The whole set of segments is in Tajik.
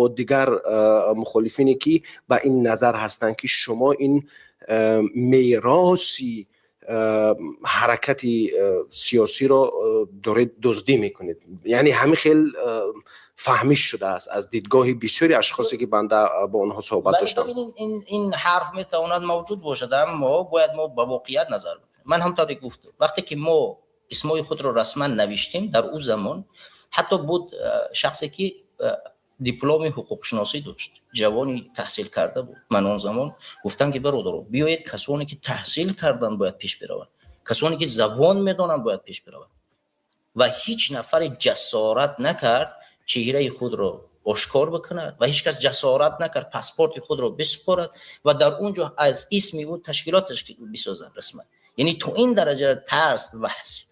Бо дигар мухолифине, ки ба ин назар ҳастанд, ки шумо ин мероси ҳаракати сиёсиро доред дуздӣ мекунед. Яъне ҳамин хел фаҳмиш шудааст аз дидгоҳи бисёри ашхосе, ки банда бо онҳо суҳбат доштам. Ин ҳарф метавонад мавҷуд бошад, аммо бояд мо ба воқеият назар бикунем. Ман ҳамтавре гуфтам, вақте ки мо исмои худро расман навиштем, дар ӯ замон ҳатто буд шахсе, ки дипломи ҳуқуқшиносӣ дошт, ҷавони таҳсил карда буд. Ман он замон гуфтам, ки бародаро, биёед, касоне ки таҳсил карданд, бояд пеш бираванд, касоне ки забон медонанд, бояд пеш бираванд. Ва ҳеҷ нафаре ҷасорат накард чеҳраи худро ошкор бикунад ва ҳеҷ кас ҷасорат накард паспорти худро бисупорад ва дар он ҷо аз исми ӯ ташкилот бисозад расман. Яъне то ин дараҷа тарс,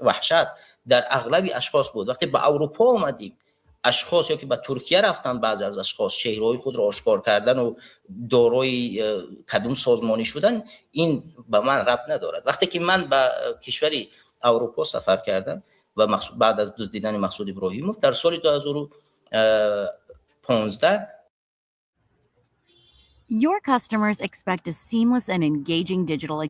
ваҳшат дар ағлаби ашхос буд. Вақте ба Аврупо омадем, ашхос ё ки ба Туркия рафтан, баъзе аз ашхос чеҳраҳои худро ошкор кардан ва дорои кадом созмонӣ шудан, ин ба ман рабт надорад. Вақте ки ман ба кишвари Аврупо сафар кардам ва баъд аз дуздидани Мақсуд Иброҳимов дар соли 2015. Your customers expect a seamless and engaging digital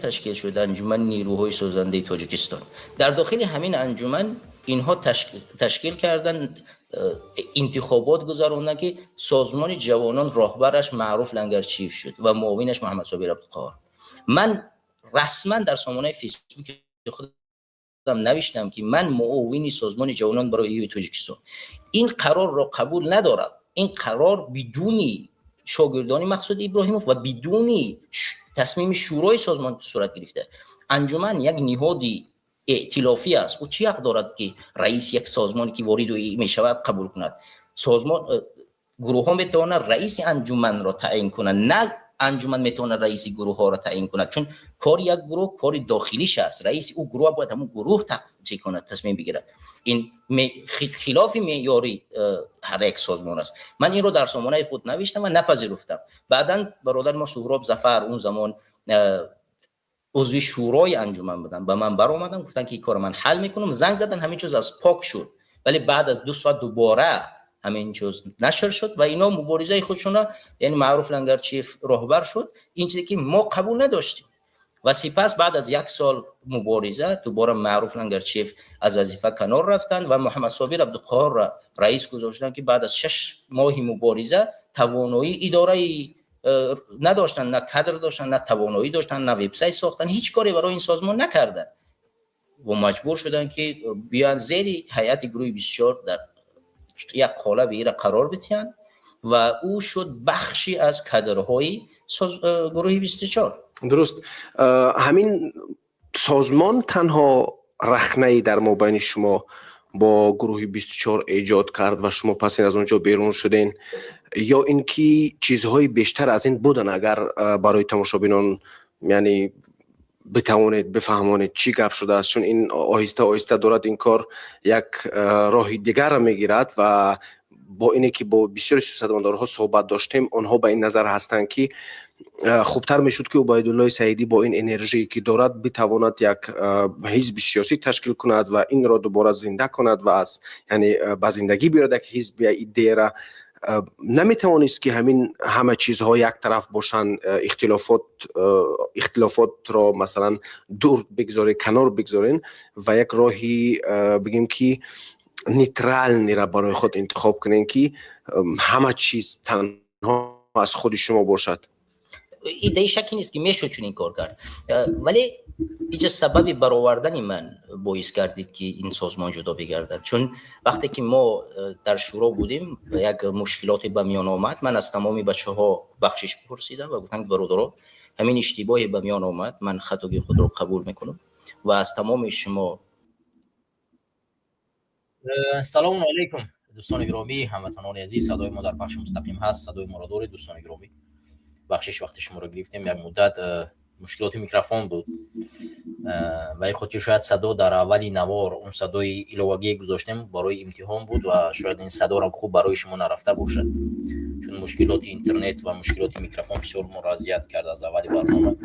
Ташкил шуд Анҷумани нирӯҳои созандаи Тоҷикистон. Дар дохили ҳамин анҷуман инҳо ташкил карданд, интихобот гузаронданд, ки Созмони ҷавонон роҳбараш Маъруф Лангарчиев шуд ва муовинаш Муҳаммадсобир Абдуқоҳор. Ман расман дар сомонаи Фейсбуки худам навиштам, ки ман, муовини Созмони ҷавонон барои эҳёи Тоҷикистон, ин қарорро қабул надорам. Ин қарор бидуни шогирдони Мақсуд Иброҳимов ва бидуни тасмими шӯрои созмон сурат гирифта. Анҷуман як ниҳоди эътилофӣ аст. Ӯ чӣ ҳақ дорад, ки раиси як созмоне, ки вориду мешавад, қабул кунад? Созмон, гурӯҳҳо метавонанд раиси анҷуманро таъин кунанд, на анҷуман метавонад раиси гурӯҳҳоро таъин кунад, чун кори як гурӯҳ кори дохилиш аст. Раиси ӯ гурӯҳ бояд ҳамун гурӯҳ чӣ кунад, тасмим бигирад. Ин хилофи меъёри ҳар як созмон аст. Ман инро дар сомонаи худ навиштам ва напазируфтам. Баъдан бародари мо Суҳроб Зафар, он замон узви шӯрои анҷуман буданд, ба ман баромаданд, гуфтанд, ки ин корро ман ҳал мекунам. Занг задан, ҳамин чиз аз пок шуд, вале баъд аз 2 соат дубора ҳамин чиз нашр шуд ва ино муборизаи худшона, яъне Маъруф Лангарчиев роҳбар шуд. Ин чизе, ки мо қабул надоштем. Ва сипас баъд аз як сол мубориза дубора Маъруф Лангарчиев аз вазифа канор рафтанд ва Муҳаммадсобир Абдуқоҳорро раис гузоштанд, ки баъд аз 6 моҳи мубориза тавоноии идораи надоштанд, на кадр доштанд, на тавоноӣ доштанд, на вебсайт сохтанд, ҳеҷ коре барои ин созмон накарданд ва маҷбур шуданд, ки биёянд зери ҳайати гурӯҳи 24, дар як қолаби ира қарор бидиҳанд ва ӯ шуд бахши аз кадрҳои гурӯҳи 24. Дуруст. Ҳамин созмон танҳо рахнае дар мобайни шумо бо гурӯҳи 24 эҷод кард ва шумо пас аз он ҷо берун шуден, ё ин ки чизҳои бештар аз ин буданд? Агар барои тамошобинон, яъне, битавонед бифаҳмонед, чӣ гап шудааст, чун ин оҳиста оҳиста дорад ин кор як роҳи дигарро мегирад. Ва бо ине ки бо бисёри сиёсатмадорҳо суҳбат доштем, онҳо ба ин назар ҳастанд, ки хубтар мешуд, ки Убайдуллои Саидӣ бо ин энержие, ки дорад, битавонад як ҳизби сиёсӣ ташкил кунад ва инро дубора зинда кунад ва аз, яъне, ба зиндагӣ биёрад як ҳизб, я идеяра. Наметавонист, ки ҳамин ҳама чизҳо як тараф бошанд, ихтилофотро, масалан, дур бигзоред, канор бигзорен ва як роҳи, бигем, ки нейтральный ра барои худ интихоб кунем, ки ҳама чиз танҳо аз худи шумо бошад? Идеи шакки нест, ки мешуд чунин кор кард, вале иҷа сабаби баровардани ман боис гардид, ки ин созмон ҷудо бигардад. Чун вақте ки мо дар шӯро будем, як мушкилоте ба миён омад. Ман аз тамоми бачаҳо бахшиш пурсидам ва гуфтам, бародаро, ҳамин иштибоҳе ба миён омад, ман хатогии худро қабул мекунам ва аз тамоми шумо Салому алайкум, дӯстони гиромӣ, ҳамватанони азиз. Садои мо дар пахши мустақим ҳаст? Садои моро доред, дӯстони гиромӣ? Бахшиш, вақти шуморо гирифтем. Як муддат мушкилоти микрофон буд, ба ин хотир шояд садо дар аввали навор, он садои иловагие гузоштем, барои имтиҳон буд ва шояд ин садорам хуб барои шумо нарафта бошад, чун мушкилоти интернет ва мушкилоти микрофон бисёр моро азият кард аз аввали барнома.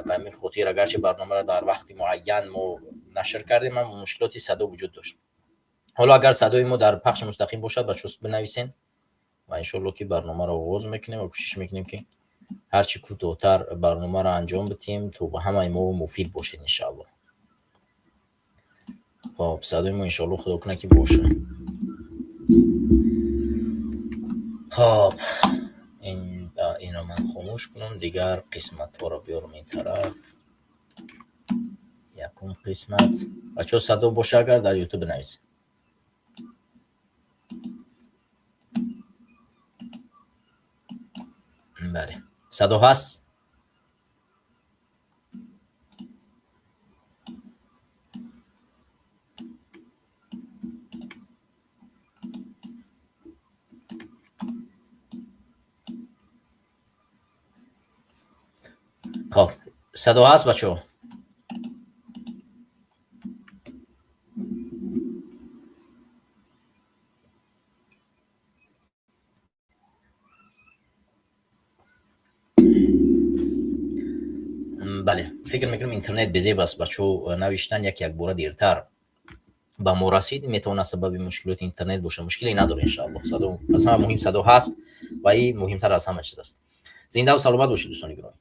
Ба ҳамин хотир, агарчи барномаро дар вақти муайян мо нашр кардем, аммо мушкилоти садо вуҷуд дошт. Ҳоло агар садои мо дар пахши мустақим бошад, бачаҳо бинависен ва иншоалло ки барномаро оғоз мекунем ва кӯшиш мекунем, ки ҳарчи кӯтоҳтар барномаро анҷом бидиҳем, то ба ҳамаи мо муфид бошед, иншоалло. Хоб, садои мо, иншоалло, худо кунад, ки бошад. Хоб, инро ман хомӯш кунам, дигар қисматҳоро биёрам ин тараф. Якум қисмат, бачаҳо, садо боша агар, дар Ютуб бинависед. Бале, садо ҳаст. Хоб, садо ҳаст, бачаҳо? Бале, фикр мекунам, интернет безеб аст. Бачаҳо навиштан, як якбора дертар ба мо расид, метавонад сабаби мушкилоти интернет бошад. Мушкиле надорад, иншоалло. Садо аз ҳама муҳим, садо ҳаст ва ин муҳимтар аз ҳама чиз аст. Зиндаву саломат бошед, дӯстони гиромӣ.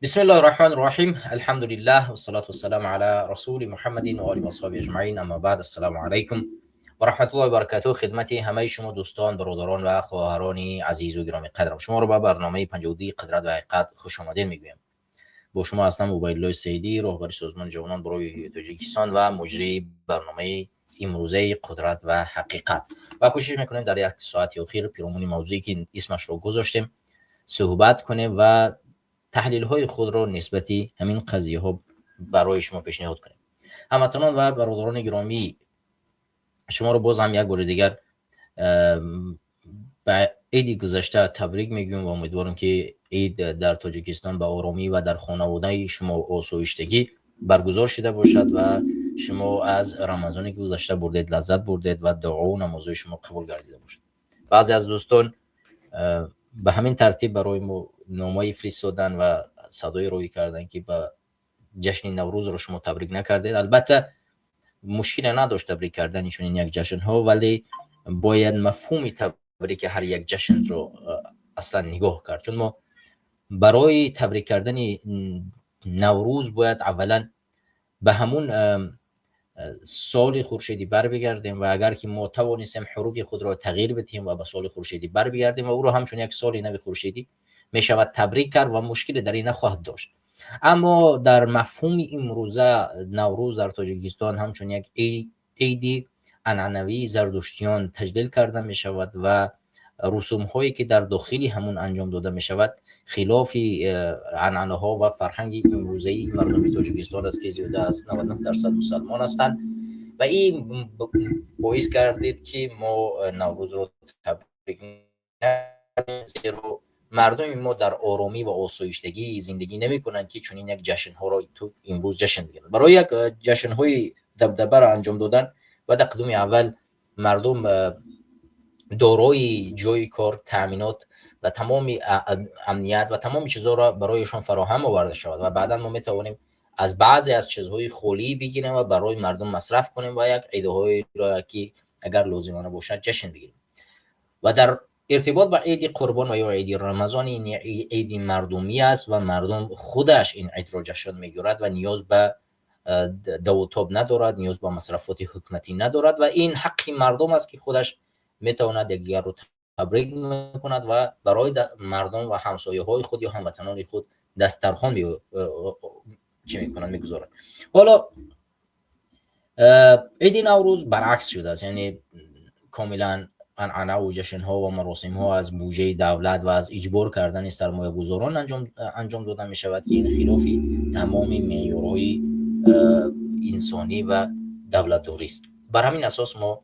بسم الله الرحمن الرحيم، الحمد لله والصلاة والسلام على رسول محمد وآله وأصحابه أجمعين، أما بعد، السلام علیکم و رحمت الله و برکاته. خدمت همه شما دوستان، برادران و خواهران عزیز و گرامی قدرم، شما رو به برنامه 52 قدرت و حقیقت خوش آمدید میگویم. با شما هستم عبیدالله سیدی، راهبر سازمان جوانان برای تاجیکستان و مجری برنامه امروزه قدرت و حقیقت و کوشش میکنیم در یک ساعت اخیر پیرامون موضوعی که اسمش رو گذاشتیم صحبت کنیم و تحلیل های خود را نسبتی همین قضیه ها برای شما پیشنهاد کنیم. هموطنان و برادران گرامی، شما رو باز هم یک بار دیگر به عید گذشته تبریک میگویم و امیدوارم که عید در تاجیکستان به آرامی و در خانواده شما آسایشتگی برگزار شده باشد و شما از رمضانی که گذشته بردید لذت بردید و دعا و نمازهای شما قبول گردیده باشد. بعضی از دوستان به همین ترتیب برای ما نامه‌ای فرستادن و صدای روی کردن که به جشن نوروز رو شما تبریک نکردید. البته مشکل نداشت تبریک کردن چنین یک جشن ها، ولی باید مفهوم تبریک هر یک جشن رو اصلا نگاه کرد، چون ما برای تبریک کردن نوروز باید اولا به همون سال خورشیدی بر بگردیم و اگر که ما توانستیم حروف خود را تغییر بدهیم و به سال خورشیدی بر بگردیم و او را همچون یک سال نو خورشیدی می شود تبریک کرد و مشکل در این نخواهد داشت. اما در مفهوم امروزه نوروز در تاجیکستان همچون یک عید عنعنوی زردشتیان تجلیل کرده می شود و رسوم هایی که در داخلی همون انجام داده می شود خلاف عنعنه ها و فرهنگ امروزه مردم تاجیکستان است که زیاده از 99% مسلمان هستند و این باعث کردید که ما نوروز رو تبریک نکنیم، زیرا مردم ما در آرامی و آسایشتگی زندگی نمی کنند که چنین یک جشن ها را تو امروز جشن بگیرند. برای یک جشن های دبدبه را انجام دادن و در قدم اول مردم دارای جای کار، تامینات و تمام امنیت و تمام چیزها را برایشان فراهم آورده شود و بعدا ما میتوانیم از بعضی از چیزهای خالی بگیریم و برای مردم مصرف کنیم و یک عیدهای را که اگر لازمانه باشد جشن بگیریم. و در ارتباط با عید قربان و یا عید رمضان، این عید مردمی است و مردم خودش این عید را جشن میگیرد و نیاز به دو تاب ندارد، نیاز به مصرفات حکومتی ندارد و این حق مردم است که خودش میتواند یکدیگر رو تبریک میکند و برای مردم و همسایه های خود یا هموطنان خود دسترخوان چی میکنند، میگذارد. حالا عید نوروز برعکس شده است، یعنی کاملا عنعنه و جشن ها و مراسم ها از بودجه دولت و از اجبار کردن سرمایه گذاران انجام داده می شود که این خلافی تمام معیارهای انسانی و دولتداری است. بر همین اساس ما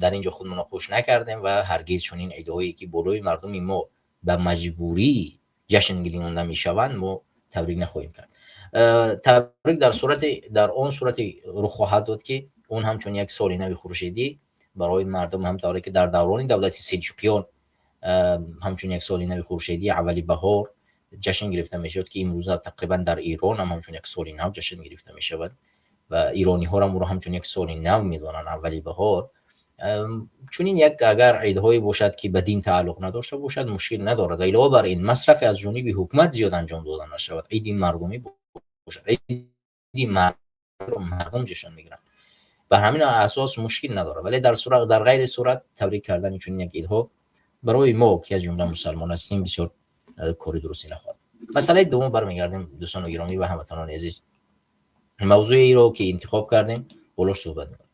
در اینجا خودمون خوش نکردیم و هرگز چنین عیدهایی که بالای مردم ما به مجبوری جشن گرفته میشوند ما تبریک نخواهیم کرد. تبریک در آن صورت رخ خواهد داد که اون همچون یک سال نو خورشیدی برای مردم، هم طوری که در دوران دولت سلجوقیان همچون یک سال نو خورشیدی اولی بهار Ҷашн гирифта мешавад, ки имрӯза тақрибан дар Эрон ҳам ҳамчун як соли нав ҷашн гирифта мешавад ва ирониҳоро ӯро ҳамчун як соли нав медонанд, аввали баҳор. Чунин як агар идҳое бошад, ки ба дин тааллуқ надошта бошад, мушкил надорад ва илова бар ин масрафе аз ҷониби ҳукумат зиёд анҷом дода нашавад, иди мардумӣ бошад, иди мардум ҷашн мегиранд, бар ҳамин асос мушкил надорад. Вале дар сурат, дар ғайри сурат табрик кардани чунин як идҳо барои мо, ки аз ҷумла мусалмон ҳастем, бисёр кори дурусте нахоҳад. Масъалаи дуввум, бармегардем, дӯстони гиромӣ ва ҳамватанони азиз, мавзӯеро ки интихоб кардем, болош суҳбат мекунем.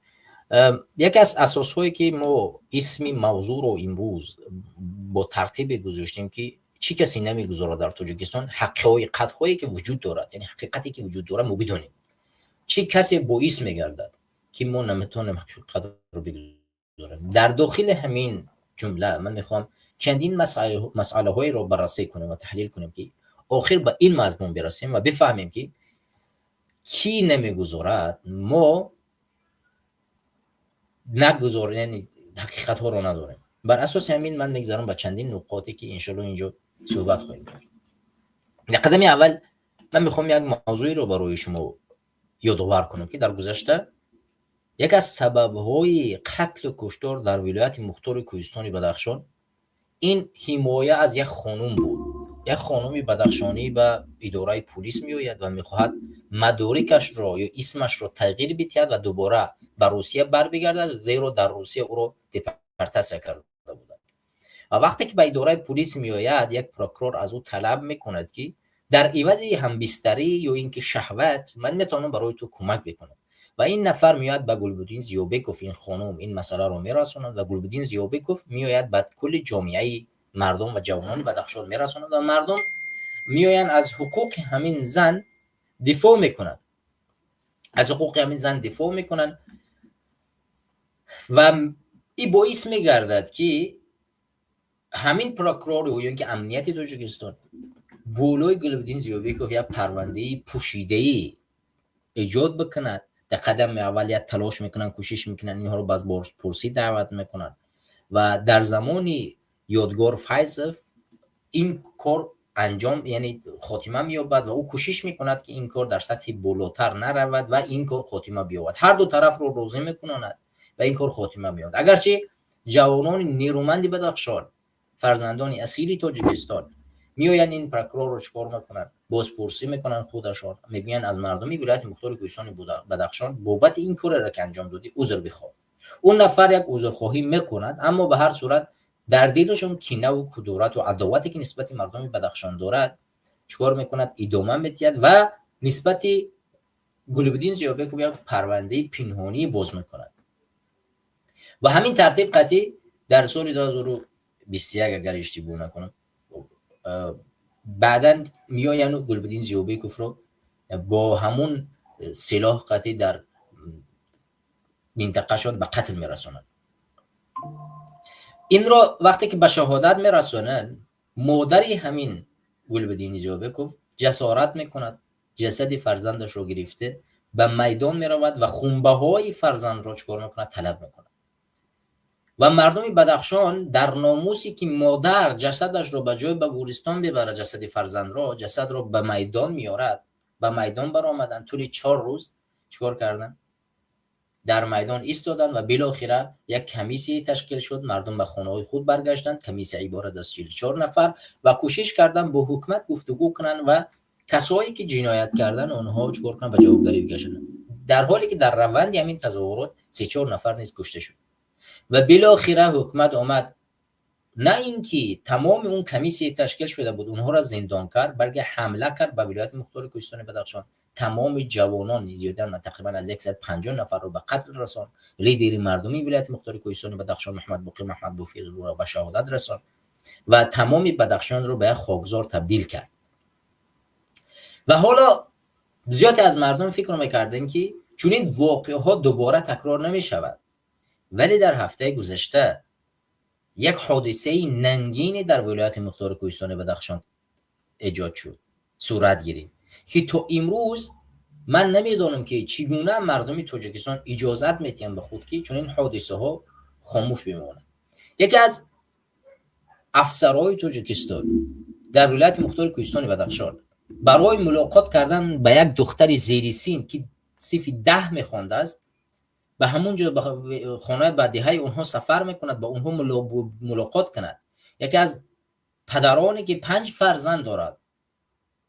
Яке аз асосҳое, ки мо исми мавзӯъро имрӯз бо тартибе гузоштем, ки чӣ касе намегузорад дар Тоҷикистон ҳақиқатҳое, ки вуҷуд дорад, яъне ҳақиқате, ки вуҷуд дорад, мо бидонем, чӣ касе боис мегардад, ки мо наметавонем ҳақиқатро бигузорем. Дар дохили ҳамин ҷумла ман мехоҳам чандин масъалаҳоеро баррасӣ кунем ва таҳлил кунем, ки охир ба ин мазмун бирасем ва бифаҳмем, ки кӣ намегузорад мо нагузор, яъне ҳақиқатҳоро надорем. Бар асоси ҳамин ман мегзарам ба чандин нуқоте, ки иншоалло инҷо суҳбат хоҳем кард. Дар қадами аввал ман мехоҳам як мавзӯеро барои шумо ёдовар кунам, ки дар гузашта яке аз сабабҳои қатлу куштор дар Вилояти Мухтори Кӯҳистони Бадахшон ин ҳимоя аз як хонум буд. Як хонуми бадахшонӣ ба идораи пулис меояд ва мехоҳад мадорикашро ё исмашро тағйир бидиҳад ва дубора ба Русия барбигардад, зеро дар Русия ӯро депортатсия карда буданд. Ва вақте ки ба идораи пулис меояд, як прокурор аз ӯ талаб мекунад, ки дар ивази ҳамбистарӣ ё ин ки шаҳват ман метавонам барои ту кӯмак бикунам. Ва ин нафар меояд ба Гулбуддин Зиёбеков, ин хонум ин масъаларо мерасонад ва Гулбуддин Зиёбеков меояд, ба кулли ҷомеаи мардум ва ҷавонони Бадахшон мерасонад ва мардум меоянд, аз ҳуқуқи ҳамин зан дифоъ мекунанд, аз ҳуқуқи ҳамин зан дифоъ мекунанд ва ин боис мегардад, ки ҳамин прокурор ё ин ки амнияти Тоҷикистон болои Гулбуддин Зиёбеков як парвандаи пӯшидаӣ эҷод бикунад. Дар қадами аввал як талош мекунанд, кӯшиш мекунанд, инҳоро ба бозпурсӣ даъват мекунанд ва дар замони Ёдгор Файзов ин кор анҷом, яъне хотима меёбад ва ӯ кӯшиш мекунад, ки ин кор дар сатҳи болотар наравад ва ин кор хотима биёбад, ҳар ду тарафро розӣ мекунонад ва ин кор хотима меёбад. Агарчи ҷавонони нерӯманди Бадахшон, фарзандони асили Тоҷикистон меоянд, ин прокурорро чикор мекунанд? Бозпурсӣ мекунанд. Худашон мегӯянд: аз мардуми Вилояти Мухтори Кӯҳистони Бадахшон бобати ин кореро, ки анҷом додӣ, узр бихоҳ. Он нафар як узрхоҳӣ мекунад, аммо ба ҳар сурат дар дилашон кинаву кудурату адовате, ки нисбати мардуми Бадахшон дорад, чикор мекунад? Идома медиҳад ва нисбати Гулбуддин Зиёбеков як парвандаи пинҳонӣ боз мекунад. Ва ҳамин тартиб қатъӣ дар соли 2021, агар иштибоҳ накунам, баъдан меояну Гулбуддин Зиёбековро бо ҳамун силоҳ қатъӣ дар минтақашон ба қатл мерасонанд. Инро вақте ки ба шаҳодат мерасонанд, модари ҳамин Гулбуддини Зиёбеков ҷасорат мекунад, ҷасади фарзандашро гирифта ба майдон меравад ва хунбаҳои фарзандро чикор мекунад? Талаб мекунад. Ва мардуми Бадахшон дар номусе, ки модар ҷасадашро ба ҷой ба гӯристон бибарад, ҷасади фарзандро, ҷасадро ба майдон меорад, ба майдон баромаданд, тӯли 4 рӯз чикор карданд? Дар майдон истоданд ва билохира як комиссия ташкил шуд, мардум ба хонаҳои худ баргаштанд. Комиссия иборат аз 44 нафар ва кӯшиш карданд бо ҳукумат гуфтугӯ кунанд ва касое, ки ҷиноят карданд, онҳо чикор кунанд? Ба ҷавобгарӣ бикашанд. Дар ҳоле ки дар раванди ҳамин тазоҳурот се-чор нафар низ кушта шуд. Ва билохира ҳукумат омад, на ин ки тамоми он комиссия ташкил шуда буд, онҳоро зиндон кард, балки ҳамла кард ба Вилояти Мухтори Кӯҳистони Бадахшон, тамоми ҷавонон, зиёда тақрибан аз 150 нафарро ба қатл расон, лидери мардумии Вилояти Мухтори Кӯҳистони Бадахшон Муҳаммадбоқир Маҳмадбофиро ба шаҳодат расон ва тамоми Бадахшонро ба як хокзор табдил кард. Ва ҳоло зиёде аз мардум фикр мекардем, ки чунин воқеаҳо дубора такрор намешавад, вале дар ҳафтаи гузашта як ҳодисаи нангине дар Вилояти Мухтори Кӯҳистони Бадахшон эҷод шуд, сурат гирифт, ки то имрӯз ман намедонам, ки чӣ гуна мардуми Тоҷикистон иҷозат медиҳанд ба худ, ки чунин ҳодисаҳо хомӯш бимонанд. Яке аз афсарҳои Тоҷикистон Дар вилояти мухтори Кӯҳистони Бадахшон барои мулоқот кардан ба як духтари зери син, ки синфи 10 мехондааст, ба ҳамон ҷо, ба хонаи, ба деҳаи онҳо сафар мекунад, ба онҳо мулоқот кунад. Яке аз падароне, ки панҷ фарзанд дорад,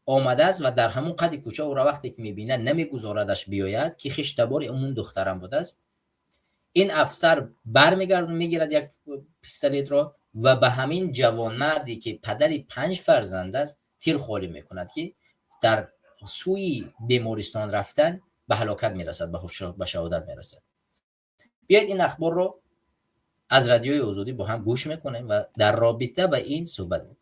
омадааст ва дар ҳамон қади кӯча ӯро вақте ки мебинад, намегузорадаш биёяд, ки хештабори ҳамун духтарам будааст. Ин афсар бармегардад, мегирад як пистолетро ва ба ҳамин ҷавонмарде, ки падари панҷ фарзанд аст, тир холӣ мекунад, ки дар сӯи бемористон рафтан ба ҳалокат мерасад, ба шаҳодат мерасад. Биёед, ин ахборро аз Радиои Озодӣ бо ҳам гӯш мекунем ва дар робита ба ин суҳбат мекунем.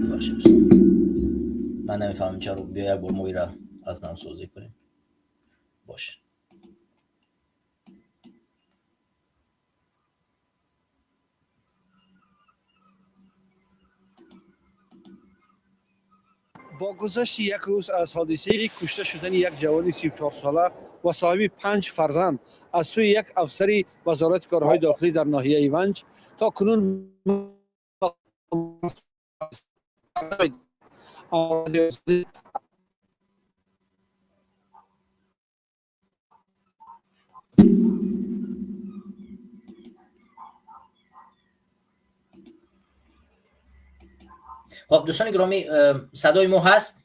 Бубахшед, дӯстон, ман намефаҳмам чаро. Биё, як бор мо ира аз навсозӣ кунем. Боша. Бо гузашти як рӯз аз ҳодисаи кушта шудани як ҷавони 34сола ва соҳиби панҷ фарзанд аз сӯи як афсари Вазорати корҳои дохилӣ дар ноҳияи Ванҷ, то кунун Хоб, дӯстони гиромӣ, садои мо ҳаст?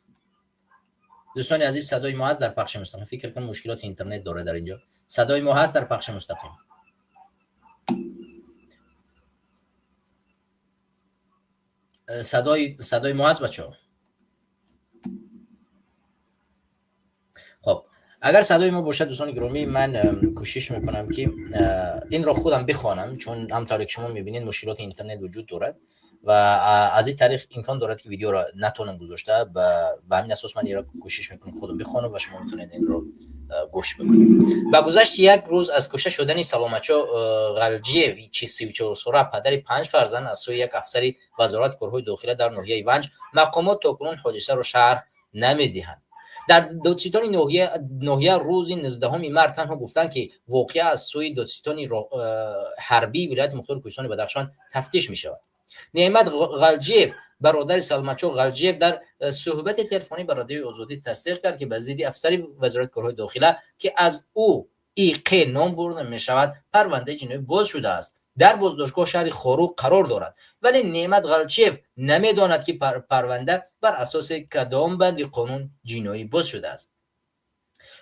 Дӯстони азиз, садои мо ҳаст дар пахши мустақим? Фикр кунам, мушкилоти интернет дорад дар инҷо. Садои мо ҳаст дар пахши мустақим? Садои мо ҳаст, бачаҳо? Хоб, агар садои мо бошад, дӯстони гиромӣ, ман кӯшиш мекунам, ки инро худам бихонам, чун ҳамтавре ки шумо мебинед, мушкилоти интернет вуҷуд дорад ва аз ин тариқ имкон дорад, ки видеоро натонам гузошта. Ба ҳамин асос ман инро кӯшиш мекунам худам бихонам ва шумо метавонед инро гӯш бикунед. Ба гузашти як рӯз аз кушта шудани Саломатшо Ғалҷиев, 34сола, падари панҷ фарзанд, аз сӯи як афсари Вазорати корҳои дохила дар ноҳияи Ванҷ, мақомот то кунун ҳодисаро шарҳ намедиҳанд. Дар додситони ноҳия рӯзи 19 март танҳо гуфтанд, ки воқеа аз сӯи додситони ҳарбии вилояти мухтори Кӯҳистони Бадахшон тафтиш мешавад. Неъмат Ғалҷиев, бародари Салматшо Ғалҷиев, дар суҳбати телефонӣ ба Радиои Озодӣ тасдиқ кард, ки ба зидди афсари Вазорати корҳои дохила, ки аз ӯ ИҚ ном бурда мешавад, парвандаи ҷиноӣ боз шудааст, дар боздоштгоҳ шаҳри Хоруғ қарор дорад. Вале Неъмат Ғалчиев намедонад, ки парванда бар асоси кадом банди қонун ҷиноӣ боз шудааст.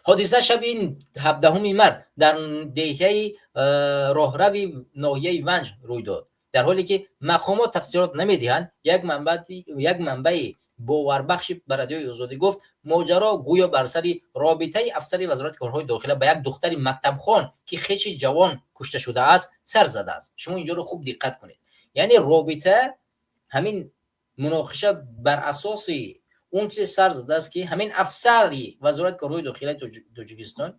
Ҳодиса шаби 17 март дар деҳаи Роҳрави ноҳияи Ванҷ рӯй дод. Дар ҳоле ки мақомот тафсилот намедиҳанд, як манбаи боварбахши ба Радиои Озодӣ гуфт, моҷаро гӯё бар сари робитаи афсари Вазорати корҳои дохила ба як духтари мактабхон, ки хеши ҷавон кушта шудааст, сар задааст. Шумо инҷоро хуб диққат кунед, яъне робита, ҳамин муноқиша бар асоси он чизе сар задааст, ки ҳамин афсари Вазорати корҳои дохилаи Тоҷикистон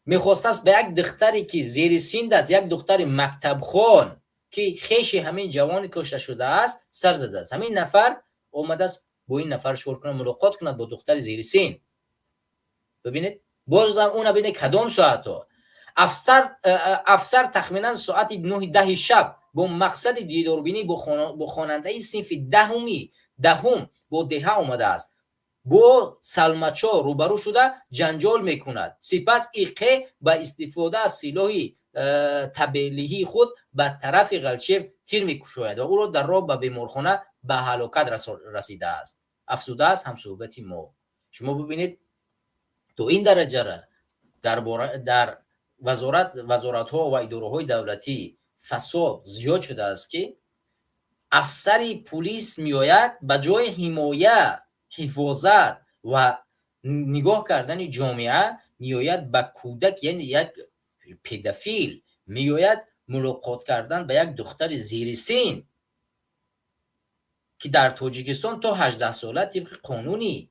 мехостааст ба як духтаре, ки зери синд аст, як духтари мактабхон, ки хеши ҳамин ҷавони кушта шудааст, сар задааст. Ҳамин нафар омадааст бо ин нафар шур кунад, мулоқот кунад бо духтари зери син. Бибинед, бозам уна бинед, кадом соатҳо афсар тахминан соати 9-10 шаб бо мақсади дидорбинӣ бо хонандаи синфи 10-ум бо деҳа омадааст, бо Салматшо рӯбарӯ шуда ҷанҷол мекунад. Сипас ИҚ ба истифода аз силоҳи табелиҳии худ ба тарафи Ғалчиев тир мекушояд ва ӯро дар роҳ ба беморхона ба ҳалокат расидааст, афзудааст ҳамсӯҳбати мо. Шумо бибинед, то ин дараҷара дар вазоратҳо ва идораҳои давлатӣ фасод зиёд шудааст, ки афсари пулис меояд, ба ҷои ҳимоя, ҳифозат ва нигоҳ кардани ҷомеа, меояд ба кӯдак, яъне як педофил меояд мулоқот кардан ба як духтари зери син, ки дар Тоҷикистон то 18 сола тибқи қонуни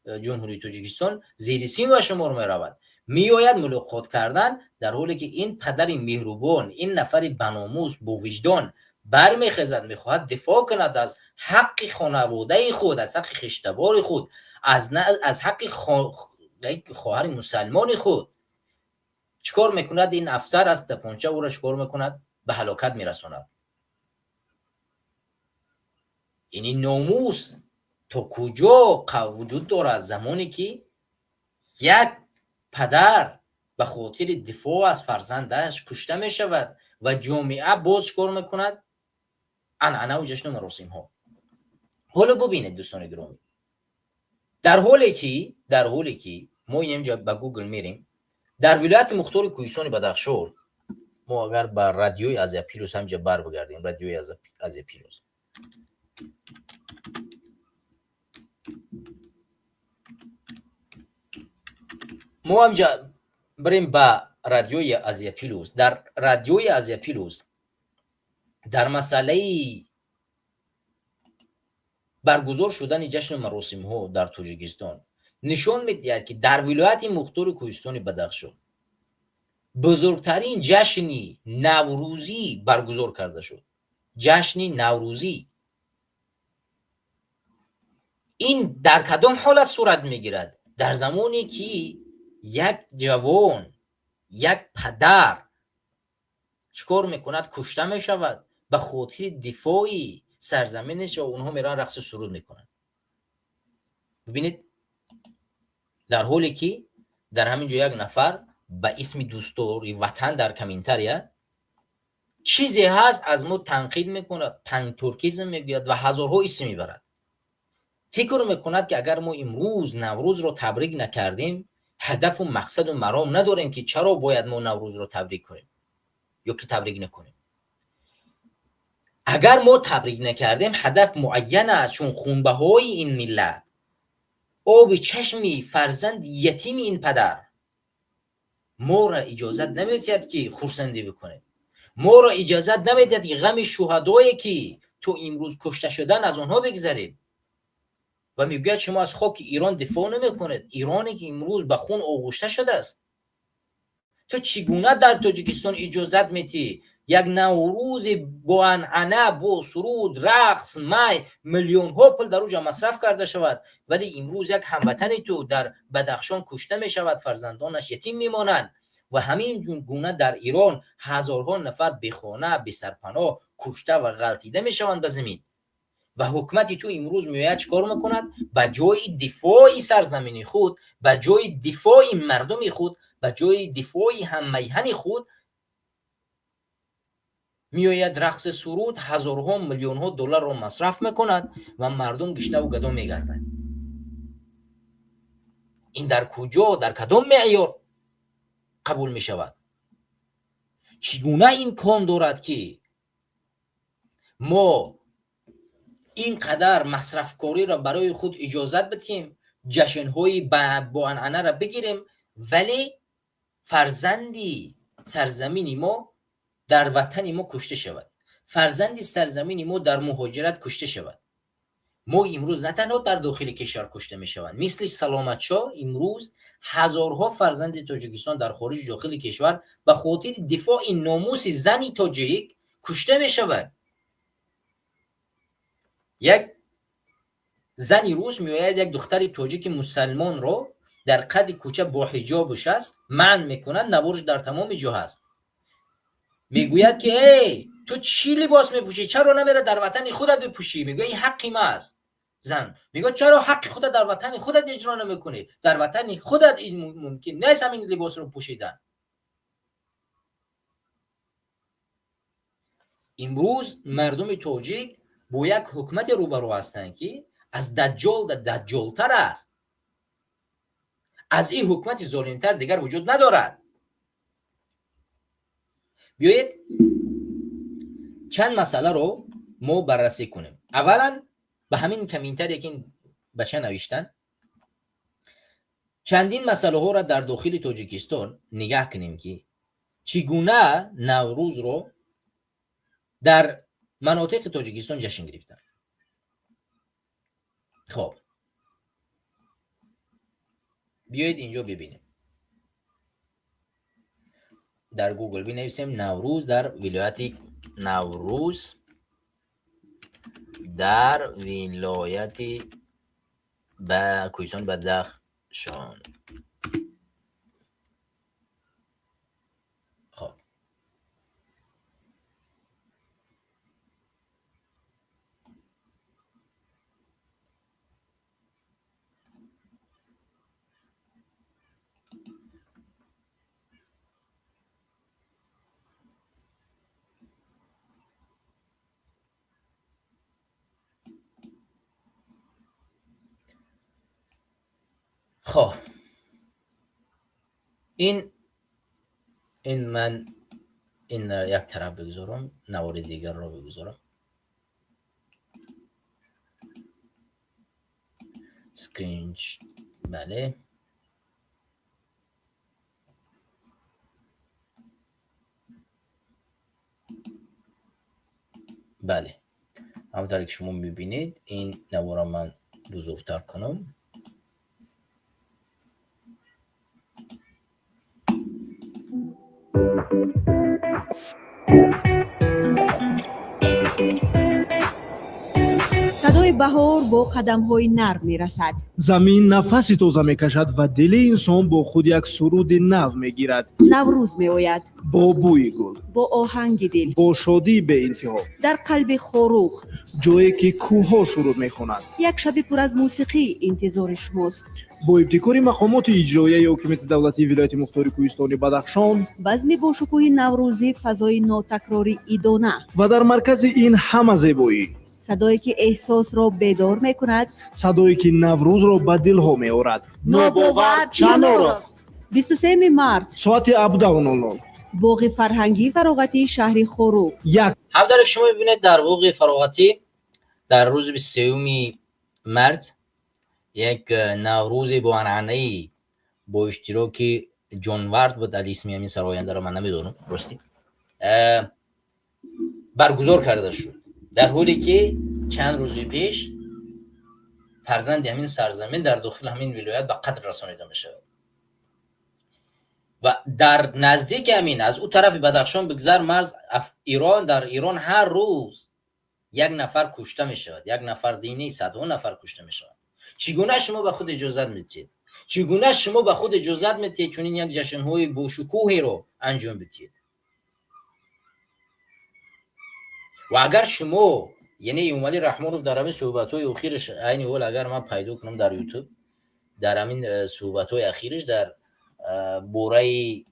Ҷумҳурии Тоҷикистон зери сим ба шумор меравад. Меояд мулоқот кардан, дар ҳоле ки ин падари меҳрубон, ин нафари баномус, бовиҷдон бармехезад, мехоҳад дифоъ кунад аз ҳаққи хонаводаи худ, аз ҳаққи хештабори худ, аз ҳаққи хоҳари мусалмони худ. Чӣ кор мекунад ин афсар? Аз тапонча ӯро чӣ кор мекунад? Ба ҳалокат мерасонад. Яъне номус то куҷо вуҷуд дорад, замоне ки як падар ба хотири дифоъ аз фарзандаш кушта мешавад ва ҷомеа боз чӣ кор мекунад? Анъанаву ҷашну маросимҳо. Ҳоло бубинед, дӯстони гиромӣ, дар ҳоле ки мо инҷа ба Гугл мерем, дар вилояти мухтори Кӯҳистони Бадахшон, мо агар ба Радиои Азия Плюс ҳамҷа бар бигардем, Радиои Азия Плюс, мо ҳамҷа бирем ба Радиои Азия Плюс, дар Радиои Азия Плюс дар масъалаи баргузор шудани ҷашну маросимҳо дар Тоҷикистон нишон медиҳад, ки дар вилояти мухтори Кӯҳистони Бадахшон бузургтарин ҷашни наврӯзӣ баргузор карда шуд. Ҷашни наврӯзӣ ин дар кадом ҳолат сурат мегирад? Дар замоне ки як ҷавон, як падар чӣ кор мекунад? Кушта мешавад ба хотири дифои сарзаминаш ва онҳо мераванд, рақсу суруд мекунанд. Бибинед, дар ҳоле ки дар ҳамин ҷо як нафар ба исми дӯстдори ватан дар комментария чизе ҳаст, аз мо танқид мекунад, пантуркизм мегӯяд ва ҳазорҳо исм мебарад. Фикр мекунад, ки агар мо имрӯз Наврӯзро табрик накардем, ҳадафу мақсаду маром надорем, ки чаро бояд мо Наврӯзро табрик кунем ё ки табрик накунем. Агар мо табрик накардем, ҳадаф муайян аст, чун хунбаҳои ин миллат, оби чашми фарзанди ятими ин падар моро иҷозат намедиҳад, ки хурсандӣ бикунем, моро иҷозат намедиҳад, ки ғами шуҳадое, ки то имрӯз кушта шудан, аз онҳо бигзарем. Ва мегӯяд, шумо аз хоки Ирон дифоъ намекунед. Ироне ки имрӯз ба хун оғушта шудааст. Ту чӣ гуна дар Тоҷикистон иҷозат метиҳӣ, як Наврӯзи бо анъана, бо суруд, рақс, май, миллионҳо пул дар уҷа масраф карда шавад, вале имрӯз як ҳамватани ту дар Бадахшон кушта мешавад, фарзандонаш ятим мемонанд ва ҳамин гуна дар Ирон ҳазорҳо нафар бехона, бесарпаноҳ кушта ва ғалтида мешаванд ба замин, ва ҳукумати ту имрӯз меояд, чӣ кор мекунад? Ба ҷои дифои сарзамини худ, ба ҷои дифои мардуми худ, ба ҷои дифои ҳаммайҳани худ меояд, рақси суруд, ҳазорҳо миллионҳо долларро масраф мекунад ва мардум гишнаву гадо мегарданд. Ин дар куҷо, дар кадом меъёр қабул мешавад? Чӣ гуна имкон дорад, ки мо ин қадар масрафкориро барои худ иҷозат бидиҳем, ҷашнҳои боанъанаро бигирем, вале фарзанди сарзамини мо дар ватани мо кушта шавад, фарзанди сарзамини мо дар муҳоҷират кушта шавад? Мо имрӯз на танҳо дар дохили кишвар кушта мешаванд, мисли Саломатшоҳ имрӯз ҳазорҳо фарзанди Тоҷикистон дар хориҷи дохили кишвар ба хотири дифои номуси зани тоҷик кушта мешавад. Як зани рус меояд, як духтари тоҷики мусалмонро дар қади кӯча бо ҳиҷобуш аст, манъ мекунад, наворш дар тамоми ҷо ҳаст. Мегӯяд, ки эй, ту чӣ либос мепӯшӣ? Чаро намера дар ватани худат бипӯшӣ? Мегӯяд, ин ҳаққи ма аст. Зан мегӯяд, чаро ҳаққи худат дар ватани худат иҷро намекунӣ? Дар ватани худат ин мумкин нест, ҳамин либосро пӯшидан. Имрӯз мардуми тоҷик бо як ҳукумате рӯбарӯ ҳастанд, ки аз даҷҷол даҷҷолтар аст, аз ин ҳукумати золимтар дигар вуҷуд надорад. Биёед, чанд масъаларо мо баррасӣ кунем. Аввалан, ба ҳамин комментарие, ки ин бача навиштанд, чандин масъалаҳоро дар дохили Тоҷикистон нигаҳ кунем, ки чӣ гуна Наврӯзро дар манотиқи Тоҷикистон ҷашн гирифтанд. Хоб. Биёед, инҷо бибинем, дар Гугл бинависем Наврӯз дар вилояти, Наврӯз дар вилояти ба Кӯҳистони Бадахшон. Хоб, хоб, ин ман ин як тараф бигузорам, навори дигарро бигузорам. Скрин, бале. Бале, ҳамонтавре ки шумо мебинед, ин наворро ман бузургтар кунам. Садои баҳор бо қадамҳои нарм мерасад. Замин нафаси тоза мекашад ва дили инсон бо худ як суруди нав мегирад. Наврӯз меояд. Бо бӯи гул, бо оҳанги дил, бо шодии беинтиҳо. Дар қалби Хоруғ, ҷое ки кӯҳҳо суруд мехонанд, як шаби пур аз мусиқӣ интизори шумост. Бо ибтикори мақомоти иҷроияи ҳокимияти давлатии вилояти мухтори Кӯҳистони Бадахшон, базми бошукӯҳи наврӯзӣ, фазои нотакрори идона ва дар маркази ин ҳама зебоӣ, садое ки эҳсосро бедор мекунад, садое ки Наврӯзро ба дилҳо меорад. Нобовар Чаноров. 23 март, соати 17:00, боғи фарҳангии фароғатии шаҳри Хоруғ. Як Ҳамтаре ки шумо мебинед, дар боғи фароғатӣ дар рӯзи 23-юми март як наврӯзе бо анъанаӣ бо иштироки Ҷонвард буд, али исми ҳамин сарояндаро ман намедонам, ростӣ, баргузор карда шуд, дар ҳоле ки чанд рӯзи пеш фарзанди ҳамин сарзамин дар дохили ҳамин вилоят ба қатл расонида мешавад ва дар наздики ҳамин, аз ӯ тарафи Бадахшон бигзар, марз Ирон, дар Ирон ҳар рӯз як нафар кушта мешавад, як нафар динӣ, садҳо нафар кушта мешавад. Чӣ гуна шумо ба худ иҷозат медиҳед? Чӣ гуна шумо ба худ иҷозат медиҳед чунин як ҷашнҳои бошукӯҳеро анҷом бидиҳед? Ва агар шумо, яъне Эмомалӣ Раҳмонов дар ҳамин суҳбатҳои охираш, айни ҳол агар ман пайдо кунам дар Ютуб, дар ҳамин суҳбатҳои ахираш дар бораи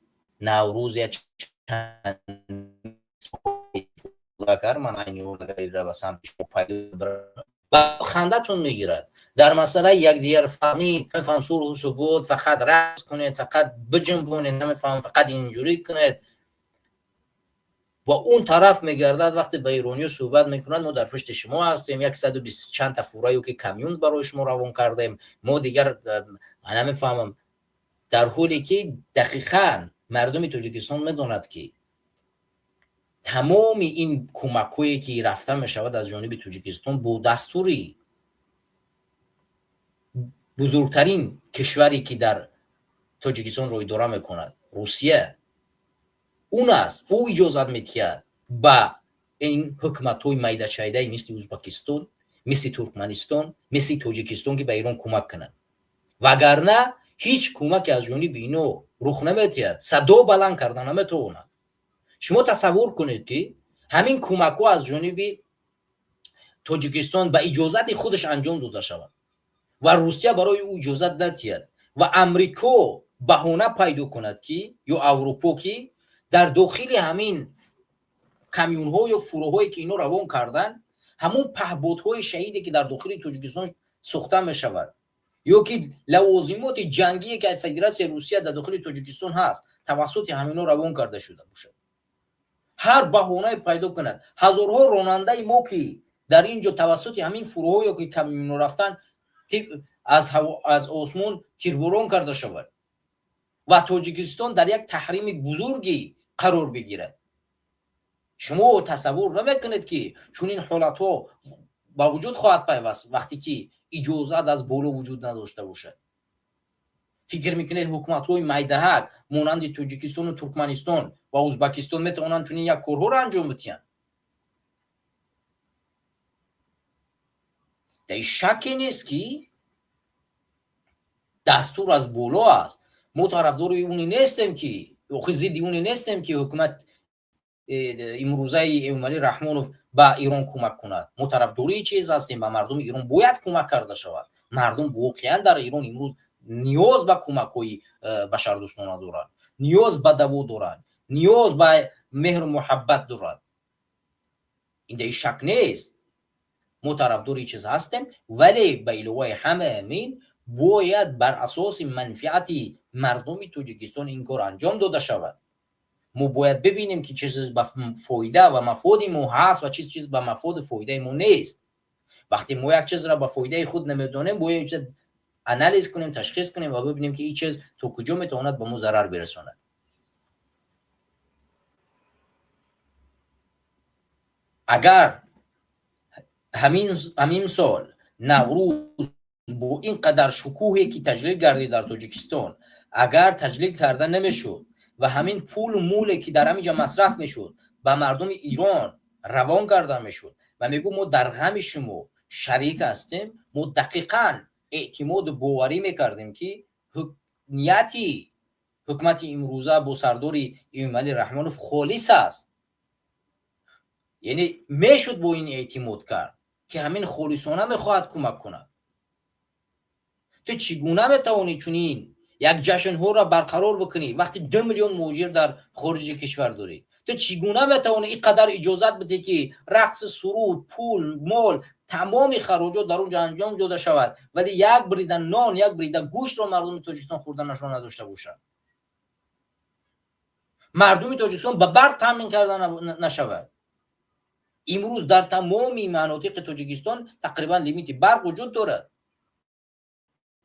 Наврӯз як чанд кард, ман айни ҳол агар инро ба самти шумо пайдо ва хандатон мегирад. Дар масъалаи якдигарфаҳмӣ, намефаҳмам, сулҳу субот, фақат рақс кунед, фақат биҷунбонед, намефаҳмам, фақат инҷурӣ кунед ва он тараф мегардад. Вақте ба ирониё суҳбат мекунад, мо дар пушти шумо ҳастем, 120 чанд та фура ё ки камён барои шумо равон кардем, мо дигар намефаҳмам, дар ҳоле ки дақиқан мардуми Тоҷикистон медонад, ки тамоми ин кӯмакҳое ки рафта мешавад аз ҷониби Тоҷикистон бо дастури бузургтарин кишваре ки дар Тоҷикистонро идора мекунад, Русия, он аст. Ӯ иҷозат медиҳад ба ин ҳукуматҳои майдашайдаи мисли Ӯзбекистон, мисли Туркманистон, мисли Тоҷикистон, ки ба Эрон кӯмак кунанд, вагарна ҳеҷ кӯмаке аз ҷониби ино рух наметиҳад, садо баланд карда наметавонад. Шумо тасаввур кунед, ки ҳамин кӯмакҳо аз ҷониби Тоҷикистон ба иҷозати худаш анҷом дода шавад ва Русия барои ӯ иҷозат надиҳад ва Амрико баҳона пайдо кунад, ки ё Аврупо, ки дар дохили ҳамин камёнҳо ё фуроҳое ки ино равон карданд, ҳамон паҳботҳои шаҳиде ки дар дохили Тоҷикистон сохта мешавад ё ки лавозимоти ҷангие ки аз Федератсияи Русия дар дохили Тоҷикистон ҳаст, тавассути ҳамино равон карда шуда бошад. Ҳар баҳонае пайдо кунад. Ҳазорҳо ронандаи мо ки дар ин ҷо тавассути ҳамин фуроҳо ё ки камёнҳо рафтан, аз осмон тирборон карда шавад ва Тоҷикистон дар як таҳрими бузургӣ қарор бигирад. Шумо тасаввур намекунед, ки чунин ҳолатҳо ба вуҷуд хоҳад пайваст, вақте ки иҷозат аз боло вуҷуд надошта бошад. Фикр мекунед, ҳукуматҳои майдаҳак монанди Тоҷикистону Туркманистон ва Узбакистон метавонанд чунин як корҳоро анҷом бидиҳанд? Дар шакке нест, ки дастур аз боло аст. Мо тарафдори уне нестем, ки охи зидди уне нестем, ки ҳукумат имрӯзаи Эмомалӣ Раҳмонов ба Ирон кӯмак кунад. Мо тарафдории чиз ҳастем: ба мардуми Ирон бояд кӯмак карда шавад. Мардум воқеан дар Ирон имрӯз ниёз ба кӯмакҳои башардӯстона доранд, ниёз ба даво доранд, ниёз ба меҳру муҳаббат доранд. Ин дар шак нест, мо тарафдори чиз ҳастем, вале ба иловаи ҳама амин бояд бар асоси манфиати мардуми Тоҷикистон ин кор анҷом дода шавад. Мо бояд бибинем, ки чиз ба фоида ва мафоди мо ҳаст ва чиз ба мафоду фоидаи мо нест. Вақте мо як чизро ба фоидаи худ намедонем, бояд чиз анализ кунем, ташхис кунем ва бибинем, ки ин чиз то куҷо метавонад ба мо зарар бирасонад. Агар ҳамин сол Наврӯз бо ин қадар шукӯҳе, ки таҷлил гардид дар Тоҷикистон, агар таҷлил карда намешуд ва ҳамин пулу муле, ки дар ҳамин ҷа масраф мешуд, ба мардуми Ирон равон карда мешуд ва мегӯ: «Мо дар ғами шумо шарик ҳастем», мо дақиқан эътимоду боварӣ мекардем, ки нияти ҳукумати имрӯза бо сардори Эмомалӣ Раҳмонов холис аст. Яъне мешуд бо ин эътимод кард, ки ҳамин холисона мехоҳад кӯмак кунад. Ту чӣ гуна метавонӣ чунин як ҷашнҳоро барқарор бикунӣ, вақти 2 миллион муҳоҷир дар хориҷи кишвар дорӣ? Ту чӣ гуна метавонӣ ин қадар иҷозат бидиҳӣ, ки рақси, суруд, пул, мол, тамоми хароҷот дар он ҷо анҷом дода шавад, вале як бурида нон, як бурида гӯштро мардуми Тоҷикистон хӯрданашон надошта бошанд, мардуми Тоҷикистон ба барқ таъмин карда нашавад? Имрӯз дар тамоми манотиқи Тоҷикистон тақрибан лимити барқ вуҷуд дорад.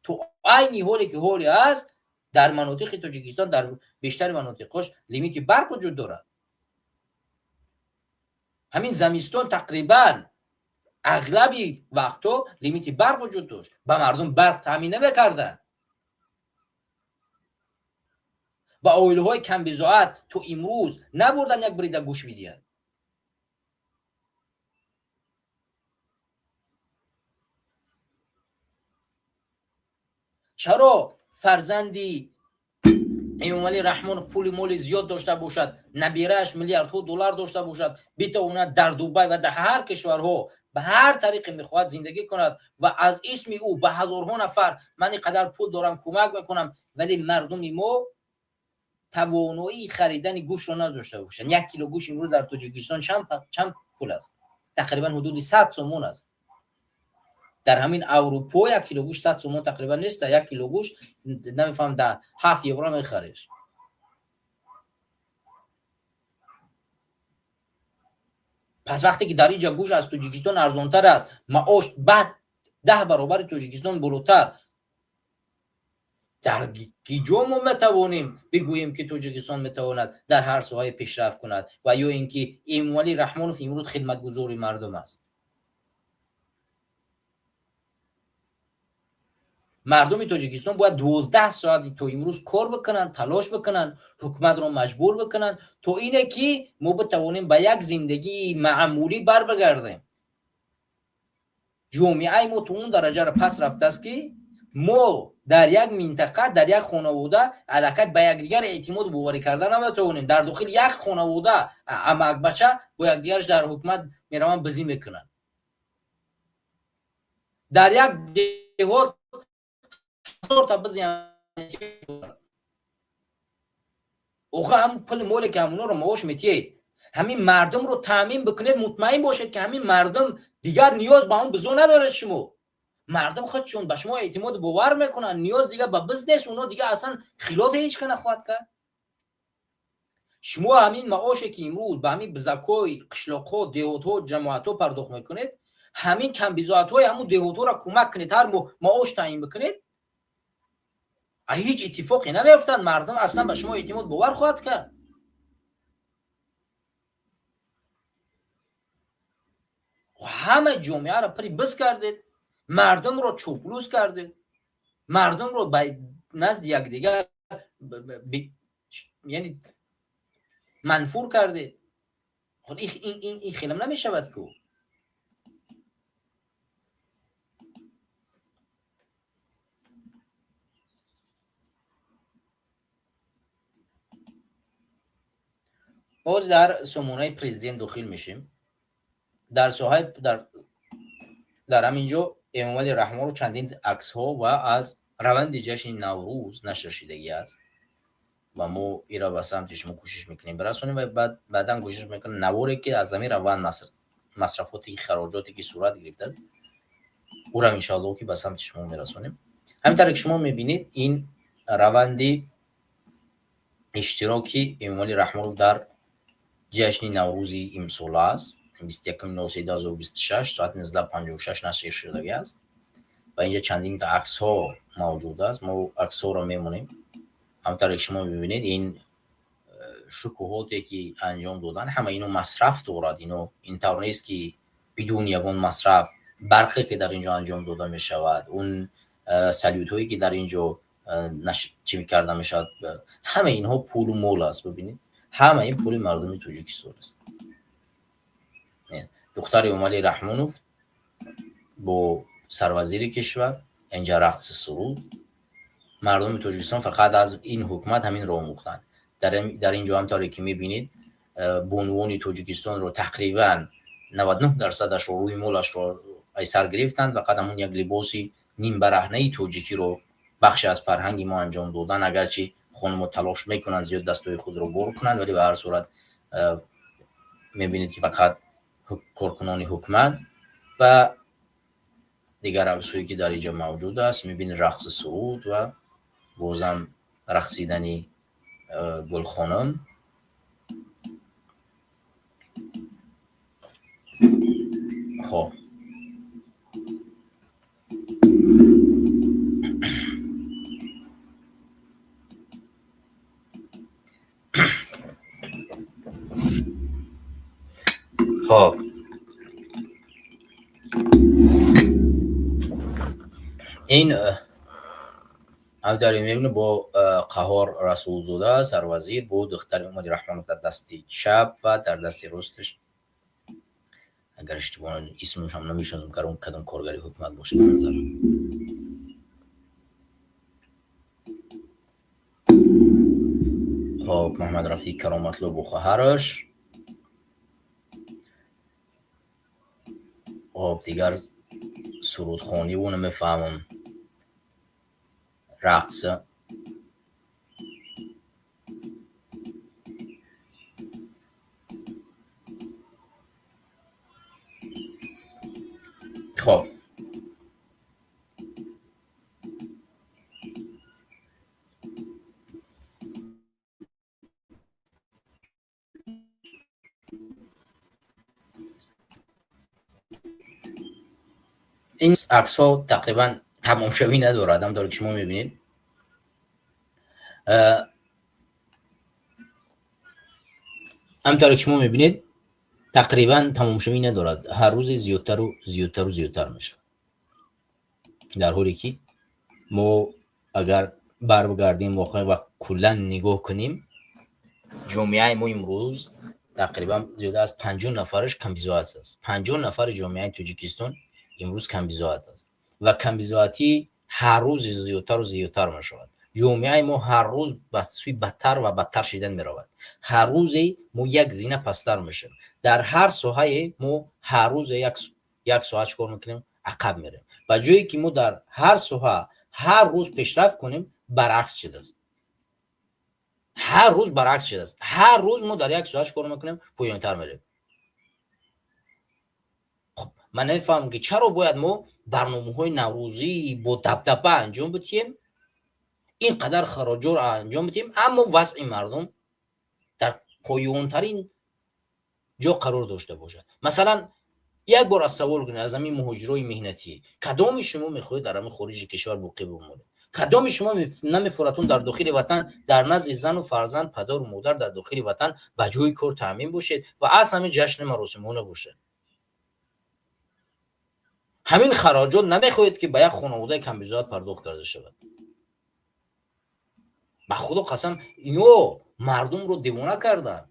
То айни ҳоле, ки ҳоле аст, дар манотиқи Тоҷикистон, дар бештари манотиқҳош лимити барқ вуҷуд дорад. Ҳамин замистон тақрибан ағлаби вақтҳо лимити барқ вуҷуд дошт, ба мардум барқ таъмин намекарданд. Ба оилаҳои камбизоат то имрӯз набурдан як бурида гӯшт бидиҳад. Чаро фарзанди Эмомалӣ Раҳмонов пули моли зиёд дошта бошад, набирааш миллиардҳо доллар дошта бошад, битавонад дар Дубай ва дар ҳар кишварҳо ба ҳар тариқе мехоҳад зиндагӣ кунад ва аз исми ӯ ба ҳазорҳо нафар «ман ин қадар пул дорам, кӯмак мекунам», вале мардуми мо тавоноии харидани гӯштро надошта бошанд? 1 кило гӯшт имрӯз дар Тоҷикистон чанд пул аст? Тақрибан ҳудуди 100 сомон аст. Дар ҳамин Аврупо 1 кило гӯшт 100 сомон тақрибан нест. 1 кило гӯшт, намефаҳмам, да 7 евро мехариш. Пас вақте ки дар инҷа гӯшт аз Тоҷикистон арзонтар аст, маош баъд 10 баробари Тоҷикистон болотар, дар ки ҷо мо метавонем бигӯем, ки Тоҷикистон метавонад дар ҳар соҳае пешрафт кунад ва ё ин ки Эмомалӣ Раҳмонов имрӯз хидматгузори мардум аст? Мардуми Тоҷикистон бояд 12 соат то имрӯз кор бикунанд, талош бикунанд, ҳукуматро маҷбур бикунанд, то ине ки мо битавонем ба як зиндагии маъмулӣ барбигардем. Ҷомеаи мо то он дараҷаро пас рафтааст, ки мо дар як минтақа, дар як хонавода аллакай ба якдигар эътимоду боварӣ карда наметавонем. Дар дохили як хонавода амакбача бо якдигарш дар ҳукумат мераванд, бизӣ мекунанд. Дар як деҳот ҳазорта бизи. Охи ҳамн пули моле, ки ҳамоноро маош метиҳед, ҳамин мардумро таъмин бикунед. Мутмаин бошед, ки ҳамин мардум дигар ниёз ба он бизо надорад. Шумо мардум худшон ба шумо эътимоду бовар мекунанд, ниёз дигар ба биз нест. Оно дигар аслан хилофи ҳеҷ ка нахоҳад кард. Шумо ҳамин маоше, ки имрӯз ба ҳамин бизакҳои қишлоқҳо, деҳотҳо, ҷамоатҳо пардохт мекунед, ҳамин камбизоатҳои ҳамун деҳотҳоро кӯмак кунед, ҳар моҳ маош таъин бикунед, ҳеҷ иттифоқе намеафтад. Мардум аслан ба шумо эътимод бовар хоҳад кард. Ҳама ҷомеаро пири биз кардед, мардумро чӯплус кардед, мардумро ба Назди якдигар, яъне манфур кардед. Ин хелам намешавад ку. Боз дар сомонаи президент дохил мешем. Дар соҳаи дар ҳамин ҷо Эмомали Раҳмонро чандин аксҳо ва аз раванди ҷашни Наврӯз нашр шидагӣ аст ва мо ира ба самти шумо кӯшиш мекунем бирасонем ва баъдан кӯшиш мекунем наворе, ки аз ҳамин раванд масрафоте, хароҷоте, ки сурат гирифтааст, ӯрам иншоаллоҳ ки ба самти шумо мерасонем. Ҳамин тавре ки шумо мебинед, ин раванди иштироки Эмомали Раҳмонов дар ҷашни Наврӯзи имсола аст. 21.03.2026, соати 19:56 нашр шудагӣ аст ва инҷа чандин аксҳо мавҷуд аст. Мо аксҳоро мемонем. Ҳамтавре ки шумо мебинед, ин шукӯҳоте, ки анҷом доданд, ҳама ино масраф дорад. Ино ин тавр нест, ки бидуни ягон масраф. Барқе, ки дар ин ҷо анҷом дода мешавад, он салютҳое, ки дар ин ҷо чӣ карда мешавад, ҳама инҳо пулу мол аст. Бибинед, ҳама ин пули мардуми Тоҷикистон аст. Духтари Эмомалӣ Раҳмонов бо сарвазири кишвар инҷа рақси суруд. Мардуми Тоҷикистон фақат аз ин ҳукумат ҳаминро омӯхтанд. Дар ин ҷо ҳамтавре ки мебинед, бонувони Тоҷикистонро тақрибан 99%-ашро рӯи молашро айсар гирифтанд. Фақат ҳамон як либоси нимбараҳнаи тоҷикиро бахше аз фарҳанги мо анҷом додан. Агарчи хонумо талош мекунанд зиёд дастои худро бор кунанд, вале ба ҳар сурат мебинед, ки фақат коркунони ҳукумат ва дигар аксҳое, ки дар инҷо мавҷуд аст, мебинед, рақси суруд ва бозам рақсидани Гулхонум. Хоб, хоб, ин ҳамтавре мебинем, бо Қаҳор Расулзода, сарвазир, бо духтари Эмомалӣ Раҳмонов дар дасти чап ва дар дасти росташ, агар иштибоҳ, исмашам намешиносам, кадом коргари ҳукумат бошад ба назар. Хоб, Муҳаммад Рафиқ Кароматло бо хоҳараш. Хоб, дигар сурудхониву намефаҳмам, рақс. Хоб, ин аксҳо тақрибан тамомшавӣ надорад. Ҳамтавре ки шумо мебинед, ҳамтавре ки шумо мебинед, тақрибан тамомшавӣ надорад. Ҳар рӯзе зиёдтару зиёдтару зиёдтар мешавад, дар ҳоле ки мо агар баргардем воқеа ва куллан нигоҳ кунем, ҷомеаи мо имрӯз тақрибан зиёда аз 50 нафараш камбизоат аст. 50 нафари ҷомеаи Тоҷикистон имрӯз камбизоат аст ва камбизоатӣ ҳар рӯз зиёдтару зиёдтар мешавад. Ҷомеаи мо ҳар рӯз ба сӯи бадтар ва бадтар шидан меравад. Ҳар рӯзе мо як зина пасттар мешавем. Дар ҳар соҳае мо ҳар рӯзе як соҳа чӣ кор мекунем? Ақаб мерем. Ба ҷое ки мо дар ҳар соҳа ҳар рӯз пешрафт кунем, баръакс шудааст. Ҳар рӯз баръакс шудааст. Ҳар рӯз мо дар як соҳа чӣ кор мекунем? Поёнтар мерем. Хоб, ман намефаҳмам, ки чаро бояд мо барномаҳои наврӯзӣ бо дабдаба анҷом бидиҳем, ин қадар хароҷотро анҷом бидиҳем, аммо вазъи мардум дар поёнтарин ҷо қарор дошта бошад. Масалан, як бор аз савол кунед аз ҳамин муҳоҷирои меҳнатӣ: кадоми шумо мехоҳед дар ҳамин хориҷи кишвар боқӣ бимонед? Кадоми шумо намефуратун дар дохили ватан, дар назди зану фарзанд, падару модар, дар дохили ватан ба ҷои кор таъмин бошед ва аз ҳамин ҷашни маросимҳо набошед? Ҳамин хароҷот намехоҳед, ки ба як хонаводаи камбизоат пардохт карда шавад. Ба Худо қасам, ино мардумро девона карданд.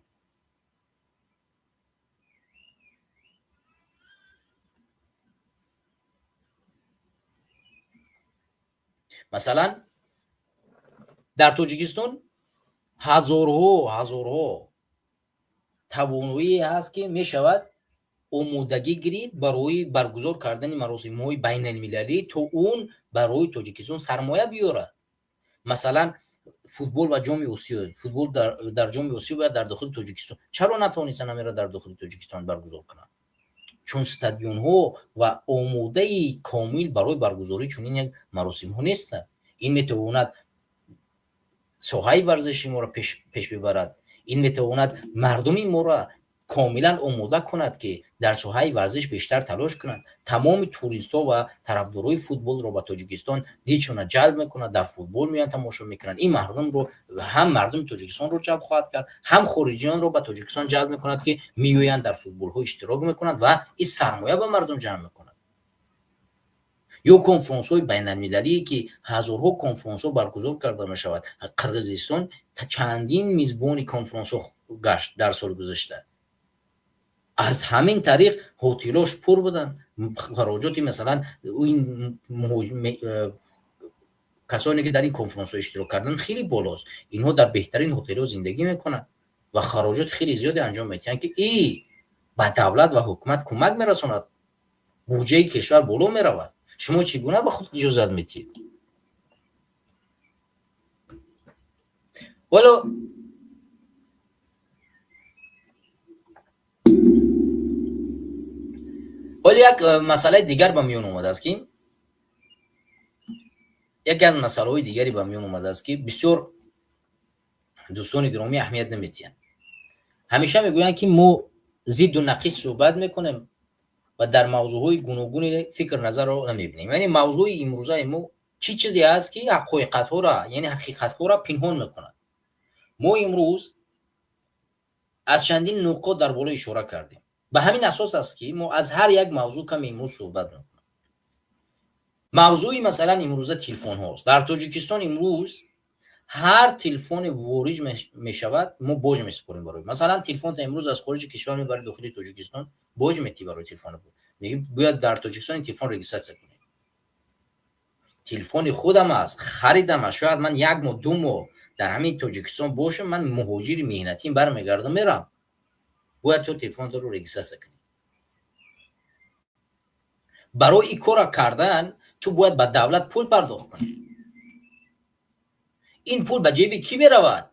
Масалан, дар Тоҷикистон ҳазорҳо ҳазорҳо тавоноие ҳаст, ки мешавад омодагӣ гирифт барои баргузор кардани маросимҳои байналмилалӣ, то он барои Тоҷикистон сармоя биёрад. Масалан, футбол ва Ҷоми Осиё, футбол дар Ҷоми Осиё бояд дар дохили Тоҷикистон. Чаро натавонистанд ҳамеро дар дохили Тоҷикистон баргузор кунанд? Чун стадионҳо ва омодаи комил барои баргузории чунин як маросимҳо нестанд. Ин метавонад соҳаи варзиши моро пеш бибарад, ин метавонад мардуми моро комилан омода кунад, ки дар соҳаи варзиш бештар талош кунанд. Тамоми туристҳо ва тарафдорои футболро ба Тоҷикистон дидшона ҷалб мекунад, дар футбол меоянд, тамошо мекунанд. Ин мардумро ҳам мардуми Тоҷикистонро ҷалб хоҳад кард, ҳам хориҷиёнро ба Тоҷикистон ҷалб мекунад, ки меоянд, дар футболҳо иштирок мекунанд ва ин сармоя ба мардум ҷамъ мекунад. Ё конфронсҳои байналмилалие, ки ҳазорҳо конфронсҳо баргузор карда мешавад. Қирғизистон чандин мизбони конфронсҳо гашт дар соли гузашта. Аз ҳамин тариқ ҳотилош пур буданд. Хароҷоти, масалан, ин касоне, ки дар ин конфронсҳо иштирок карданд, хеле болост. Инҳо дар беҳтарин ҳотелҳо зиндагӣ мекунанд ва хароҷоти хеле зиёде анҷом медиҳанд, ки и ба давлат ва ҳукумат кӯмак мерасонад, буҷаи кишвар боло меравад. Шумо чӣ гуна ба худ иҷозат медиҳед? Ҳоло як масъалаи дигар ба миён омадааст, ки яке аз масъалаҳои дигаре ба миён омадааст, ки бисёр дӯстони гиромӣ аҳамият намедиҳанд. Ҳамеша мегӯянд, ки мо зидду нақис суҳбат мекунем ва дар мавзӯъҳои гуногуни фикр назарро намебинем. Яъне мавзӯи имрӯзаи мо чӣ чизе аст, ки ҳақиқатҳоро, яъне ҳақиқатҳоро пинҳон мекунад? Мо имрӯз аз чандин нуқот дар боло ишора кардем. Ба ҳамин асос аст, ки мо аз ҳар як мавзӯъ каме имрӯз суҳбат мекунем. Мавзӯи, масалан, имрӯза телефонҳост. Дар Тоҷикистон имрӯз ҳар телефоне ворид мешавад, мо боҷ месупорем барои. Масалан, телефонта имрӯз аз хориҷи кишвар мебарӣ дохили Тоҷикистон, боҷ метӣ барои телефони худ. Мегӣ, бояд дар Тоҷикистон телефон регистрация кунӣ. Телефони худам аст, харидам аст. Шояд ман як моҳ, 2 моҳ дар ҳамин Тоҷикистон бошам, ман муҳоҷири меҳнатим, бармегардам, мерам. Бояд ту телефонро регистрация кунӣ. Барои ин корро кардан ту бояд ба давлат пул пардохт кунӣ. Ин пул ба ҷеби кӣ меравад?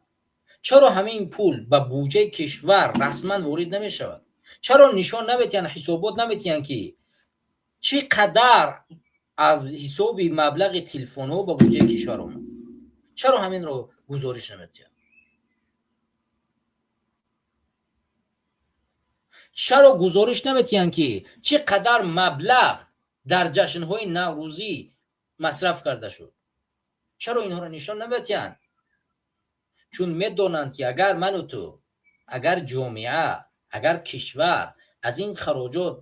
Чаро ҳамин пул ба буҷаи кишвар расман ворид намешавад? Чаро нишон наметиҳанд, ҳисобот наметиҳанд, ки чӣ қадар аз ҳисоби маблағи телефонҳо ба буҷаи кишвар омад? Чаро ҳаминро гузориш наметиҳанд? Чаро гузориш наметиҳанд, ки чӣ қадар маблағ дар ҷашнҳои наврӯзӣ масраф карда шуд? Чаро инҳоро нишон наметиҳанд? Чун медонанд, ки агар ману ту, агар ҷомеа, агар кишвар аз ин хароҷот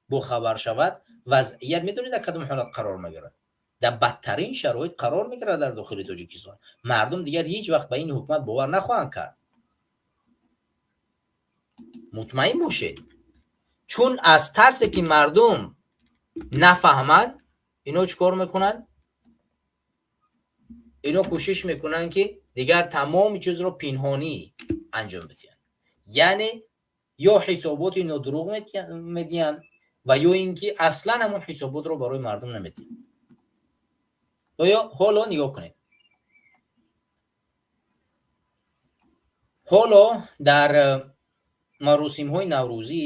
бохабар шавад, вазъият медонед дар кадом ҳолат қарор мегирад? Дар бадтарин шароит қарор мегирад. Дар дохили Тоҷикистон мардум дигар ҳеҷ вақт ба ин ҳукумат бовар нахоҳанд кард, мутмаин бошед. Чун аз тарсе, ки мардум нафаҳманд, ино чӣ кор мекунанд? Ино кӯшиш мекунанд, ки дигар тамоми чизро пинҳонӣ анҷом бидиҳанд. Яъне ё ҳисоботи нодуруғ медиҳанд ва ё ин ки аслан ҳамон ҳисоботро барои мардум намедиҳанд. Оё ҳоло нигоҳ кунед, ҳоло дар маросимҳои наврӯзӣ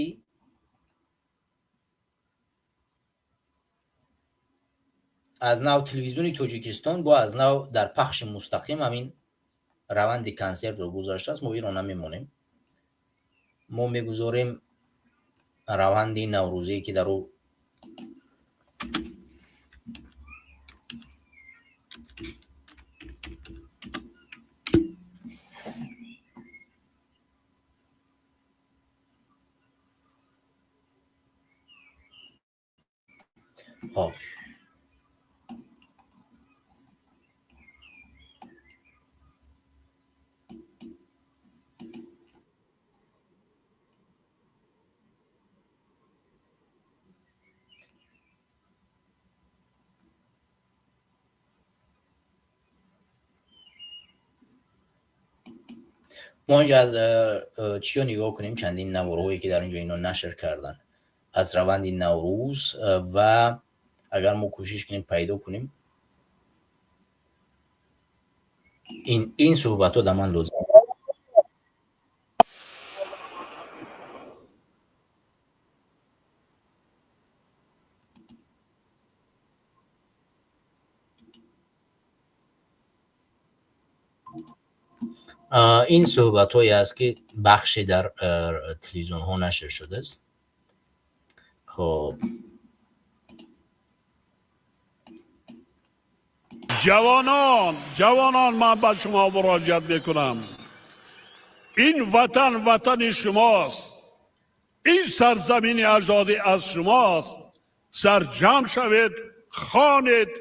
аз нав телевизиони Тоҷикистон бо аз нав дар пахши мустақим ҳамин раванди консертро гузаштааст. Мо инро намемонем, мо мегузорем раванди наврӯзие, ки дар ӯ хоб. Мо инҷа аз чиё нигоҳ кунем, чандин наворҳое ки дар инҷо ино нашр кардан аз раванди Наврӯз, ва агар мо кӯшиш кунем пайдо кунем, ин суҳбатҳо да ман лозим. Ин суҳбатҳое аст, ки бахше дар телевизионҳо нашр шудааст. Хоб, ҷавонон, ҷавонон, ман ба шумо муроҷиат мекунам. Ин ватан ватани шумост, ин сарзамини аҷдодӣ аз шумост. Сарҷамъ шавед, хонед,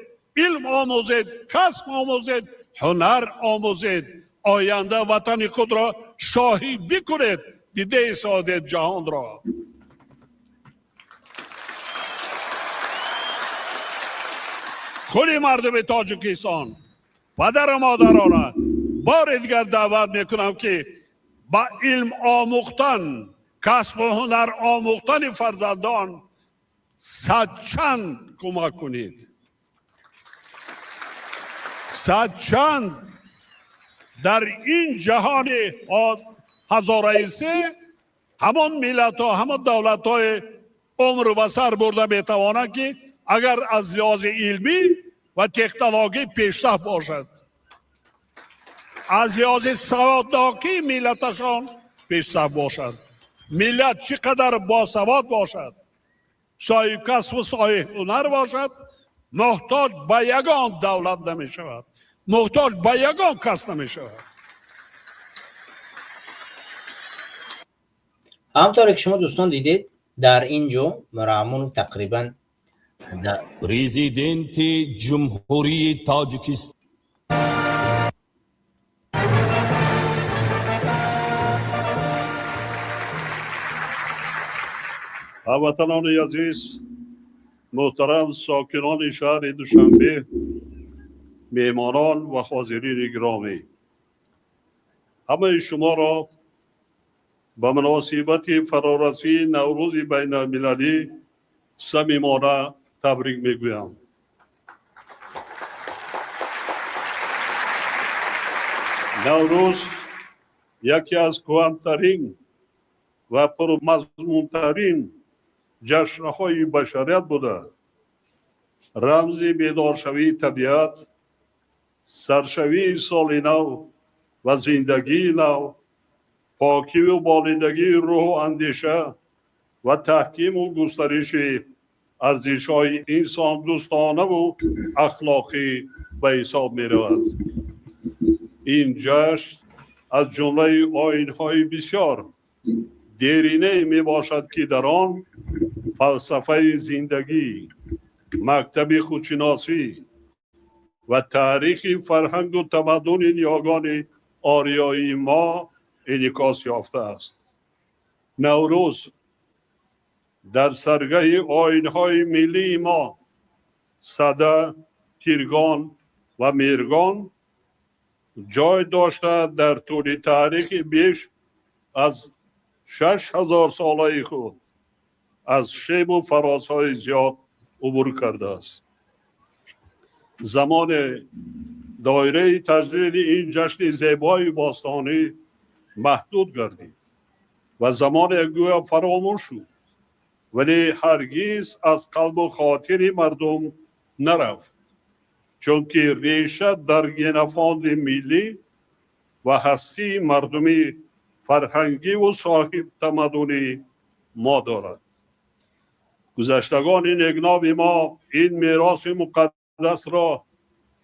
илм омӯзед, касб омӯзед, ҳунар омӯзед, оянда ватани худро шоҳӣ бикунед, дидаи содед ҷаҳонро. Кулли мардуми Тоҷикистон, падару модарона бори дигар даъват мекунам, ки ба илм омӯхтан, касбу ҳунар омӯхтани фарзандон садчанд кӯмак кунед, садчанд. Дар ин ҷаҳони ҳазораи се ҳамон миллатҳо, ҳамон давлатҳои умр ба сар бурда метавонанд, ки агар аз лиҳози илмӣ ва технологӣ пешрафт бошад, аз лиҳози саводнокии миллаташон пешрафт бошад. Миллат чӣ қадар босавод бошад, соҳибкасбу соҳибҳунар бошад, муҳтоҷ ба ягон давлат намешавад, муҳтоҷ ба ягон кас намешавад. Ҳамтавре ки шумо, дӯстон, дидед, дар ин ҷо Раҳмонов тақрибан Президенти Ҷумҳурии Тоҷикистон. Ҳамватанони азиз, муҳтарам сокинони шаҳри Душанбе, меҳмонон ва ҳозирини гиромӣ, ҳамаи шуморо ба муносибати фарорасии Наврӯзи байналмилалӣ самимона табрик мегӯям. Наврӯз яке аз кӯҳантарин ва пурмазмунтарин ҷашнҳои башарият буда, рамзи бедоршавии табиат, саршавии соли нав ва зиндагии нав, покиву болидагии рӯҳу андеша ва таҳкиму густариши арзишҳои инсондӯстонаву ахлоқӣ ба ҳисоб меравад. Ин ҷашн аз ҷумлаи оинҳои бисёр деринае мебошад, ки дар он фалсафаи зиндагӣ, мактаби худшиносӣ ва таърихи фарҳангу тамаддуни ниёгони ориёии мо инъикос ёфтааст. Наврӯз дар саргаҳи оинҳои миллии мо Сада, Тиргон ва Меҳргон ҷой дошта, дар тӯли таърихи беш аз 6000-солаи худ аз шебу фарозҳои зиёд убур кардааст. Замоне доираи таҷлили ин ҷашни зебои бостонӣ маҳдуд гардид ва замоне гӯё фаромӯш шуд, вале ҳаргиз аз қалбу хотири мардум нарафт, чунки реша дар генофонди миллӣ ва ҳастии мардуми фарҳангиву соҳибтамаддуни мо дорад. Гузаштагони некноми мо ин мероси муқаддасро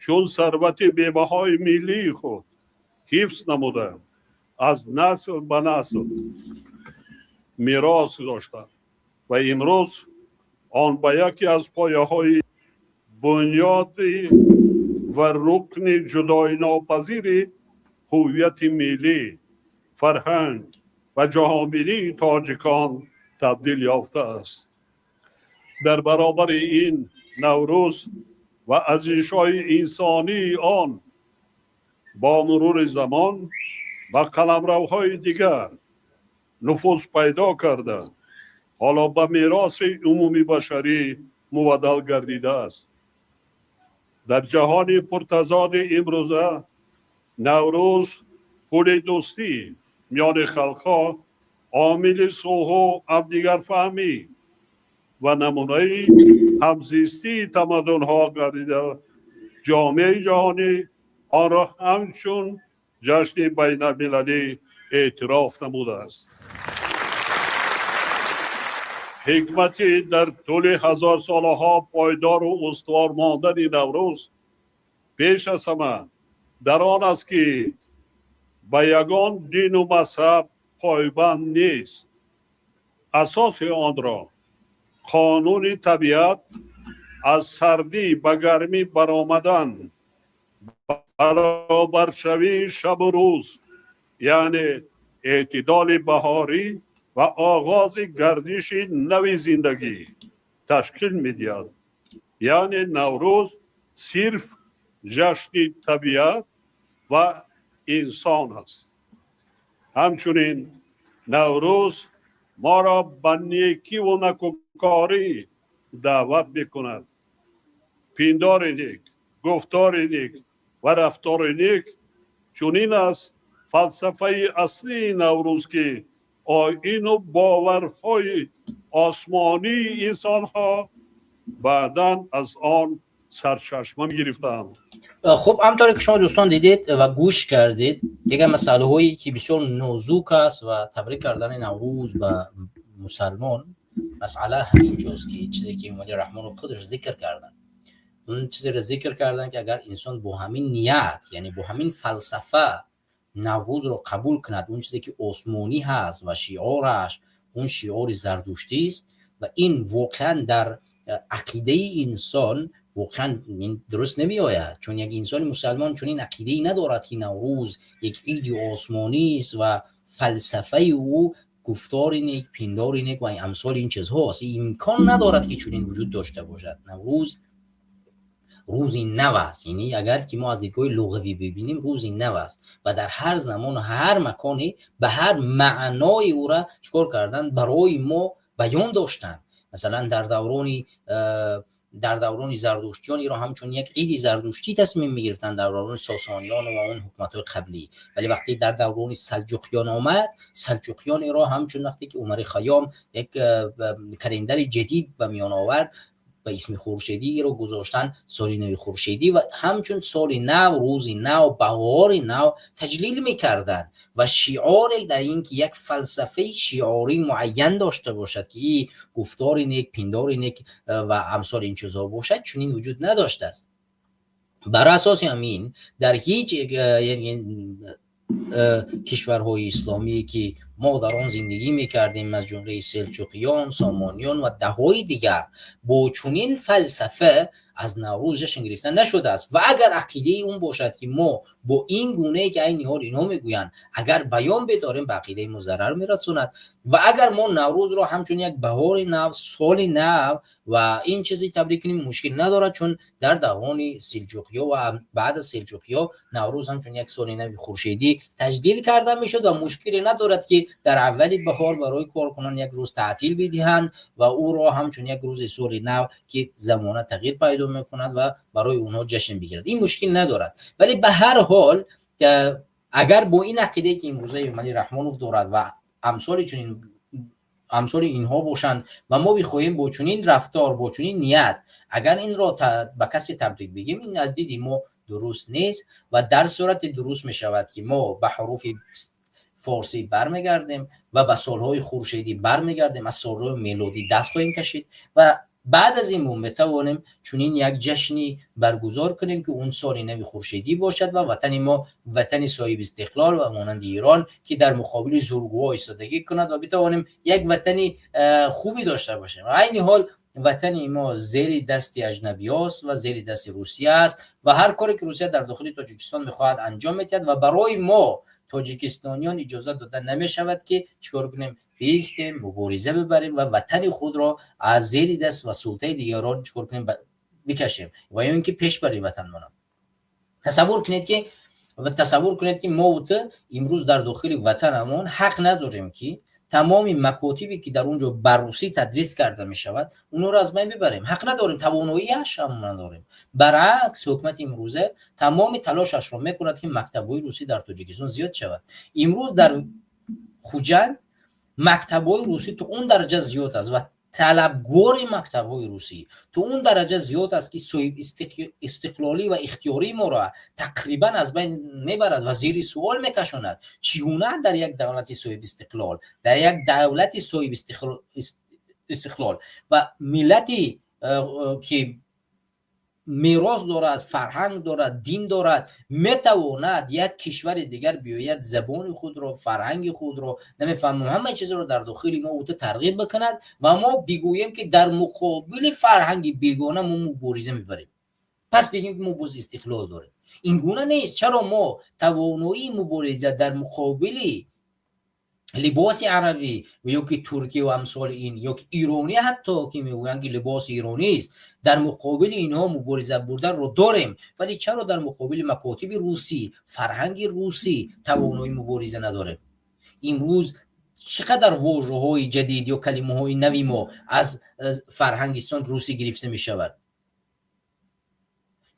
чун сарвати бебаҳои миллии худ ҳифз намуда, аз насл ба насл мерос гузоштанд ва имрӯз он ба яке аз пояҳои бунёди ва рукни ҷудоинопазири ҳуввияти миллӣ, фарҳанг ва ҷаҳонбинии тоҷикон табдил ёфтааст. Дар баробари ин, Наврӯз ва арзишҳои инсонии он бо мурури замон Ба қаламравҳои дигар нуфуз пайдо карда, ҳоло ба мероси умумибашарӣ мубаддал гардидааст. Дар ҷаҳони пуртазоди имрӯза Наврӯз пули дӯстӣ миёни халқҳо, омили сулҳу ҳамдигарфаҳмӣ ва намунаи ҳамзистии тамаддунҳо гардида, ҷомеаи ҷаҳонӣ онро ҳамчун ҷашни байналмилалӣ эътироф намудааст. Ҳикмати дар тӯли ҳазорсолаҳо пойдору устувор мондани Наврӯз пеш аз ҳама дар он аст, ки ба ягон дину мазҳаб пойбанд нест. Асоси онро қонуни табиат, аз сардӣ ба гармӣ баромадан, баробаршавии шабу рӯз, яъне эътидоли баҳорӣ ва оғози гардиши нави зиндагӣ ташкил медиҳад. Яъне Наврӯз сирф ҷашни табиат ва инсон аст. Ҳамчунин Наврӯз моро ба некиву накӯкорӣ даъват мекунад. Пиндори нек, гуфтори нек ва рафтори нек — чунин аст фалсафаи аслии Наврӯз, ки оину боварҳои осмонии инсонҳо баъдан аз он сарчашма гирифтаанд. Хуб, ҳамторе ки шумо, дӯстон, дидед ва гӯш кардед, дигар масъалаҳое ки бисёр нозук аст ва табрик кардани Наврӯз ба мусалмон, масъала ҳамин ҷост, ки чизе ки Эмомалӣ Раҳмонов худаш зикр карданд, он чизеро зикр карданд, ки агар инсон бо ҳамин ният, яъне бо ҳамин фалсафа Наврӯзро қабул кунад, он чизе ки осмонӣ ҳаст ва шиораш он шиори зардуштист ва ин воқеан дар ақидаи инсон воқеан дуруст намеояд, чун як инсони мусалмон чунин ақидае надорад, ки Наврӯз як иди осмонист ва фалсафаи ӯ гуфтори нек, пиндори нек ва амсоли ин чизҳост. Имкон надорад, ки чунин вуҷуд дошта бошад. Наврӯз рӯзи нав аст, яъне агар ки мо аз дидгоҳи луғавӣ бибинем, рӯзи нав аст ва дар ҳар замону ҳар маконе ба ҳар маънои ӯра чикор кардан, барои мо баён доштанд. Масалан, дар даврони зардуштиён иро ҳамчун як иди зардуштӣ тасмим мегирифтанд, дар даврони Сосониён ва он ҳукуматҳои қаблӣ. Вале вақте дар даврони салҷуқиён омад, салҷуқиён иро ҳамчун, вақте ки Умари Хайём як календари ҷадид ба миён овард ба исми хуршедӣ, иро гузоштанд соли нави хуршедӣ ва ҳамчун соли нав, рӯзи нав, баҳори нав таҷлил мекарданд. Ва шиоре дар ин ки як фалсафаи шиорӣ муайян дошта бошад, ки и гуфтори нек, пиндори нек ва амсоли ин чизҳо бошад, чунин вуҷуд надоштааст. Бар асоси ҳамин, дар ҳеҷ кишварҳои исломие, ки мо дар он зиндагӣ мекардем, аз ҷумлаи селҷуқиён, Сомониён ва даҳҳои дигар, бо чунин фалсафа аз Наврӯз ҷашн гирифта нашудааст. Ва агар ақидаи он бошад, ки мо бо ин гунае, ки айни ҳол инҳо мегӯянд, агар баён бидорем, ба ақидаи мо зарар мерасонад. Ва агар мо Наврӯзро ҳамчун як баҳори нав, соли нав ва ин чизе табрик кунем, мушкил надорад, чун дар даврони селҷуқиё ва баъд аз селҷуқиё Наврӯз ҳамчун як соли нави хуршедӣ таҷлил карда мешуд ва мушкиле надорад, ки дар аввали баҳор барои коркунон як рӯз таътил бидиҳанд ва ӯро ҳамчун як рӯзи соли нав, ки замона тағйир пайдо мекунад, ва барои онҳо ҷашн бигирад. Ин мушкил надорад. Вале ба ҳар ҳол, агар бо ин ақидае, ки имрӯза Эмомалӣ Раҳмонов дорад ва амсоли чунин, амсоли инҳо бошанд ва мо бихоҳем бо чунин рафтор, бо чунин ният агар инро ба касе табрик бигем, ин аз диди мо дуруст нест. Ва дар сурате дуруст мешавад, ки мо ба ҳуруфи форсӣ бармегардем ва ба солҳои хуршедӣ бармегардем, аз солҳои мелодӣ даст хоҳем кашид ва баъд аз ин мо метавонем чунин як ҷашни баргузор кунем, ки он соли нави хуршедӣ бошад ва ватани мо ватани соҳиби истиқлол ва монанди Эрон, ки дар муқобили зургӯҳо истодагӣ кунад ва битавонем як ватани хубе дошта бошем. Айни ҳол ватани мо зери дасти аҷнабиёст ва зери дасти Русия аст ва ҳар коре ки Русия дар дохили Тоҷикистон мехоҳад, анҷом медиҳад ва барои мо тоҷикистониён иҷозат дода намешавад, ки чикор кунем, биистем, мубориза бибарем ва ватани худро аз зери даст ва султаи дигарон чикор кунем, бикашем ва ё ин ки пеш барем ватанмона. Тасаввур кунед, ки Ва тасаввур кунед, ки мо ту имрӯз дар дохили ватанамон ҳақ надорем, ки тамоми макотибе, ки дар он ҷо ба русӣ тадрис карда мешавад, онҳоро аз байн бибарем. Ҳақ надорем, тавоноиаш ҳам надорем. Баръакс, ҳукумати имрӯза тамоми талошашро мекунад, ки мактабҳои русӣ дар Тоҷикистон зиёд шавад. Имрӯз дар Хуҷанд мактабҳои русӣ то он дараҷа зиёд аст ва талабгори мактабҳои русӣ то он дараҷа зиёд аст, ки соҳиб истиқлолӣ ва ихтиёрии моро тақрибан аз байн мебарад ва зери суол мекашонад. Чӣ гуна дар як давлати соҳибистиқлол, дар як давлати соҳиб истиқлол ва миллати, ки мерос дорад, фарҳанг дорад, дин дорад, метавонад як кишвари дигар биёяд, забони худро, фарҳанги худро, намефаҳмам, ҳамаи чизро дар дохили мо ту тарғиб бикунад ва мо бигӯем, ки дар муқобили фарҳанги бегона мо мубориза мебарем, пас бигӯем, ки мо боз истиқлол дорем? Ин гуна нест. Чаро мо тавоноии мубориза дар муқобили либоси арабӣ ё ки туркӣ ва амсоли ин, ё ки иронӣ ҳатто, ки мегӯянд, ки либоси иронист, дар муқобили инҳо мубориза бурданро дорем, вале чаро дар муқобили макотиби русӣ, фарҳанги русӣ тавоноии мубориза надорем? Имрӯз чӣ қадар вожаҳои ҷадид ё калимаҳои нави мо аз фарҳангистон русӣ гирифта мешавад?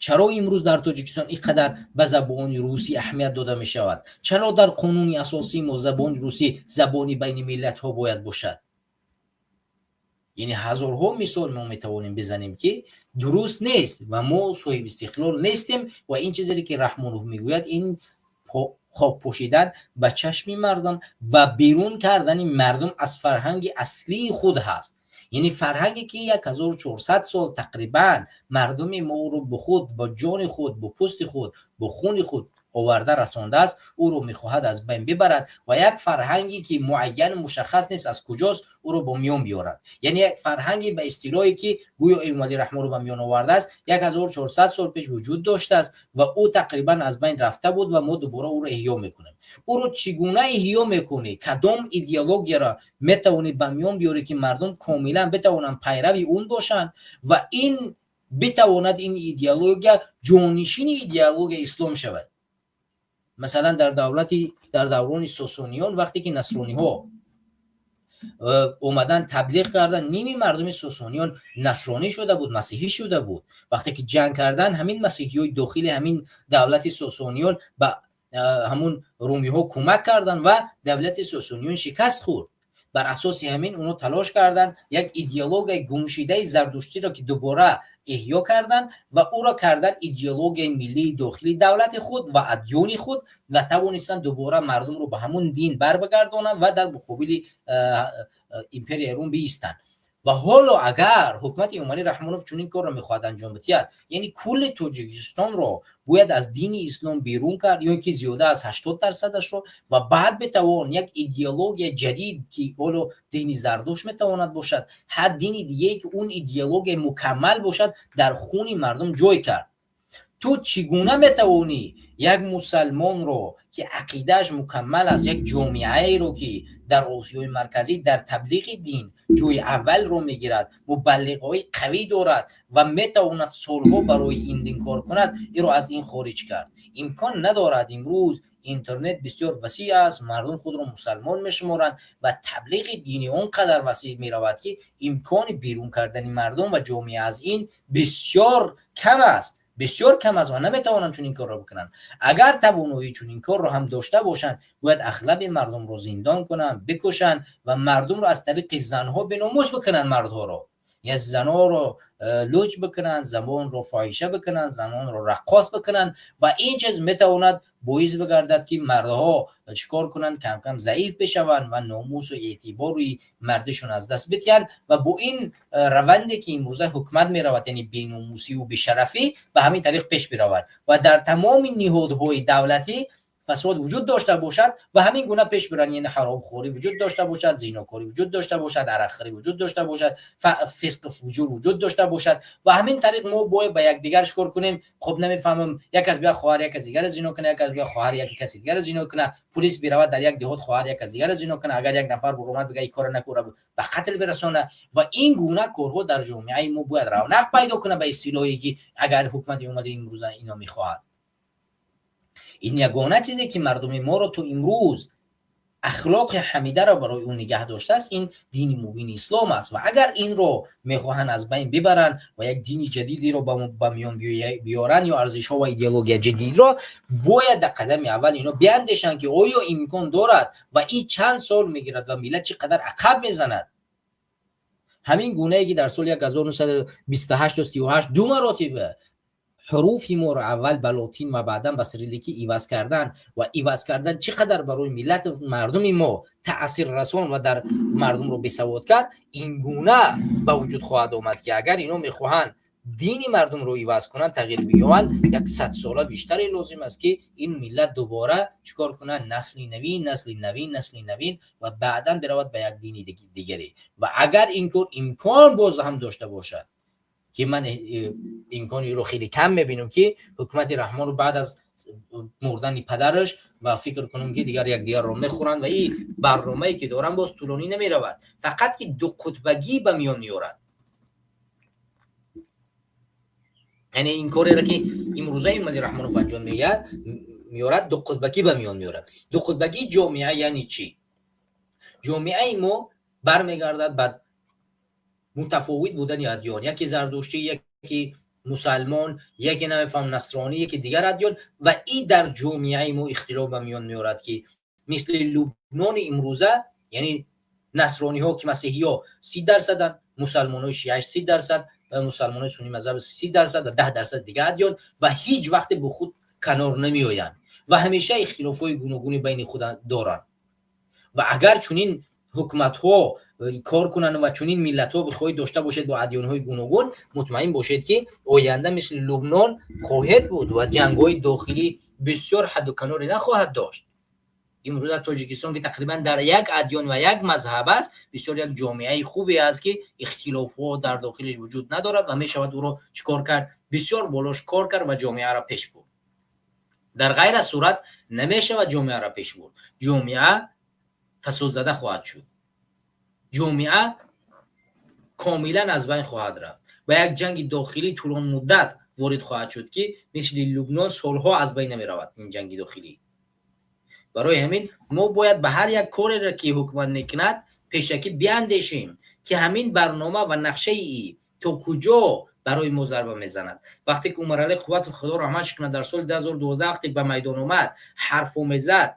Чаро имрӯз дар Тоҷикистон ин қадар ба забони русӣ аҳамият дода мешавад? Чаро дар қонуни асосии мо забони русӣ забони байни миллатҳо бояд бошад? Яъне ҳазорҳо мисол мо метавонем бизанем, ки дуруст нест ва мо соҳиби истиқлол нестем. Ва ин чизе, ки Раҳмонов мегӯяд, ин хок пошидан ба чашми мардум ва берун кардани мардум аз фарҳанги аслии худ ҳаст. Яъне фарҳанге, ки 1400 сол тақрибан мардуми мо ӯро бо худ, бо ҷони худ, бо пӯсти худ, бо хуни худ оварда расондааст, ӯро мехоҳад аз байн бибарад ва як фарҳанге, ки муайяну мушаххас нест аз куҷост, ӯро бо миён биёрад. Яъне як фарҳанге, ба истилоҳе, ки гӯё Эмомалӣ Раҳмонро ба миён овардааст, 1400 сол пеш вуҷуд доштааст ва ӯ тақрибан аз байн рафта буд ва мо дубора ӯро эҳё мекунем. Ӯро чӣ гуна эҳё мекунӣ? Кадом идеологияро метавонӣ ба миён биёрӣ, ки мардум комилан битавонанд пайрави он бошанд ва ин битавонад ин идеология ҷонишини идеологияи ислом шавад? Масалан, дар давлати, дар даврони Сосониён, вақте ки насрониҳо омадан таблиғ кардан, ними мардуми Сосониён насронӣ шуда буд, масеҳӣ шуда буд. Вақте ки ҷанг кардан, ҳамин масеҳиҳои дохили ҳамин давлати Сосониён ба ҳамун румиҳо кӯмак карданд ва давлати Сосониён шикаст хӯрд. Бар асоси ҳамин онҳо талош карданд, як идеологияи гумшидаи зардуштиро ки дубора эҳё карданд ва ӯро карданд идеологияи миллии дохили давлати худ ва адёни худ ва тавонистанд дубора мардумро ба ҳамун дин барбагардонанд ва дар муқобили империяи Рум биистанд. Ва ҳоло агар ҳукумати Эмомалӣ Раҳмонов чунин корро мехоҳад анҷом бидиҳад, яъне кулли Тоҷикистонро бояд аз дини ислом берун кард ё ки зиёда аз 80 дарсадашро ва баъд битавон як идеология ҷадид, ки ҳоло дини Зардушт метавонад бошад, ҳар дини дигае, ки он идеология мукаммал бошад, дар хуни мардум ҷой кард. Ту чӣ гуна метавонӣ як мусалмонро, ки ақидааш мукаммал аст, як ҷомеаеро, ки дар Осиёи Марказӣ дар таблиғи дин ҷои аввалро мегирад, мубаллиғҳои қавӣ дорад ва метавонад солҳо барои ин дин кор кунад, иро аз ин хориҷ кард? Имкон надорад. Имрӯз интернет бисёр васеъ аст, мардум худро мусалмон мешуморанд ва таблиғи дини он қадар васеъ меравад, ки имкони берун кардани мардум ва ҷомеа аз ин бисёр кам аст, бисёр кам аст ва наметавонанд чунин корро бикунанд. Агар тавоноии чунин корро ҳам дошта бошанд, бояд ағлаби мардумро зиндон кунанд, бикушанд ва мардумро аз тариқи занҳо беномус бикунанд, мардҳоро я занҳоро луч бикунанд, занонро фоҳиша бикунанд, занонро раққос бикунанд. Ва ин чиз метавонад боис бигардад, ки мардҳо чӣ кор кунанд? Камкам заиф бишаванд ва номусу эътибори мардишон аз даст бидиҳанд. Ва бо ин раванде, ки имрӯза ҳукумат меравад, яъне беномусиву бешарафӣ ба ҳамин тариқ пеш биравад ва дар тамоми ниҳодҳои давлатӣ фасод вуҷуд дошта бошад ва ҳамин гуна пеш биранд, яъне ҳаромхорӣ вуҷуд дошта бошад, зинокорӣ вуҷуд дошта бошад, арақхӯрӣ вуҷуд дошта бошад, фисқ фуҷур вуҷуд дошта бошад ва ҳамин тариқ мо бояд ба якдигар шикор кунем. Хоб, намефаҳмам, як кас бия хоҳар як кас дигарро зино кунад, як кас бия хоҳар яке каси дигарро зино кунад, пулис биравад, дар як деҳот хоҳар як кас дигарро зино кунад, агар як нафар буромад, бига ин кора накура, ба қатл бирасонад. Ва ин гуна корҳо дар ҷомеаи мо бояд равнақ пайдо кунад, ба истилоҳе, ки агар ҳукумати омада имрӯза ино мехоҳад. Ин ягона чизе ки мардуми моро то имрӯз ахлоқи ҳамидаро барои ӯ нигаҳ доштааст, ин дини мубини ислом аст. Ва агар инро мехоҳанд аз байн бибаранд ва як дини ҷадидиро ба миён биёранд ё арзишҳо ва идеология ҷадидро, бояд дар қадами аввал ино биандешанд, ки оё имкон дорад ва ин чанд сол мегирад ва миллат чӣ қадар ақаб мезанад. Ҳамин гунае ки дар соли 1928 38 ду маротиба ҳуруфи моро аввал ба лотин ва баъдан ба сирилликӣ иваз кардан ва иваз кардан чӣ қадар барои миллату мардуми мо таъсир расон ва дар мардумро бесавод кард, ин гуна ба вуҷуд хоҳад омад, ки агар ино мехоҳанд дини мардумро иваз кунанд, тағйир биёбанд, як садсола бештаре лозим аст, ки ин миллат дубора чӣ кор кунад, насли навин, насли навин, насли навин ва баъдан биравад ба як дини дигаре. Ва агар ин кор имкон боз ҳам дошта бошад, ки ман имкониро хеле кам мебинам, ки ҳукумати Раҳмонро баъд аз мурдани падараш ва фикр кунам, ки дигар якдигарро мехӯранд ва ин барномае ки доранд, боз тӯлонӣ намеравад, фақат ки дуқутбагӣ ба миён меорад. Яъне ин кореро, ки имрӯза Эмомалӣ Раҳмонов анҷом меорад, дуқутбагӣ ба миён меорад. Дуқутбагии ҷомеа яъне чӣ? Ҷомеаи мо бармегардад ба мутафовит будани адён: яке зардуштӣ, яке мусалмон, яке намефаҳмам насронӣ, яке дигар адён. Ва и дар ҷомеаи мо ихтилоф ба миён меорад, ки мисли Лубнони имрӯза, яъне насрониҳо, ки масеҳиҳо 30%-анд, мусалмонҳои шиаш 30% ва мусалмонҳои сунни мазҳаб 30% ва 10% дигар адён, ва ҳеҷ вақте бо худ канор намеоянд ва ҳамеша ихтилофҳои гуногуни байни худ доранд. Ва агар чунин ҳукуматҳо кор кунанд ва чунин миллатҳо бихоҳед дошта бошед бо адёнҳои гуногун, мутмаин бошед, ки оянда мисли Лубнон хоҳед буд ва ҷангҳои дохилӣ бисёр ҳадду каноре нахоҳад дошт. Имрӯза Тоҷикистон, ки тақрибан дар як адён ва як мазҳаб аст, бисёр як ҷомеаи хубе аст, ки ихтилофҳо дар дохилиш вуҷуд надорад ва мешавад ӯро чӣ кор кард, бисёр болош кор кард ва ҷомеаро пеш бурд. Дар ғайр аз сурат намешавад ҷомеаро пеш бурд, ҷомеа фасодзада хоҳад шуд, ҷомеа комилан аз байн хоҳад рафт ва як ҷанги дохилии тӯлонмуддат ворид хоҳад шуд, ки мисли Лубнон солҳо аз байн намеравад ин ҷанги дохилӣ. Барои ҳамин мо бояд ба ҳар як кореро, ки ҳукумат мекунад, пешакӣ биандешем, ки ҳамин барнома ва нақшаи и то куҷо барои мо зарба мезанад. Вақте ки Умаралӣ Қувватов, Худо раҳматш кунад, дар соли 2012 вақте ба майдон омад, ҳарфо мезад,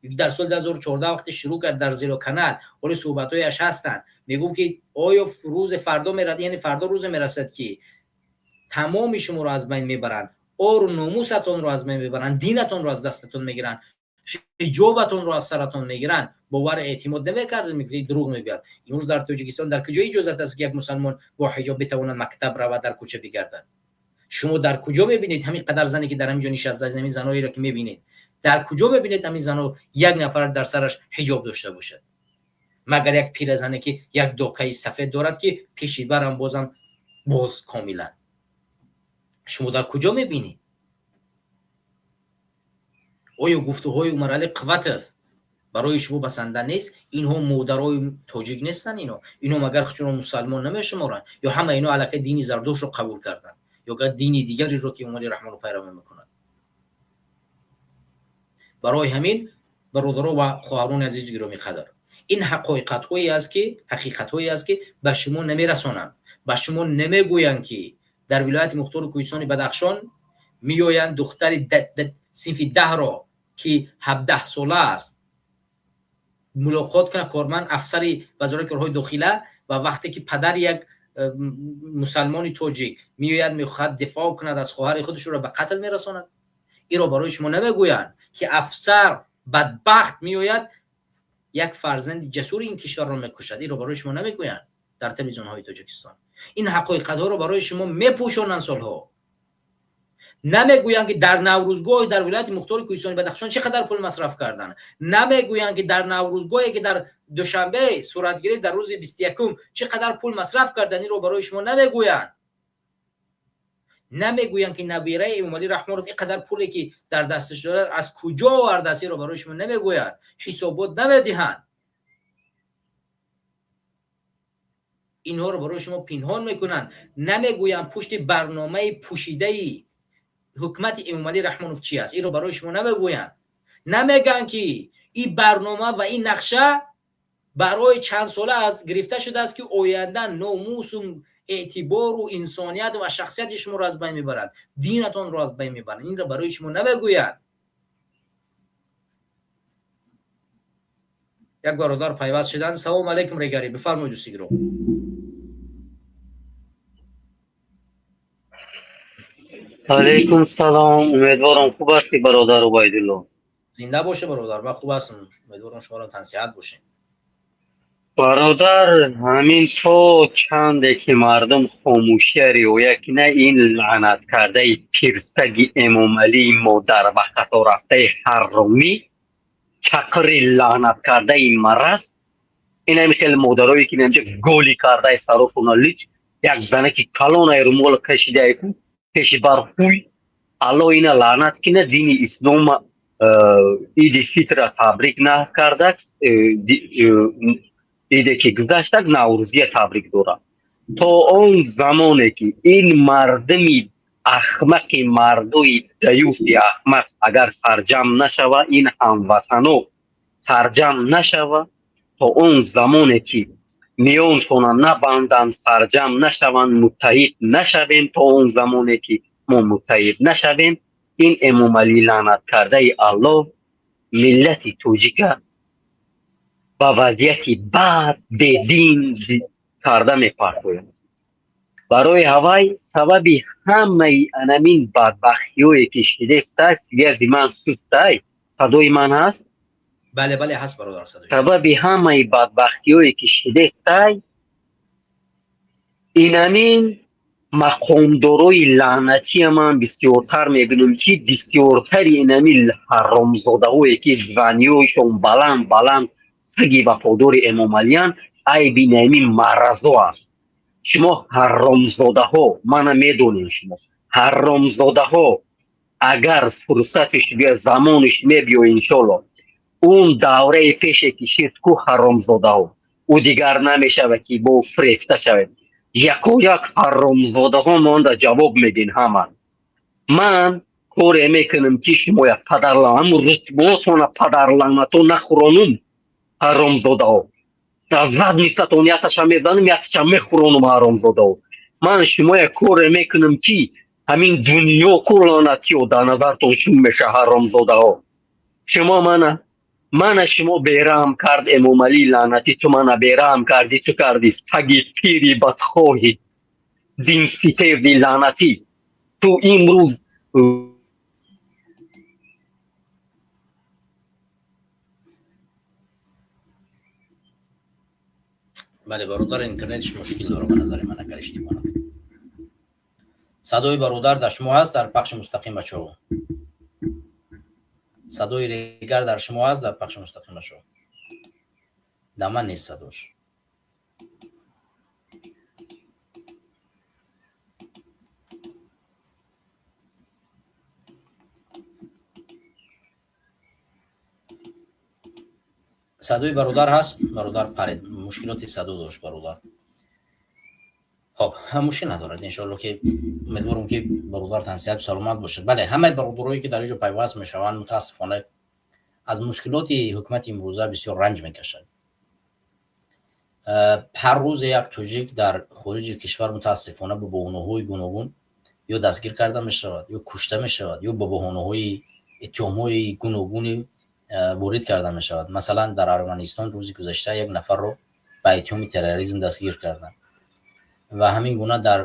дар соли 2014 вақте шурӯъ кард дар Зероканал, ҳоли суҳбатҳояш ҳастанд, мегуфт, ки оё рӯзе фардо мерад, яъне фардо рӯзе мерасад, ки тамоми шуморо аз байн мебаранд, ору номусатонро аз байн мебаранд, динатонро аз дастатон мегиранд, ҳиҷобатонро аз саратон мегиранд. Бовар эътимод намекардед, мегуфтед, дурӯғ мегӯяд. Имрӯз дар Тоҷикистон дар куҷо иҷозат аст, ки як мусалмон бо ҳиҷоб битавонад мактаб равад, дар кӯча бигардад? Шумо дар куҷо мебинед ҳамин қадар зане, ки дар ҳамин ҷо нишастааст, ҳамин заноеро, ки мебинед, дар куҷо мебинед ҳамин зано як нафар дар сараш ҳиҷоб дошта бошад, магар як пиразане, ки як докаи сафед дорад, ки пеши барам бозам боз комилан. Шумо дар куҷо мебинед? Оё гуфтуҳои Умаралӣ Қувватов барои шумо басанда нест? Инҳо модарои тоҷик нестанд? Ино магар худшонро мусалмон намешуморанд? Ё ҳама ино аллакай дини Зардуштро қабул карданд ё дини дигареро, ки Эмомалӣ Раҳмонро пайравӣ мекунад? Барои ҳамин, бародаро ва хоҳарони азизу гиромиқадр, ин ҳақиқатҳое аст, ки ҳақиқатҳое аст, ки ба шумо намерасонанд, ба шумо намегӯянд, ки дар вилояти мухтори Кӯҳистони Бадахшон меоянд, духтари синфи 10-ро, ки 17 сола аст, мулоқот кунад корманд, афсари Вазорати корҳои дохила. Ва вақте ки падари як мусалмони тоҷик меояд, мехоҳад дифоъ кунад аз хоҳари худашро, ба қатл мерасонад. Инро барои шумо намегӯянд, ки афсар бадбахт меояд, як фарзанди ҷасури ин кишварро мекушад. Инро барои шумо намегӯянд дар телевизионҳои Тоҷикистон. Ин ҳақиқатҳоро барои шумо мепӯшонанд солҳо. Намегӯянд, ки дар Наврӯзгоҳ дар вилояти мухтори Кӯҳистони Бадахшон чӣ қадар пул масраф карданд. Намегӯянд, ки дар Наврӯзгоҳе, ки дар Душанбе сурат гирифт, дар рӯзи 21-ум чӣ қадар пул масраф карданд. Инро барои шумо намегӯянд. Намегӯянд, ки набираи Эмомалӣ Раҳмонов ин қадар пуле, ки дар дасташ дорад, аз куҷо овардааст. Инро барои шумо намегӯянд, ҳисобот намедиҳанд. Инҳоро барои шумо пинҳон мекунанд. Намегӯянд пушти барномаи пӯшидаи ҳукумати Эмомалӣ Раҳмонов чӣ аст. Инро барои шумо намегӯянд, намегӯянд, ки ин барнома ва ин нақша барои чанд сола аз гирифта шудааст, ки оянда номусу эътибору инсоният ва шахсияти шуморо аз байн мебарад, динатонро аз байн мебарад. Инро барои шумо намегӯянд. Як бародар пайваст шуданд. Салому алайкум, Регари, бифармоед, дӯсти гиромӣ. Алайкум салом, умедворам, хуб ҳастӣ, бародар Убайдулло? Зинда боша, бародар, ман хуб ҳастам, умедворам, шуморо тансиҳат бошем. Бародар, ҳамин то чанде ки мардум хомӯшия риоя кина, ин лаънаткардаи пирсаги Эмомалии модар ба хато рафтаи ҳарромӣ, чақри лаънаткардаи мараз, инами хеле модарое ки инамҷа голи кардаи сарофона лич, як занаки калонаи румол кашидаи ку пеши бархуй, Алло ина лаънат кина. Дини ислома иди фитра табрик накардак, иде ки гузаштак, Наврӯзия табрик дорад. То он замоне ки ин мардуми ахмақи мардои даюфи ахмақ агар сарҷам нашава, ин ҳамватано сарҷам нашава, то он замоне ки миёншона набанданд, сарҷам нашаванд, муттаҳид нашавем, то он замоне ки мо муттаҳид нашавем, ин Эмомалӣ лаънаткардаи Аллоҳ миллати тоҷика ба вазъияти бад, бедин карда мепартояд. Барои ҳавай сабаби ҳамаи анамин бадбахтиҳое ки шидестай. Связи ман сустай, садои ман ҳаст? Бале, бале, ҳаст, бародар, садои. Сабаби ҳамаи бадбахтиҳое ки шидестай, инамин мақомдорои лаънатия. Ман бисёртар мебинам, ки бисёртари инамин ҳаромзодаҳое ки званиёшон баланд баланд, саги вафодори Эмомалиян, айби инамин маразо аст. Шумо ҳаромзодаҳо, мана медонем, шумо ҳаромзодаҳо, агар фурсатиш биё, замониш мебиё, иншолло. Он давраи пеше ки шид ку, ҳаромзодаҳо, ӯ дигар намешавад ки бо фирефта шавем. Яко як ҳаромзодаҳо монда ҷавоб медин ҳама. Ман коре мекунам, ки шумоя падарлан, ҳамун рутботона падарланато нахӯронум, ҳаромзодаҳо. Аз задницатон яташа мезанам, яташа мехӯронум, ҳаромзодаҳо. Ман шумоя коре мекунам, ки ҳамин дунё ку лаънатиё дар назартон шум меша, ҳаромзодаҳо. Шумо мана шумо бераҳм кард Эмомалӣ лаънатӣ, ту мана бераҳм кардӣ, ту кардӣ, саги пири бадхоҳи динситези лаънатӣ, ту имрӯз. Бале, бародар, интернетиш мушкил дорад, ба назари ман, агар иштибоҳ накунам. Садои бародар дар шумо ҳаст дар пахши мустақим, бачаҳо? Садои Регар дар шумо ҳаст дар пахши мустақим, бачаҳо? Дар ман нест садош. Садои бародар ҳаст? Бародар паред, мушкилоти садо дошт бародар. Хоб, мушкил надорад, иншоалло, ки умедворам, ки бародар тансиҳату саломат бошад. Бале, ҳамаи бародарое ки дар ин ҷо пайваст мешаванд, мутаассифона, аз мушкилоти ҳукумати имрӯза бисёр ранҷ мекашад. Ҳар рӯзе як тоҷик дар хориҷи кишвар мутаассифона ба баҳонаҳои гуногун ё дастгир карда мешавад, ё кушта мешавад, ё ба баҳонаҳои иттиҳомҳои гуногуни ворид карда мешавад. Масалан, дар Арманистон рӯзи гузашта як нафарро ба иттиҳоми терроризм дастгир карданд ва ҳамин гуна дар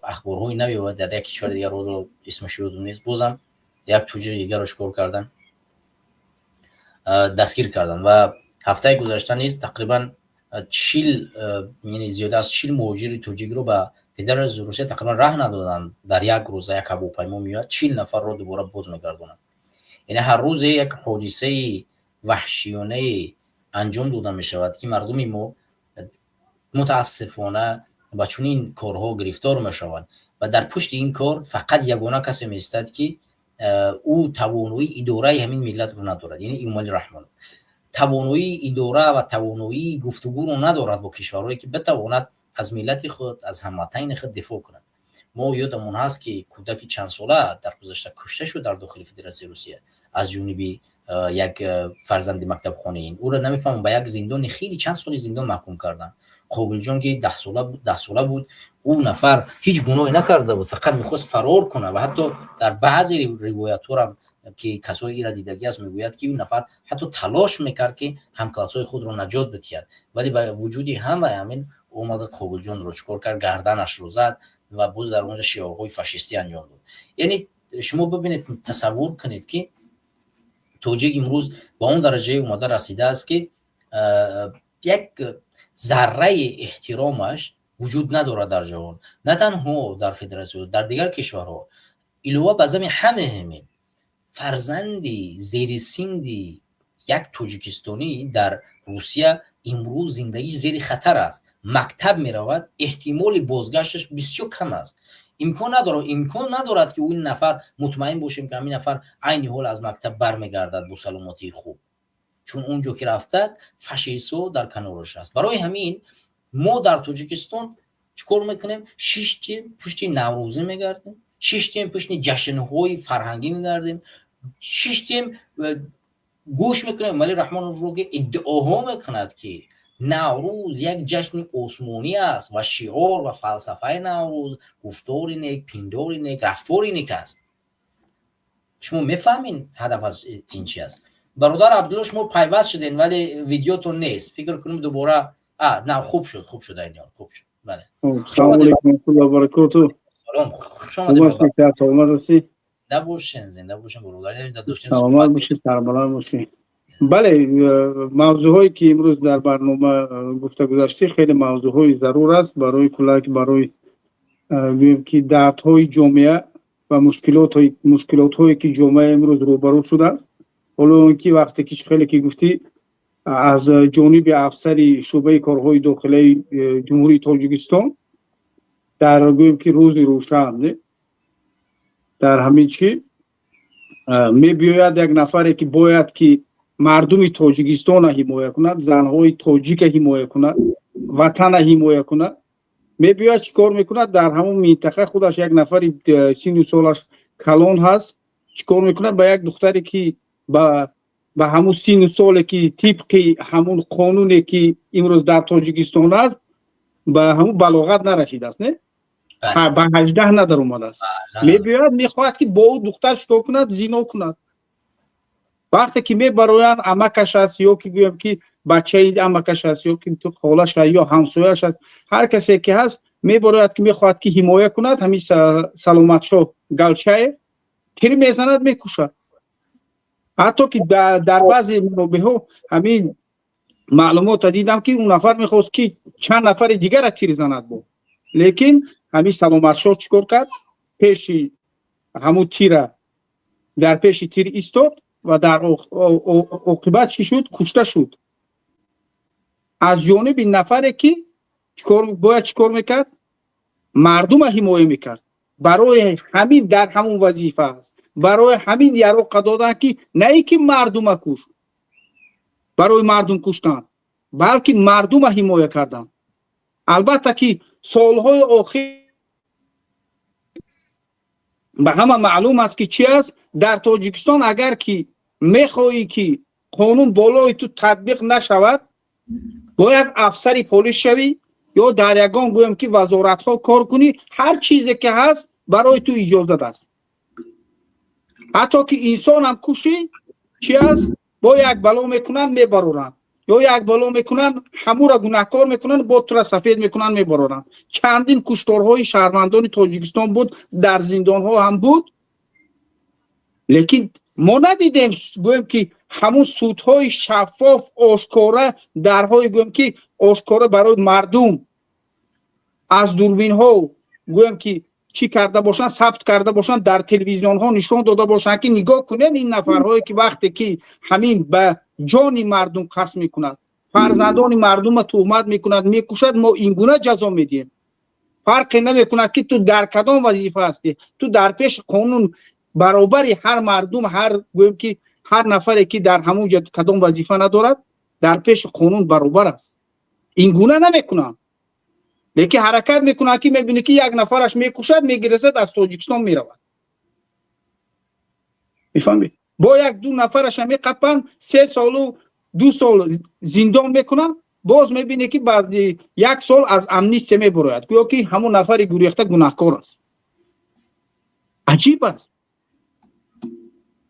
ахборҳои нави ва дар як кишвари дигар, ро исмаш ёдум нест, бозам як тоҷири дигарро чикор карданд? Дастгир карданд. Ва ҳафтаи гузашта низ тақрибан 40, яъне зиёда аз 40 муҳоҷири тоҷикро ба Федератсияи Русия тақрибан раҳ надоданд. Дар як рӯза як ҳавопаймо меояд, 40 нафарро дубора боз мегардонанд. Яъне ҳар рӯзе як ҳодисаи ваҳшиёнае анҷом дода мешавад, ки мардуми мо мутаассифона ба чунин корҳо гирифтор мешаванд ва дар пушти ин кор фақат ягона касе меистад, ки ӯ тавоноии идораи ҳамин миллатро надорад, яъне Эмомалӣ Раҳмонов тавоноии идора ва тавоноии гуфтугӯро надорад бо кишварҳое, ки битавонад аз миллати худ, аз ҳамватани худ дифоъ кунад. Мо ёдамон ҳаст, ки кӯдаки чандсола дар гузашта кушта шуд дар дохили Федератсияи Русия аз ҷониби як фарзанди мактабхонаин. Ӯро намефаҳмам, ба як зиндони хеле чанд соли зиндон маҳкум карданд. Қобилҷон, ки 10 сола буд, ӯ нафар ҳеҷ гуноҳе накарда буд, фақат мехост фарор кунад. Ва ҳатто дар баъзе ривоятҳорам, ки касои ира дидагӣ аст, мегӯяд, ки ин нафар ҳатто талош мекард, ки ҳамклассҳои худро наҷот бидиҳад, вале ба вуҷуди ҳама ҳамин омада Қобилҷонро чӣ кор кард? Гарданашро зад ва боз дар онҷо шиорҳои фашистӣ анҷом дод. Яъне шумо бибинед, тасаввур кунед, ки тоҷик имрӯз ба он дараҷае омада расидааст, ки як зарраи эҳтиромаш вуҷуд надорад дар ҷаҳон, на танҳо дар федератсия, дар дигар кишварҳо. Илова ба зами ҳаме ҳамин, фарзанди зерисинди як тоҷикистонӣ дар Русия имрӯз зиндагиш зери хатар аст. Мактаб меравад, эҳтимоли бозгашташ бисёр кам аст. Имкон надорад, ки ин нафар мутмаин бошем, ки ҳамин нафар айни ҳол аз мактаб бармегардад бо саломатии хуб, чун он ҷо ки рафта, фашистҳо дар канораш аст. Барои ҳамин мо дар Тоҷикистон чӣ кор мекунем? Шиштем, пушти Наврӯзӣ мегардем, шиштем, пушти ҷашнҳои фарҳангӣ мегардем, шиштем, гӯш мекунем Эмомалӣ Раҳмоновро, ки иддаоҳо мекунад, ки Наврӯз як ҷашни осмонӣ аст ва шиор ва фалсафаи Наврӯз гуфтори нек, пиндори нек, рафтори нек аст. Шумо мефаҳмед, ҳадаф аз ин чи аст? Бародар Абдулло, шумо пайваст шудем, вале видеотон нест. Фикр кунем, дубора на, хуб шуд, хуб шуд, айни ҳол хуб шуд, бале. Салому алейкум ва баракоту. Салом, хуш омадед. Саломат ҳастӣ? Зинда бошен, зинда бошен, бародар. Доштем. Саломат бошед, сарбаланд бошед. Бале, мавзӯъҳое, ки имрӯз дар барнома гуфта гузаштӣ, хеле мавзӯъҳои зарур аст барои куллак, барои гӯем, ки дардҳои ҷомеа ва мушкилотҳое, ки ҷомеа имрӯз рӯбарӯ шудааст. Ҳоло он ки вақте ки хеле ки гуфтӣ, аз ҷониби афсари шӯъбаи корҳои дохилаи Ҷумҳурии Тоҷикистон дар, гӯем, ки рӯзи рӯшан дар ҳамин чӣ мебиёяд, як нафаре, ки бояд ки мардуми Тоҷикистона ҳимоя кунад, занҳои тоҷика ҳимоя кунад, ватана ҳимоя кунад, мебиёяд, чӣ кор мекунад? Дар ҳамон минтақа худаш як нафари сину солаш калон ҳаст, чӣ кор мекунад? Ба як духтаре, ки ба ҳамун сину соле, ки тибқи ҳамун қонуне, ки имрӯз дар Тоҷикистон аст, ба ҳамун балоғат нарасидааст, не, ба 18 надаромадааст, мебиёяд, мехоҳад, ки бо ӯ духтар чӣ кор кунад? Зино кунад. Вақте ки мебароянд, амакаш аст ё ки, гӯям, ки бачаи амакаш аст, ё ки холаш аст, ё ҳамсояш аст, ҳар касе ки ҳаст, мебарояд, ки мехоҳад, ки ҳимоя кунад, ҳамин Саломатшоҳ Галчаев тир мезанад, мекушад. Ҳатто ки дар баъзе манобеҳо ҳамин маълумота дидам, ки он нафар мехост, ки чанд нафари дигара тир занад бо, лекин ҳамин Саломатшоҳ чӣ кор кард? Пеши ҳамун тира, дар пеши тир истод ва дар оқибат чӣ шуд? Кушта шуд аз ҷониби нафаре, ки бояд чӣ кор мекард? Мардума ҳимоя мекард. Барои ҳамин дар ҳамун вазифа аст, барои ҳамин яроқа доданд, ки на ин ки мардума куш, барои мардум куштан, балки мардума ҳимоя кардан. Албатта, ки солҳои охир ба ҳама маълум аст, ки чӣ аст дар Тоҷикистон. Агар ки мехоҳӣ, ки қонун болои ту татбиқ нашавад, бояд афсари полис шавӣ ё дар ягон, гӯем, ки вазоратҳо кор кунӣ. Ҳар чизе ки ҳаст, барои ту иҷозат аст. Ҳатто ки инсонам кушӣ, чӣ аст, бо як бало мекунанд, мебароранд, ё як бало мекунанд, ҳамура гунаҳкор мекунанд, бо тура сафед мекунанд, мебароранд. Чандин кушторҳои шаҳрвандони Тоҷикистон буд, дар зиндонҳо ҳам буд, лекин мо надидем, гӯем, ки ҳамун судҳои шаффоф, ошкора, дарҳои, гӯем, ки ошкора барои мардум аз дурбинҳо, гӯем, ки чӣ карда бошанд, сабт карда бошанд, дар телевизионҳо нишон дода бошанд, ки нигоҳ кунед, ин нафарҳое, ки вақте ки ҳамин ба ҷони мардум қасд мекунад, фарзандони мардума туҳмат мекунад, мекушад, мо ин гуна ҷазо медиҳем. Фарқе намекунад, ки ту дар кадом вазифа ҳастӣ, ту дар пеши қонун баробари ҳар мардум, ҳар, гӯем, ки ҳар нафаре, ки дар ҳамон ҷо кадом вазифа надорад, дар пеши қонун баробар аст. Ин гуна намекунанд. Лекин ҳаракат мекунанд, ки мебинӣ, ки як нафараш мекушад, мегирасад, аз Тоҷикистон меравад, мефаҳмед? Бо як ду нафараша меқапанд, 3 солу 2 сол зиндон мекунанд. Боз мебинӣ, ки баъди як сол аз амнистия мебурояд, гӯё ки ҳамон нафари гурехта гунаҳкор аст. Аҷиб аст.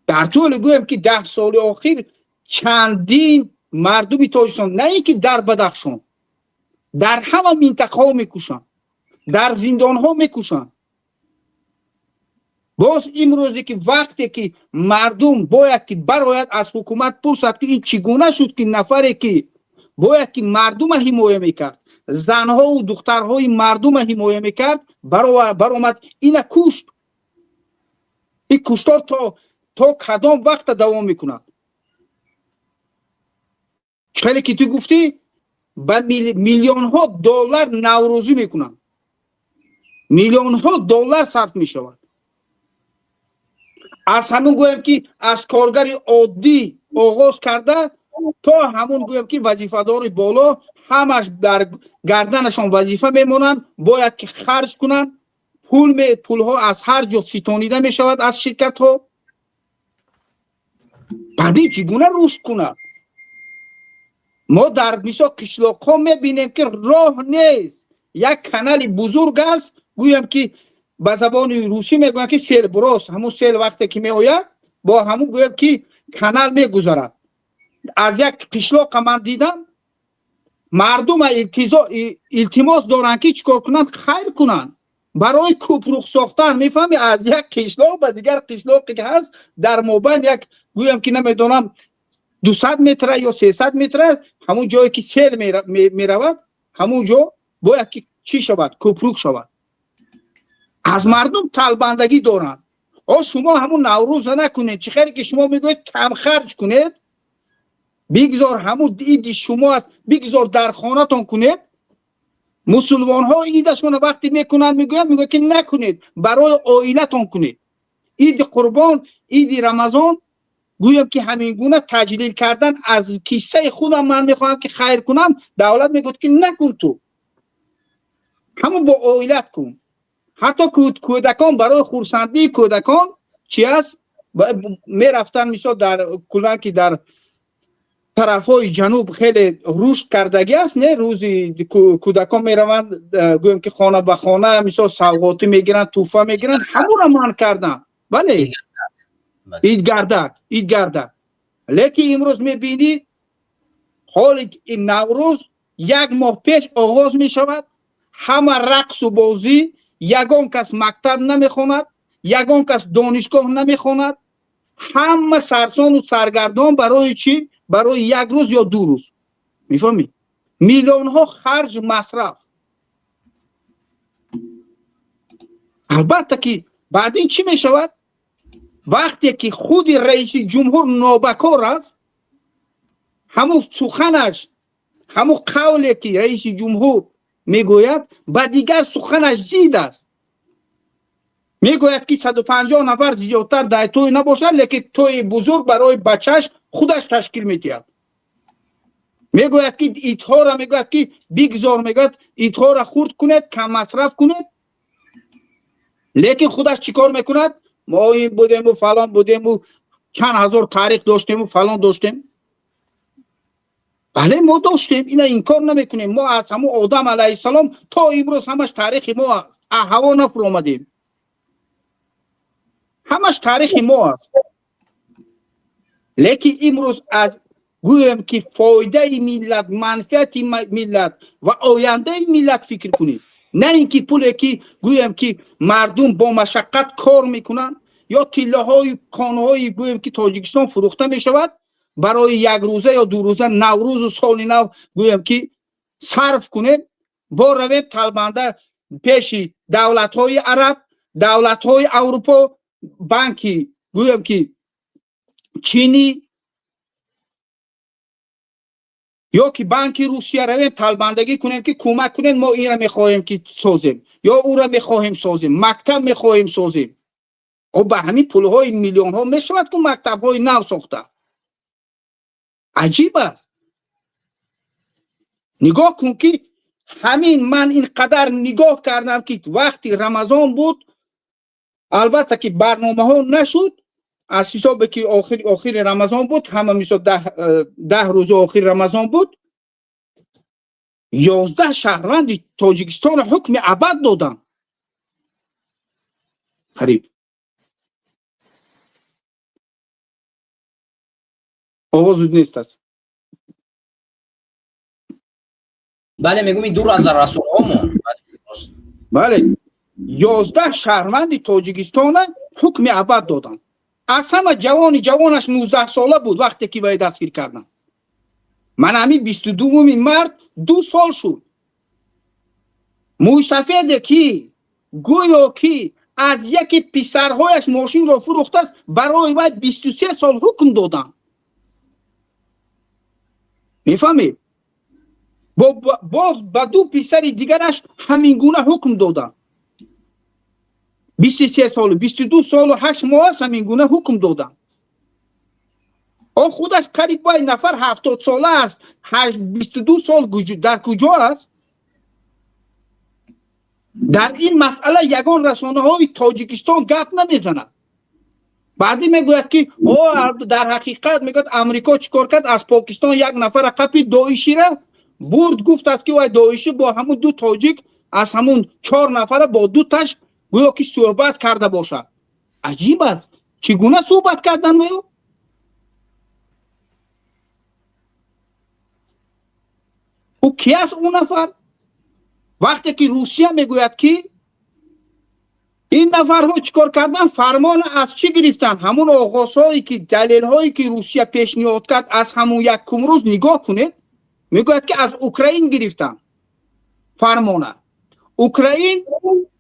Дар тӯли, гӯем, ки 10 соли охир чандин мардуми Тоҷикистон, на ин ки дар Бадахшон, дар ҳама минтақаҳо мекушанд, дар зиндонҳо мекушанд. Боз имрӯзе ки вақте ки мардум бояд ки барояд, аз ҳукумат пурсад, ки ин чӣ гуна шуд, ки нафаре ки бояд ки мардума ҳимоя мекард, занҳову духтарҳои мардума ҳимоя мекард, баромад, ина кушт. Ин куштор то кадом вақта давом мекунад? Хеле ки ту гуфтӣ, ба миллионҳо доллар наврӯзӣ мекунанд, миллионҳо доллар сарф мешавад. Аз ҳамун, гӯем, ки аз коргари оддӣ оғоз карда то ҳамун, гӯем, ки вазифадори боло, ҳамаш дар гарданашон вазифа мемонанд, бояд ки харҷ кунанд. Пул, пулҳо аз ҳар ҷо ситонида мешавад, аз ширкатҳо. Баъди чӣ гуна рушд кунад? Мо дар мисол қишлоқҳо мебинем, ки роҳ нест. Як канали бузург аст, гӯям, ки ба забони русӣ мегӯянд, ки селброс. Ҳамун сел вақте ки меояд, бо ҳамун, гӯям, ки канал мегузарад. Аз як қишлоқа ман дидам, мардума илтимос доранд, ки чӣ кор кунанд, хайр кунанд барои кӯпрук сохтан, мефаҳми? Аз як қишлоқ ба дигар қишлоқе ки ҳаст, дар мобайн як, гӯям, ки намедонам, 200 метра ё 300 метра, ҳамун ҷое ки сел меравад, ҳамун ҷо бояд ки чӣ шавад, кӯпрук шавад. Аз мардум талбандагӣ доранд. О, шумо ҳамун Наврӯза накунед, чӣ хеле ки шумо мегӯед, камхарҷ кунед, бигзор ҳамун иди шумо аст, бигзор дар хонатон кунед. Мусулмонҳо идашона вақте мекунанд, мегӯянд, ки накунед, барои оилатон кунед. Иди Қурбон, иди Рамазон, гӯям, ки ҳамин гуна таҷлил кардан, аз киссаи худам ман мехоҳам, ки хайр кунам, давлат мегӯяд, ки накун, ту ҳамун бо оилат кун. Ҳатто кӯдакон, барои хурсандии кӯдакон чи аст, мерафтан, мисол, дар куллан ки дар тарафҳои ҷануб хеле рушд кардагӣ аст, не? Рӯзи кӯдакон мераванд, гӯем, ки хона ба хона, мисол, савғотӣ мегиранд, тӯҳфа мегиранд, ҳамура манъ карданд. Бале, идгардак, идгардак. Лекин имрӯз мебинӣ, ҳоли Наврӯз як моҳ пеш оғоз мешавад, ҳама рақсу бозӣ, ягон кас мактаб намехонад, ягон кас донишгоҳ намехонад, ҳама сарсону саргардон. Барои чӣ? Барои як рӯз ё 2 рӯз, мефаҳмӣ? Миллионҳо харҷ, масраф. Албатта, ки баъд ин чӣ мешавад, вақте ки худи раиси ҷумҳур нобакор аст? Ҳамун суханаш, ҳамун қавле ки раиси ҷумҳур мегӯяд, ба дигар суханаш зид аст. Мегӯяд, ки 150 нафар зиёдтар дар тӯй набошад, лекин тӯи бузург барои бачааш худаш ташкил медиҳад. Мегӯяд, ки идҳоро, мегӯяд, ки бигзор, мегӯяд, идҳоро хурд кунед, каммасраф кунед, лекин худаш чӣ кор мекунад? Мо ин будему, фалон будему, чанд ҳазор таърих доштему, фалон доштем. Бале, мо доштем, ина инкор намекунем. Мо аз ҳамун Одам алайҳиссалом то имрӯз ҳамаш таърихи мо аст, аз ҳаво нафуромадем, ҳамаш таърихи мо аст. Лекин имрӯз аз, гӯем, ки фоидаи миллат, манфиати миллат ва ояндаи миллат фикр кунем, на ин ки пуле ки, гӯем, ки мардум бо машаққат кор мекунанд ё тиллоҳои конҳои, гӯем, ки Тоҷикистон фурӯхта мешавад, барои якрӯза ё 2 рӯза Наврӯзу соли нав, гӯем, ки сарф кунем, бо равем талбанда пеши давлатҳои араб, давлатҳои Аврупо, банки, гӯем, ки чинӣ ё ки банки Русия равем, талбандагӣ кунем, ки кӯмак кунем, мо инра мехоҳем, ки созем, ё ӯра мехоҳем созем, мактаб мехоҳем созем. О, ба ҳамин пулҳои миллионҳо мешавад ку мактабҳои нав сохта? Аҷиб аст. Нигоҳ кун, ки Ҳамин ман ин қадар нигоҳ кардам, ки вақти Рамазон буд, албатта ки барномаҳо нашуд, аз ҳисобе ки охири Рамазон буд, ҳама мисол 10 рӯзи охири Рамазон буд, 11 шаҳрванди Тоҷикистонро ҳукми абад доданд. Қариб овоз нест аст. Бале, мегӯм, ин дур аз расонаҳомон. Бале, 11 шаҳрванди Тоҷикистона ҳукми абад доданд. Аз ҳама ҷавони ҷавонаш 19 сола буд, вақте ки вай дастгир карданд. Ман ҳамин 22-уми март 2 сол шуд. Мӯйсафеде ки гӯё ки аз яке писарҳояш мошинро фурӯхтааст, барои вай 23 сол ҳукм доданд. Мефаҳмед? Боз ба ду писари дигараш ҳамин гуна ҳукм доданд, 23 солу 22 солу 8 моҳ аст, ҳамин гуна ҳукм доданд. О, худаш қариб вай нафар 70 сола аст, 22 сол дар куҷо аст? Дар ин масъала ягон расонаҳои Тоҷикистон гап намезанад. Баъдӣ мегӯяд ки о, дар ҳақиқат, мегӯяд, Амрико чӣ кор кард? Аз Покистон як нафара қапи доишира бурд, гуфтааст ки вай доишӣ бо ҳамун ду тоҷик аз ҳамун чор нафара бо дуташ гӯё ки суҳбат карда бошад. Аҷиб аст, чӣ гуна суҳбат кардан ё ӯ ки аст ӯ нафар? Вақте ки Русия мегӯяд ки ин нафарҳо чӣ кор кардан, фармона аз чӣ гирифтанд, ҳамун оғозҳое ки далелҳое ки Русия пешниҳод кард, аз ҳамун якум рӯз нигоҳ кунед, мегӯяд ки аз Украин гирифтанд фармона. Украин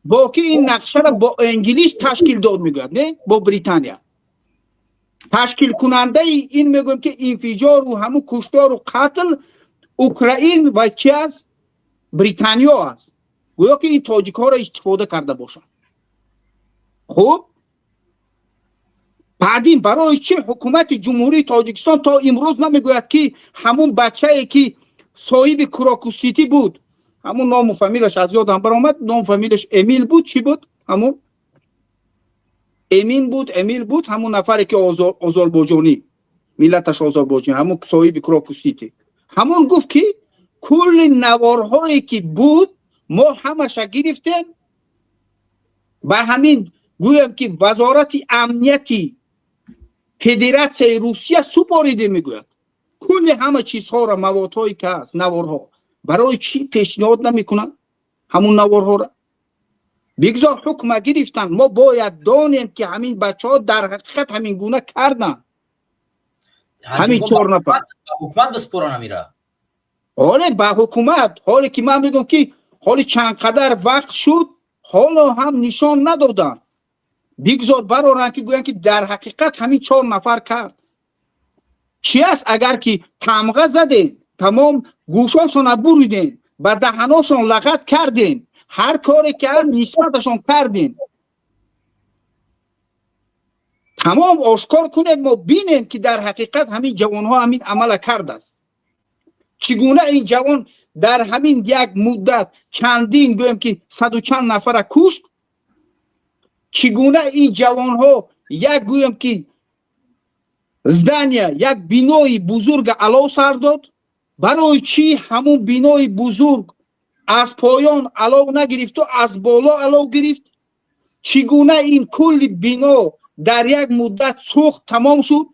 бо ки ин нақшаро бо Англис ташкил дод, мегӯяд, не, бо Британия. Ташкилкунандаи ин, мегӯем ки, инфиҷору ҳамун куштору қатл Украин ва чи аст, Британиё аст. Гӯё ки ин тоҷикҳоро истифода карда бошанд. Хуб, баъдин барои чӣ ҳукумати Ҷумҳурии Тоҷикистон то имрӯз намегӯяд, ки ҳамун бачае ки соҳиби Крокус-Сити буд, ҳамун ному фамилаш аз ёдам баромад, ному фамилаш Эмил буд, чӣ буд, ҳамун Эмин буд, Эмил буд, ҳамун нафаре ки озарбойҷонӣ, миллаташ озарбойҷон, ҳамун соҳиби Крокус-Сити, ҳамун гуфт ки кулли наворҳое ки буд, мо ҳамаша гирифтем, ба ҳамин, гӯям ки, Вазорати амнияти Федератсияи Русия супоридем, мегӯяд. Кулли ҳама чизҳоро, маводҳое ки ҳаст, наворҳо, барои чӣ пешниҳод намекунанд ҳамун наворҳоро? Бигзор ҳукма гирифтанд, мо бояд донем ки ҳамин бачаҳо дар ҳақиқат ҳамин гуна карданд, ҳамин чор нафар. Ҳукумат биспоран амира. Ҳоле ба ҳукумат, ҳоле ки ман мегӯям ки ҳоли чанд қадар вақт шуд, ҳоло ҳам нишон надоданд. Бигзор бароранд ки гӯянд ки дар ҳақиқат ҳамин чор нафар кард. Чи аст, агар ки тамға задем, тамом, гӯшошона буридем, ба даҳаношон лағат кардем, ҳар коре ки ҳар нисбаташон кардем, тамом ошкор кунед, мо бинем ки дар ҳақиқат ҳамин ҷавонҳо ҳамин амала кардааст. Чӣ гуна ин ҷавон дар ҳамин як муддат чандин, гӯем ки, саду чанд нафара кушт? Чӣ гуна ин ҷавонҳо як, гӯем ки, здания, як бинои бузурга алов сар дод? Барои чӣ ҳамун бинои бузург аз поён алов нагирифту аз боло алов гирифт? Чӣ гуна ин кулли бино дар як муддат сӯхт, тамом шуд?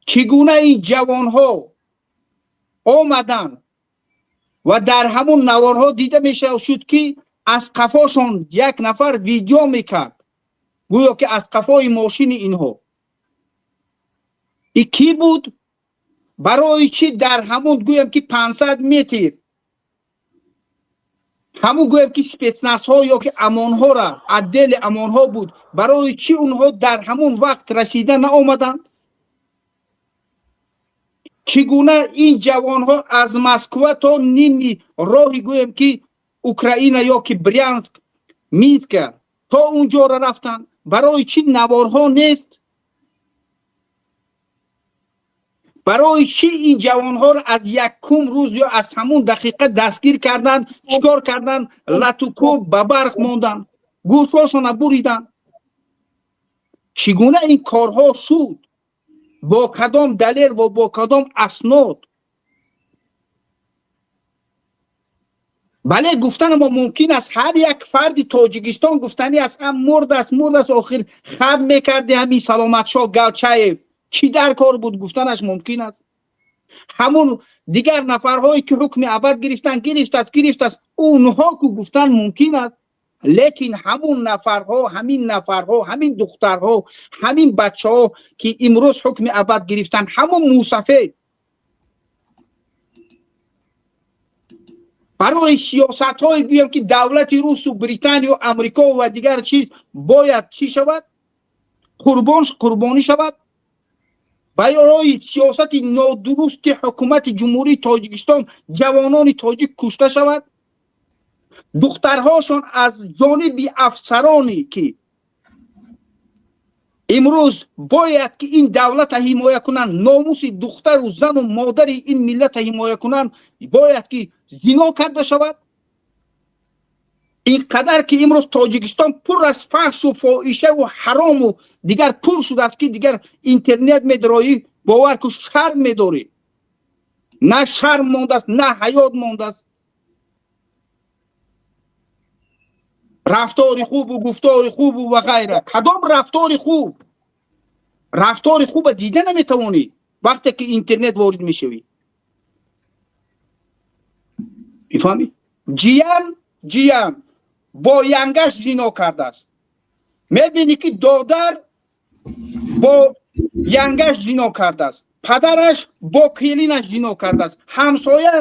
Чӣ гуна ин ҷавонҳо омаданд ва дар ҳамун наворҳо дида мешуд ки аз қафошон як нафар видео мекард, гӯё ки аз қафои мошини инҳо. И кӣ буд? Барои чӣ дар ҳамун, гӯям ки, 500 метр ҳамун, гӯям ки, спецназҳо ё ки ОМОНҳора, отдели ОМОНҳо буд, барои чӣ онҳо дар ҳамун вақт расида наомаданд? Чӣ гуна ин ҷавонҳо аз Москва то ними роҳи, гӯем ки, Украина ё ки Брянск, Минска, то унҷора рафтанд? Барои чӣ наворҳо нест? Барои чӣ ин ҷавонҳоро аз якум рӯз ё аз ҳамун дақиқа дастгир карданд, чикор карданд, лату кӯб ба барқ монданд, гӯшҳошона буриданд? Чӣ гуна ин корҳо шуд? Бо кадом далел ва бо кадом аснод? Бале, гуфтан мо мумкин аст, ҳар як фарди Тоҷикистон гуфтанӣ аст, ам мурд аст, мурд аст, охир хаб мекарди ҳамин Саломатшоҳ Галчаев, чӣ дар кор буд, гуфтанаш мумкин аст. Ҳамун дигар нафарҳое ки ҳукми абад гирифтан, гирифтааст, гирифтааст, онҳо ку гуфтан мумкин аст. Лекин ҳамун нафарҳо, ҳамин нафарҳо, ҳамин духтарҳо, ҳамин бачаҳо ки имрӯз ҳукми абад гирифтан, ҳамун мусафед барои сиёсатҳое гӯям ки давлати русу Британию Амрико ва дигар чиз бояд чӣ шавад? Қурбонӣ шавад. Барои сиёсати нодурусти ҳукумати Ҷумҳурии Тоҷикистон ҷавонони тоҷик кушта шавад, духтарҳошон аз ҷониби афсароне ки имрӯз бояд ки ин давлата ҳимоя кунанд, номуси духтару зану модари ин миллата ҳимоя кунанд, бояд ки зино карда шавад. Ин қадар ки имрӯз Тоҷикистон пур аз фаҳшу фоҳишаву ҳарому дигар пур шудааст ки дигар интернет медароӣ, бовар ку, шарм медорӣ. На шарм мондааст, на ҳаёт мондааст. Рафтори хубу гуфтори хубу ва ғайра. Кадом рафтори хуб? Рафтори хуба дида наметавонӣ вақте ки интернет ворид мешавӣ. Мефаҳмӣ? Ҷиян, ҷиян бо янгаш зино кардааст. Мебинӣ ки додар бо янгаш зино кардааст, падараш бо келинаш зино кардааст, ҳамсоя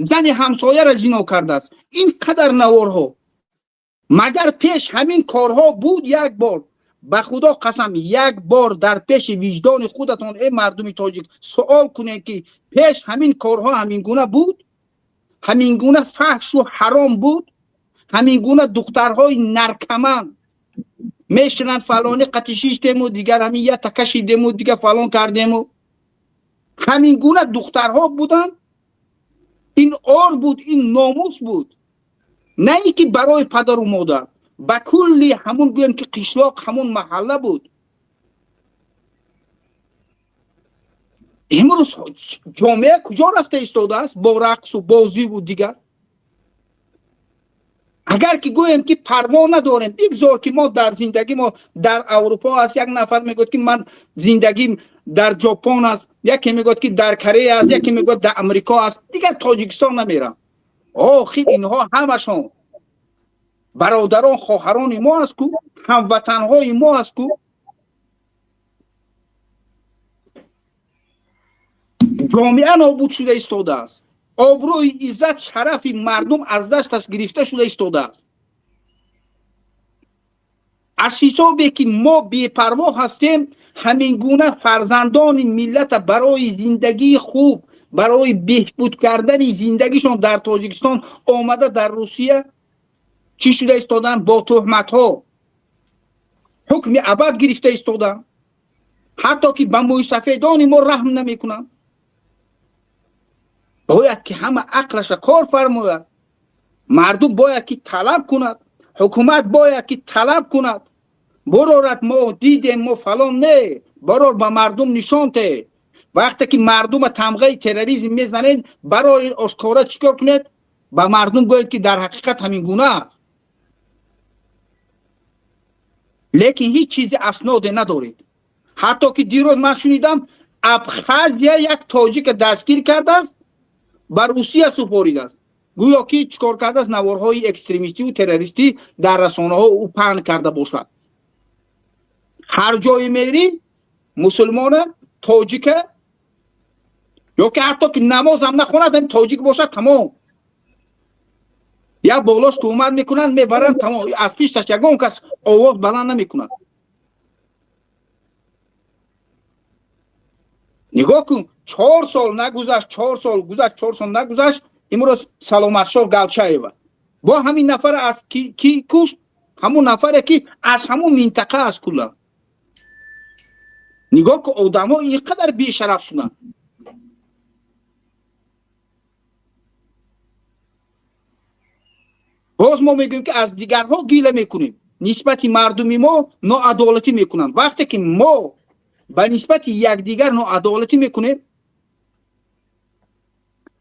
зани ҳамсояра зино кардааст. Ин қадар наворҳо. Магар пеш ҳамин корҳо буд? Як бор ба худо қасам, як бор дар пеши виҷдони худатон, э мардуми тоҷик, суол кунед ки пеш ҳамин корҳо ҳамин гуна буд? Ҳамин гуна фаҳшу ҳаром буд? Ҳамин гуна духтарҳои наркаман мешинанд, фалони қатишиштему, дигар ҳамин ята кашидему, дигар фалон кардему, ҳамин гуна духтарҳо буданд? Ин ор буд, ин номус буд. На ин ки барои падару модар, ба кулли ҳамун гӯем ки қишлоқ, ҳамун маҳалла буд. Имрӯз ҷомеа куҷо рафта истодааст бо рақсу бозиву дигар? Агар ки гӯем ки парво надорем, бигзор ки мо дар зиндагӣ мо дар Аврупо аст, як нафар мегӯяд ки ман зиндагим дар Ҷопон аст, яке мегӯяд ки дар Корея аст, яке мегӯяд дар Амрико аст, дигар Тоҷикистон намерам. Охир инҳо ҳамашон бародарон, хоҳарони мо аст ку, ҳамватанҳои мо аст ку. Ҷомеа нобуд шуда истодааст, обрӯи иззат, шарафи мардум аз дасташ гирифта шуда истодааст. Аз ҳисобе ки мо бепарво ҳастем, ҳамин гуна фарзандони миллата барои зиндагии хуб, барои беҳбуд кардани зиндагишон дар Тоҷикистон омада дар Русия чӣ шуда истоданд? Бо туҳматҳо ҳукми абад гирифта истоданд, ҳатто ки ба мӯйсафедони мо раҳм намекунанд. Бояд ки ҳама ақлаша кор фармояд, мардум бояд ки талаб кунад, ҳукумат бояд ки талаб кунад. Бурорад, мо дидем, мо фалон не, барор ба мардум нишон те. Вақте ки мардума тамғаи терроризм мезанед, барои ошкора чӣ кор кунед? Ба мардум гӯед ки дар ҳақиқат ҳамин гуна аст. Лекин ҳеҷ чизи асноде надоред. Ҳатто ки дирӯз ман шунидам, Абхазия як тоҷика дастгир кардааст, ба Русия супоридааст. Гӯё ки чӣ кор кардааст? Наворҳои экстремистиву террористӣ дар расонаҳо ӯ паҳн карда бошад. Ҳар ҷое мерӣ, мусулмона, тоҷика, ё ки ҳатто ки намозам нахонад, ҳам тоҷик бошад, тамом. Як болош туҳмат мекунанд, мебаранд, тамом. Аз пишташ ягон кас овоз баланд намекунад. Нигоҳ кун, 4 сол нагузашт, 4 сол гузашт, 4 сол нагузашт, имрӯз Саломатшоҳ Галчаева бо ҳамин нафар аз ки кушт, ҳамун нафаре ки аз ҳамун минтақа аст куллан. Нигоҳ кун, одамҳо ин қадар бешараф шуданд. Боз мо мегӯем, ки аз дигарҳо гила мекунем, нисбати мардуми мо ноадолатӣ мекунанд. Вақте ки мо ба нисбати якдигар ноадолатӣ мекунем,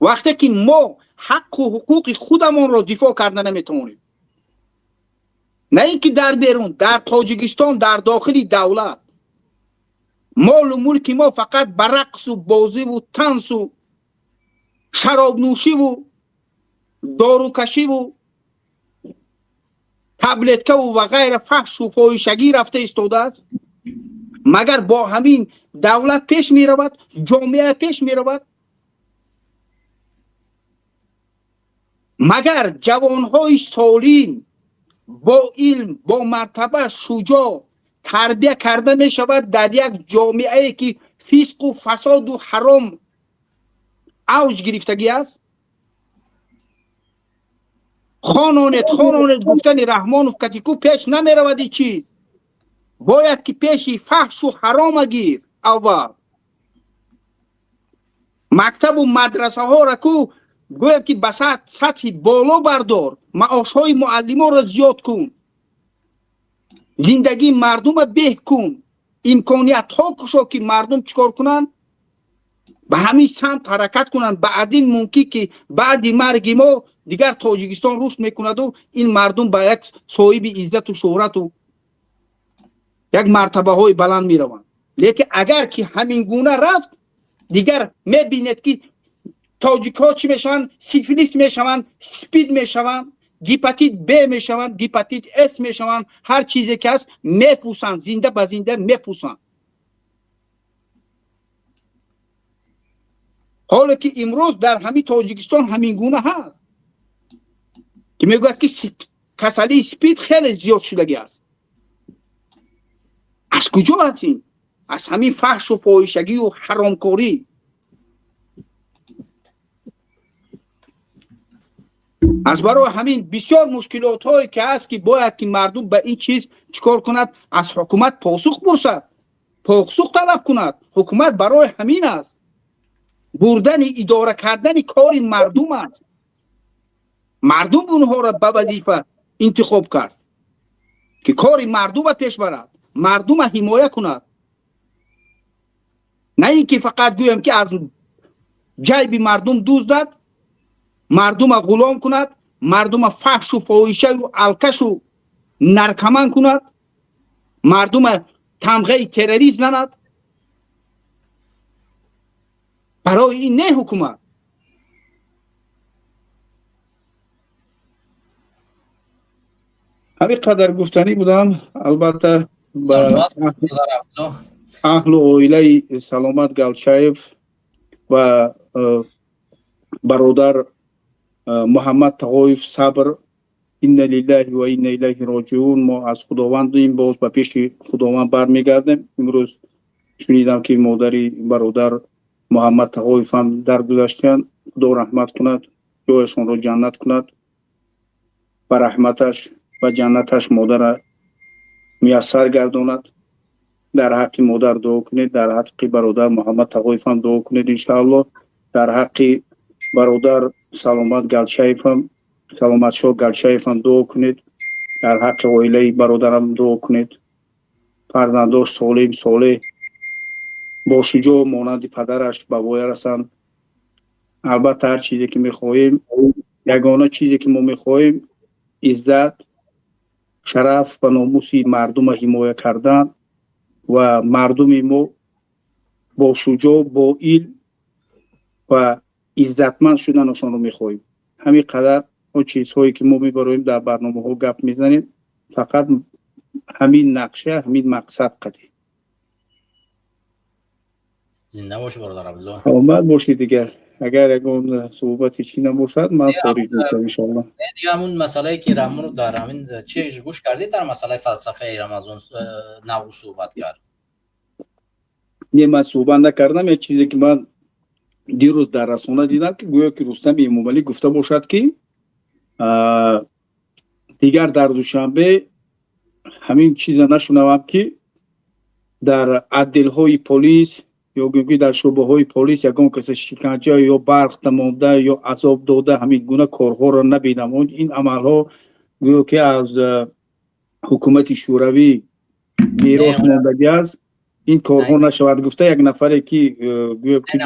вақте ки мо ҳаққу ҳуқуқи худамонро дифоъ карда наметавонем, на ин ки дар берун, дар Тоҷикистон, дар дохили давлат, молу мулки мо фақат ба рақсу бозиву тансу шаробнӯшиву дорукашиву таблеткаву ва ғайра, фаҳшу фоҳишагӣ рафта истодааст. Магар бо ҳамин давлат пеш меравад, ҷомеа пеш меравад? Магар ҷавонҳои солим, бо илм, бо мартаба, шуҷоъ тарбия карда мешавад дар як ҷомеае, ки фисқу фасоду ҳаром авҷ гирифтагӣ аст? Хононед, хононед гуфтани Раҳмонов катику пеш намеравади. Чӣ бояд ки пеши фаҳшу ҳарома гир. Аввал мактабу мадрасаҳоро ку гӯям, ки ба сатҳи боло бардор, маошҳои муаллимонро зиёд кун, зиндагии мардума беҳ кун, имкониятҳо кушо, ки мардум чӣ кор кунанд, ба ҳамин самт ҳаракат кунанд. Баъдин мумкин, ки баъди марги мо дигар Тоҷикистон рушд мекунаду ин мардум ба як соҳиби иззату шӯҳрату як мартабаҳои баланд мераванд. Лекин агар ки ҳамин гуна рафт, дигар мебинед, ки тоҷикҳо чӣ мешаванд: сифилис мешаванд, спид мешаванд, гепатит Б мешаванд, гепатит С мешаванд, ҳар чизе ки ҳаст мепӯсанд, зинда ба зинда мепӯсанд. Ҳоле ки имрӯз дар ҳамин Тоҷикистон ҳамин гуна ҳаст, ки мегӯяд, ки касалии спид хеле зиёд шудагӣ аст. Аз куҷо аст ин? Аз ҳамин фаҳшу фоҳишагию ҳаромкорӣ. Аз барои ҳамин бисёр мушкилотҳое ки ҳаст, ки бояд ки мардум ба ин чиз чӣ кор кунад? Аз ҳукумат посух пурсад, посух талаб кунад. Ҳукумат барои ҳамин аст, бурдани, идора кардани кори мардум аст. Мардум онҳоро ба вазифа интихоб кард, ки кори мардума пеш барад, мардума ҳимоя кунад, на ин ки фақат гӯям, ки аз ҷайби мардум дуздад, мардума ғулом кунад, мардума фаҳшу фоҳишаю алкашу наркоман кунад, мардума тамғаи террорист занад. Барои ин не ҳукумат. Ҳамин қадар гуфтанӣ будам. Албатта, ба аҳлу оилаи Саломат Галчаев ва бародар Муҳаммад Тағоев сабр. Инна лиллаҳи ва инна илайҳи роҷиун. Мо аз Худовандем, боз ба пеши Худованд бармегардем. Имрӯз шунидам, ки модари бародар Муҳаммад Тағоев ҳам даргузаштанд. Худо раҳмат кунад, ҷояшонро ҷаннат кунад, ба раҳматаш, ба ҷаннаташ модара муяссар гардонад. Дар ҳаққи модар дуо кунед, дар ҳаққи бародар Муҳаммад Тағоев ҳам дуо кунед, иншааллоҳ. Дар ҳаққи бародар Саломат Галчаевам, Саломатшоҳ Галчаевам дуо кунед, дар ҳаққи оилаи бародарам дуо кунед. Фарзандош солим, солеҳ, бошуҷоъ монанди падараш ба воя расанд. Албатта, ҳар чизе ки мехоҳем, ягона чизе ки мо мехоҳем, иззат, шараф ва номуси мардума ҳимоя кардан ва мардуми мо бошуҷоъ, бо илм ва иззатманд шуданашонро мехоҳем. Ҳамин қадар. Он чизҳое ки мо мебароем, дар барномаҳо гап мезанем, фақат ҳамин нақша, ҳамин мақсад қадӣ. Зинда бошӣ, бародар Абдулло. Саломат бошӣ. Дигар агар ягон суҳбати чӣ набошад, ман хориҷ мешавам, иншоалло. Дига ҳамун масъалае, ки Раҳмонов дар ҳамин чи гӯш кардед, дар масъалаи фалсафаи Рамазон, Наврӯз суҳбат кард? Не, ман суҳбат накардам. Як чизе ки ман дирӯз дар расона дидам, ки гӯё ки Рустами Эмомалӣ гуфта бошад, ки дигар дар Душанбе ҳамин чиза нашунавам, ки дар отделҳои полис ё гӯем, ки дар шӯъбаҳои полис ягон каса шиканҷа ё барқ дамонда ё азоб дода, ҳамин гуна корҳоро набинам. Ин амалҳо Гӯё ки аз ҳукумати Шӯравӣ мерос мондагӣ аст, ин корҳо нашавад гуфта, як нафаре ки гӯё ки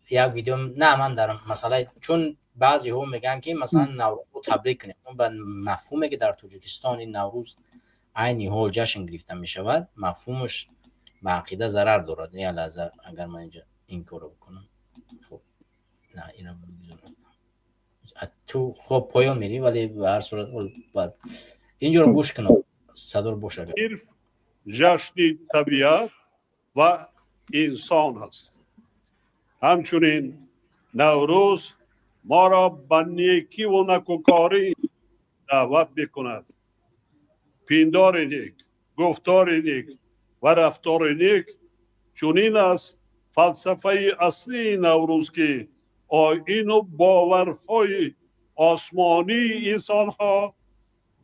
Як видео на, ман дар масъалаи, чун баъзеҳо мегӯянд, ки масалан Наврӯзро табрик кунем, ба мафҳуме ки дар Тоҷикистон ин Наврӯз айни ҳол ҷашн гирифта мешавад, мафҳумаш ба ақида зарар дорад. Як лаҳза, агар ман инҷа ин корро бикунам, хуб, на, ина ту хоб поён мерӣ, вале ба ҳар сурат баъд инҷоро гӯш кунам, садор бош агар. Ҷашни табиат ва инсон аст. Ҳамчунин Наврӯз моро ба некиву накӯкорӣ даъват мекунад. Пиндори нек, гуфтори нек ва рафтори нек — чунин аст фалсафаи аслии Наврӯз, ки оину боварҳои осмонии инсонҳо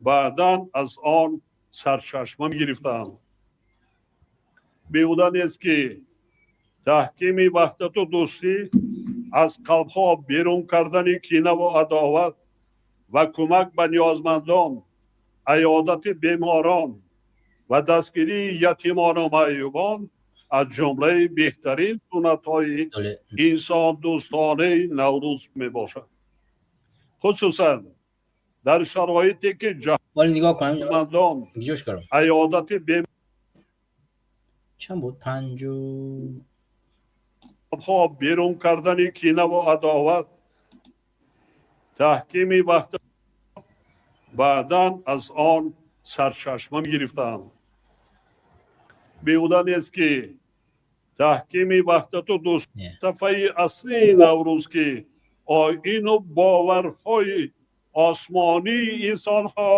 баъдан аз он сарчашма гирифтаанд. Беҳуда нест, ки таҳкими ваҳдату дӯстӣ, аз қалбҳо берун кардани кинаву адоват ва кӯмак ба ниёзмандон, аёдати беморон ва дастгирии ятимону маъюбон аз ҷумлаи беҳтарин суннатҳои инсондӯстонаи Наврӯз мебошад, хусусан дар шароите ки ҷаҳонмандон аёдати Чанд буд, панҷу ҳо берун кардани кинаву адоват, таҳкими ваҳдат баъдан аз он сарчашма гирифтаанд. Беҳуда нест, ки таҳкими ваҳдату дӯстсафаи аслии Наврӯз, ки оину боварҳои осмонии инсонҳо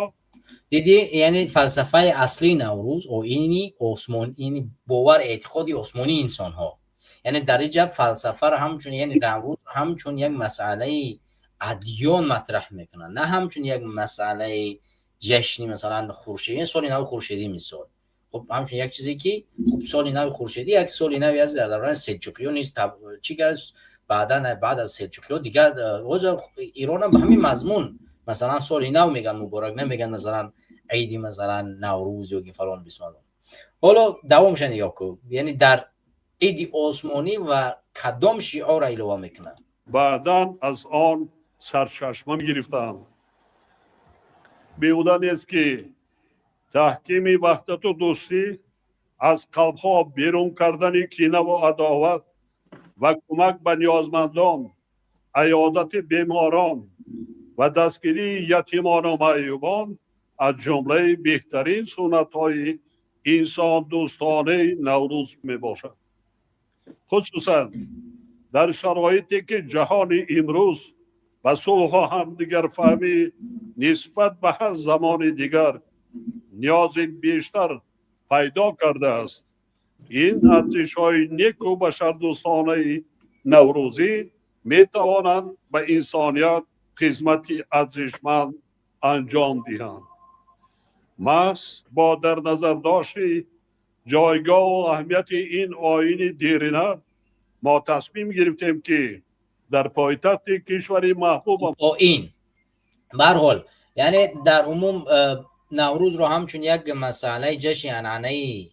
Дидӣ, яъне фалсафаи аслии Наврӯз, оини осмон, ини бовар, эътиқоди осмонии инсонҳо. Яъне дар инҷа фалсафаро ҳамчун, яъне Наврӯз ҳамчун як масъалаи адён матраҳ мекунанд, на ҳамчун як масъалаи ҷашни, масалан, хуршедӣ, соли нави хуршедӣ. Мисол, хуб, ҳамчун як чизе ки, хуб, соли нави хуршедӣ як соли нави аст, дар давраи селҷуқиён низ чӣ кард, баъдан баъд аз селҷуқиё дигар ҳозир Иронам ба ҳамин мазмун, масалан, соли нав меган, муборак намеган, масалан, иди, масалан, Наврӯз ё ки фалон бисмалон. Ҳоло давомша нигоҳ кун, яъне дар иди осмонӣ ва кадом шиорро илова мекунад. Баъдан аз он сарчашма гирифтаанд. Беҳуда нест, ки таҳкими ваҳдату дӯстӣ, аз қалбҳо берун кардани кинаву адоват ва кӯмак ба ниёзмандон, аёдати беморон ва дастгирии ятимону маъюбон аз ҷумлаи беҳтарин суннатҳои инсондӯстонаи Наврӯз мебошад, хусусан дар шароите ки ҷаҳони имрӯз ба сулҳу ҳамдигарфаҳмӣ нисбат ба ҳар замони дигар ниёзи бештар пайдо кардааст. Ин арзишҳои неку башардӯстонаи наврӯзӣ метавонанд ба инсоният хизмати арзишманд анҷом диҳанд. Маҳз бо дар назардошти ҷойгоҳу аҳамияти ин оини дерина мо тасмим гирифтем, ки дар пойтахти кишвари маҳбуб Оин ба ҳар ҳол, яъне дар умум Наврӯзро ҳамчун як масъалаи ҷашни анъанаи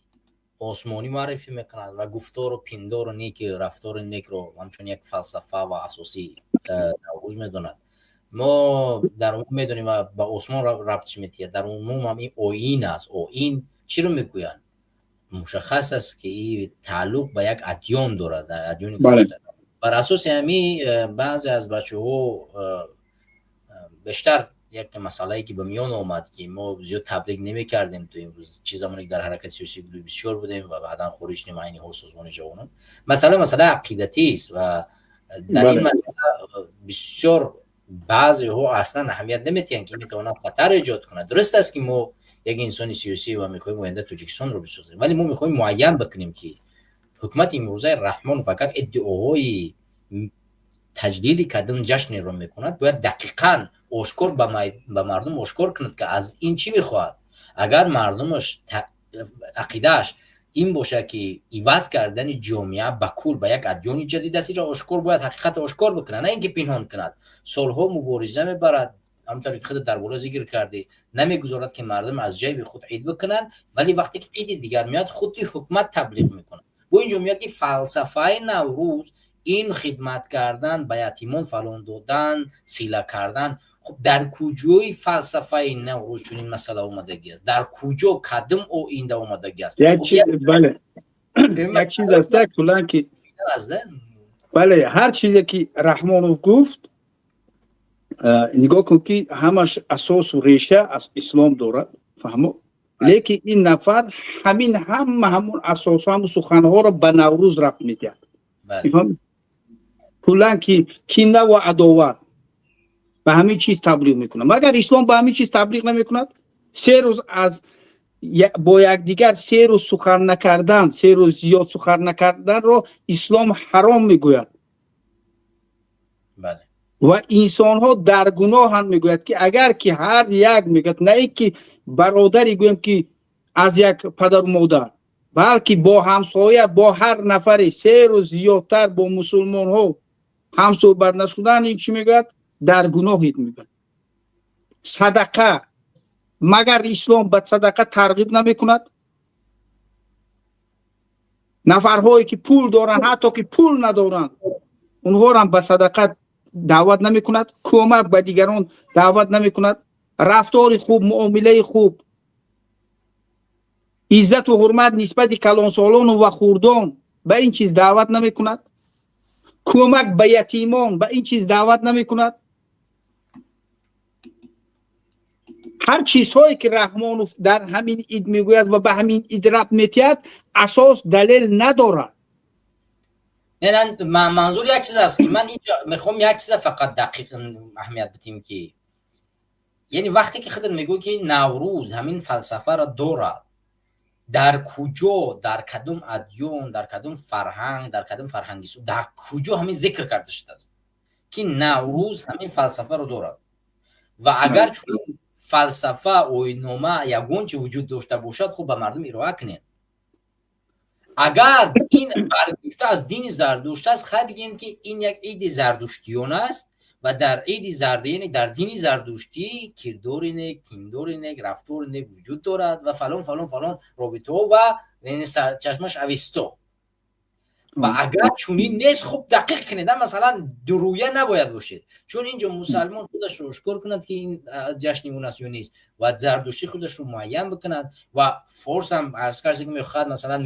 осмонӣ муаррифӣ мекунад ва гуфтору пиндору неки, рафтори некро ҳамчун як фалсафа ва асосии Наврӯз медонад. Мо дар умум медонем ва ба осмон рабтш метиҳад. Дар умум ҳам ин оин аст. Оин чиро мегӯянд? Мушаххас аст, ки ин тааллуқ ба як адён дорад, дар адёни гузашта. Бар асоси ҳамин баъзе аз бачаҳо бештар як масъалае, ки ба миён омад, ки мо зиёд табрик намекардем то имрӯз, чӣ замоне ки дар ҳаракати сиёсии гурӯҳи 24 будем ва баъдан хориҷ шудем, айни ҳол созмони ҷавонон, масъала масъалаи ақидатист ва дар ин масъала бисёр баъзеҳо аслан аҳамият наметиҳанд, ки метавонад хатар эҷод кунад. Дуруст аст, ки мо як инсони сиёсӣ ва мехоҳем оянда Тоҷикистонро бисозем, вале мо мехоҳем муайян бикунем, ки ҳукумати имрӯзаи Раҳмонов агар иддаоҳои таҷлили кадом ҷашнеро мекунад, бояд дақиқан ошкор ба мардум ошкор кунад, ки аз ин чӣ мехоҳад. Агар мардумаш ақидааш ин бошад, ки иваз кардани ҷомеа ба кул ба як адёни ҷадид аст, инро ошкор бояд, ҳақиқатро ошкор бикунад, на ин ки пинҳон кунад. Солҳо мубориза мебарад. Ҳамонтавре ки худат дар боло зикр кардӣ, намегузорад, ки мардум аз ҷайби худ ид бикунанд, вале вақте ки иди дигар меояд, худи ҳукумат таблиғ мекунад. Бо инҷо меояд, ки фалсафаи Наврӯз ин хидмат кардан ба ятимон, фалон додан, сила кардан. Хуб, дар куҷои фалсафаи Наврӯз чунин масъала омадагӣ аст? Дар куҷо, кадом оинда омадагӣ аст? Бале, як чиз аст куллан ки, бале, ҳар чизе ки Раҳмонов гуфт, нигоҳ кун, ки ҳамаш асосу реша аз ислом дорад, фаҳмо. Лекин ин нафар ҳамин ҳама ҳамон асосу ҳамун суханҳоро ба Наврӯз рабт медиҳад. Куллан ки кина ва адоват, ба ҳамин чиз таблиғ мекунад. Магар ислом ба ҳамин чиз таблиғ намекунад? 3 рӯз аз бо якдигар, 3 рӯз сухан накардан, 3 рӯз зиёд сухан накарданро ислом ҳаром мегӯяд ва инсонҳо дар гуноҳанд, мегӯяд, ки агар ки ҳар як, мегӯяд, на ин ки бародари, гӯем ки аз як падару модар, балки бо ҳамсоя, бо ҳар нафаре 3 рӯз зиёдтар бо мусулмонҳо ҳамсӯҳбат нашудан, ин чӣ мегӯяд? Дар гуноҳед, мегӯяд. Садақа, магар ислом ба садақа тарғиб намекунад? Нафарҳое ки пул доранд, ҳатто ки пул надоранд, онҳорам ба садақа даъват намекунад? Кӯмак ба дигарон даъват намекунад? Рафтори хуб, муомилаи хуб, иззату ҳурмат нисбати калонсолону ва хурдон, ба ин чиз даъват намекунад? Кӯмак ба ятимон, ба ин чиз даъват намекунад? Ҳар чизҳое ки Раҳмонов дар ҳамин ид мегӯяд ва ба ҳамин ид рабт метиҳад, асос, далел надорад. Не, манзур як чиз аст, ки ман инҷа мехоҳам як чиза фақат дақиқ аҳамият бидиҳем, ки яъне вақте ки худат мегӯӣ, ки Наврӯз ҳамин фалсафаро дорад, дар куҷо, дар кадом адён, дар кадом фарҳанг, дар кадом фарҳанги, дар куҷо ҳамин зикр карда шудааст, ки Наврӯз ҳамин фалсафаро дорад? Ва агар чунин фалсафа, оиннома, ягон чи вуҷуд дошта бошад, хуб, ба мардум ироа кунед. Агар ин баргирифта аз дини Зардушт аст, хай, бигӯем, ки ин як иди зардуштиён аст ва дар иди зарду, яъне дар дини зардуштӣ, кирдори нек, пиндори нек, рафтори нек вуҷуд дорад ва фалон, фалон, фалон робитаҳо ва чашмаш Авесто. Ва агар чунин нест, хуб, дақиқ кунед. Масалан, дурӯя набояд бошед, чун инҷо мусалмон худашро ошкор кунад, ки ин ҷашни он аст ё нест, ва зардуштӣ худашро муайян бикунад, ва форс ҳам арз кард, ки мехоҳад, масалан,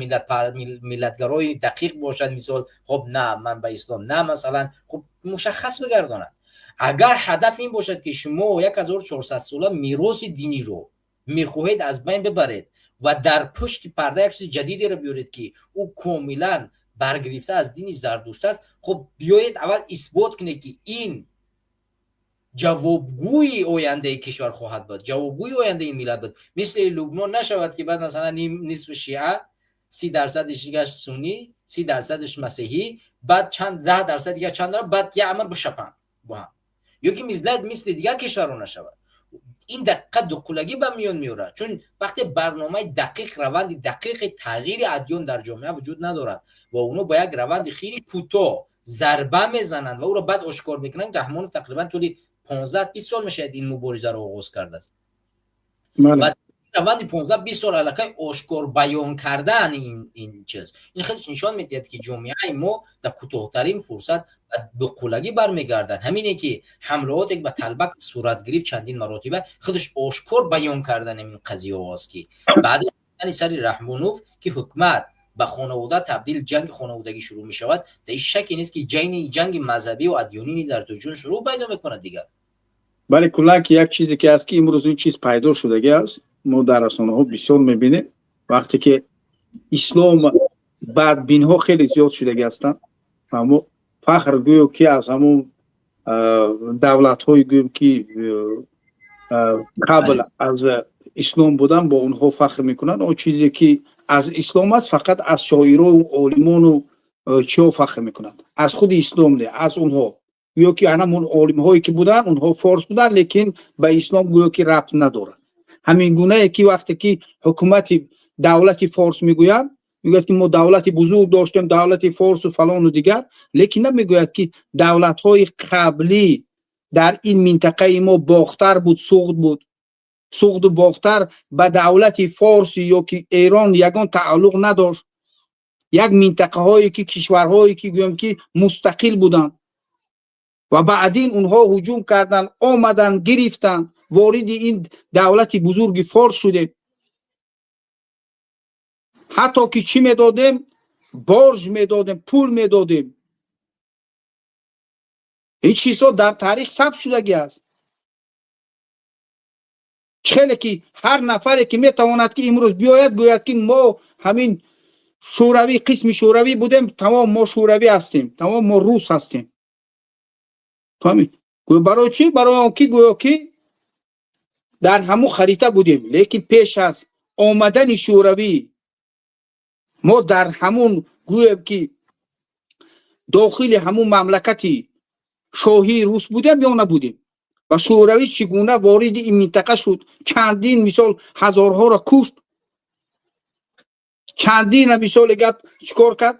миллатгарои дақиқ бошад, мисол, хоб, на ман ба ислом, на масалан, хуб, мушаххас бигардонад. Агар ҳадаф ин бошад, ки шумо 1400 сола мероси диниро мехоҳед аз байн бибаред ва дар пушти парда як чизи ҷадидеро биёред, ки ӯ комилан баргирифта аз дини Зардушт аст, хуб, биёед, аввал исбот кунед, ки ин ҷавобгӯи ояндаи кишвар хоҳад буд, ҷавобгӯи ояндаи миллат буд. Мисли Лубнон нашавад, ки баъд, масалан, нисфи шиа, 30%-иш дигаш суннӣ, 30%-иш масеҳӣ, баъд чанд 10% дигар чанд дорад, баъд як амр бишапанд бо ҳам, ё ки мисли дигар кишварҳо нашавад. Ин дақиқа дуқулагӣ ба миён меорад, чун вақте барномаи дақиқ, раванди дақиқи тағйири адён дар ҷомеа вуҷуд надорад ва онҳо ба як раванди хеле кӯтоҳ зарба мезананд ва ӯро баъд ошкор мекунанд. Раҳмонов тақрибан тӯли 15-20 сол мешавад, ин муборизаро оғоз кардааст ва раванди 15-20 сол аллакай ошкор баён кардан ин чиз, ин хеле нишон медиҳад, ки ҷомеаи мо дар кӯтоҳтарин фурсат ба дуқулагӣ бармегардад. Ҳамине ки ҳамлаоте ба Талбак сурат гирифт чандин маротиба, худаш ошкор баён кардан ин қазияҳост, ки баъд аз сари Раҳмонов, ки ҳукумат ба хонавода табдил, ҷанги хонаводагӣ шурӯъ мешавад, дар ҳеҷ шаке нест, ки ҷанги мазҳабӣ ва адёнӣ дар Тоҷикистон шурӯъ пайдо мекунад дигар. Бале, куллан ки як чизе ки аст, ки имрӯз ин чиз пайдо шудагӣ аст, мо дар расонаҳо бисёр мебинем, вақте ки ислом бадбинҳо хеле зиёд шудагӣ ҳастанд. Аммо фахр, гӯё ки аз ҳамун давлатҳои, гӯем ки қабл аз ислом будан, бо онҳо фахр мекунанд. Он чизе ки аз ислом аст, фақат аз шоиру олимону чиҳо фахр мекунанд, аз худи ислом не, аз онҳо, гӯё ки ҳамон олимҳое ки буданд, онҳо форс буданд, лекин ба ислом гӯё ки рабт надорад. Ҳамин гунае ки вақте ки ҳукумати давлати форс мегӯянд, мегӯяд, ки мо давлати бузург доштем, давлати форсу фалону дигар, лекин намегӯяд, ки давлатҳои қаблӣ Дар ин минтақаи мо Бохтар буд, Суғд буд. Суғду Бохтар ба давлати Форси ё ки Эрон ягон тааллуқ надошт. Як минтақаҳое ки, кишварҳое ки, гӯем ки, мустақил буданд ва баъдин онҳо ҳуҷум карданд, омаданд, гирифтанд, вориди ин давлати бузурги Форс шудем. Ҳатто ки чӣ медодем? Борж медодем, пул медодем. Ин чизҳо дар таърих сабт шудагӣ аст. Хеле ки ҳар нафаре ки метавонад ки имрӯз биёяд, гӯяд ки мо ҳамин шӯравӣ, қисми шӯравӣ будем, тамом, мо шӯравӣ ҳастем, тамом, мо рус ҳастем. Барои чӣ? Барои он ки гӯё ки дар ҳамун харита будем. Лекин пеш аз омадани шӯравӣ мо дар ҳамун, гӯем ки, дохили ҳамун мамлакати шоҳии рус будем ё набудем? Ва шӯравӣ чӣ гуна вориди ин минтақа шуд? Чандин, мисол, ҳазорҳоро кушт, чандина, мисоли гап, чӣ кор кард?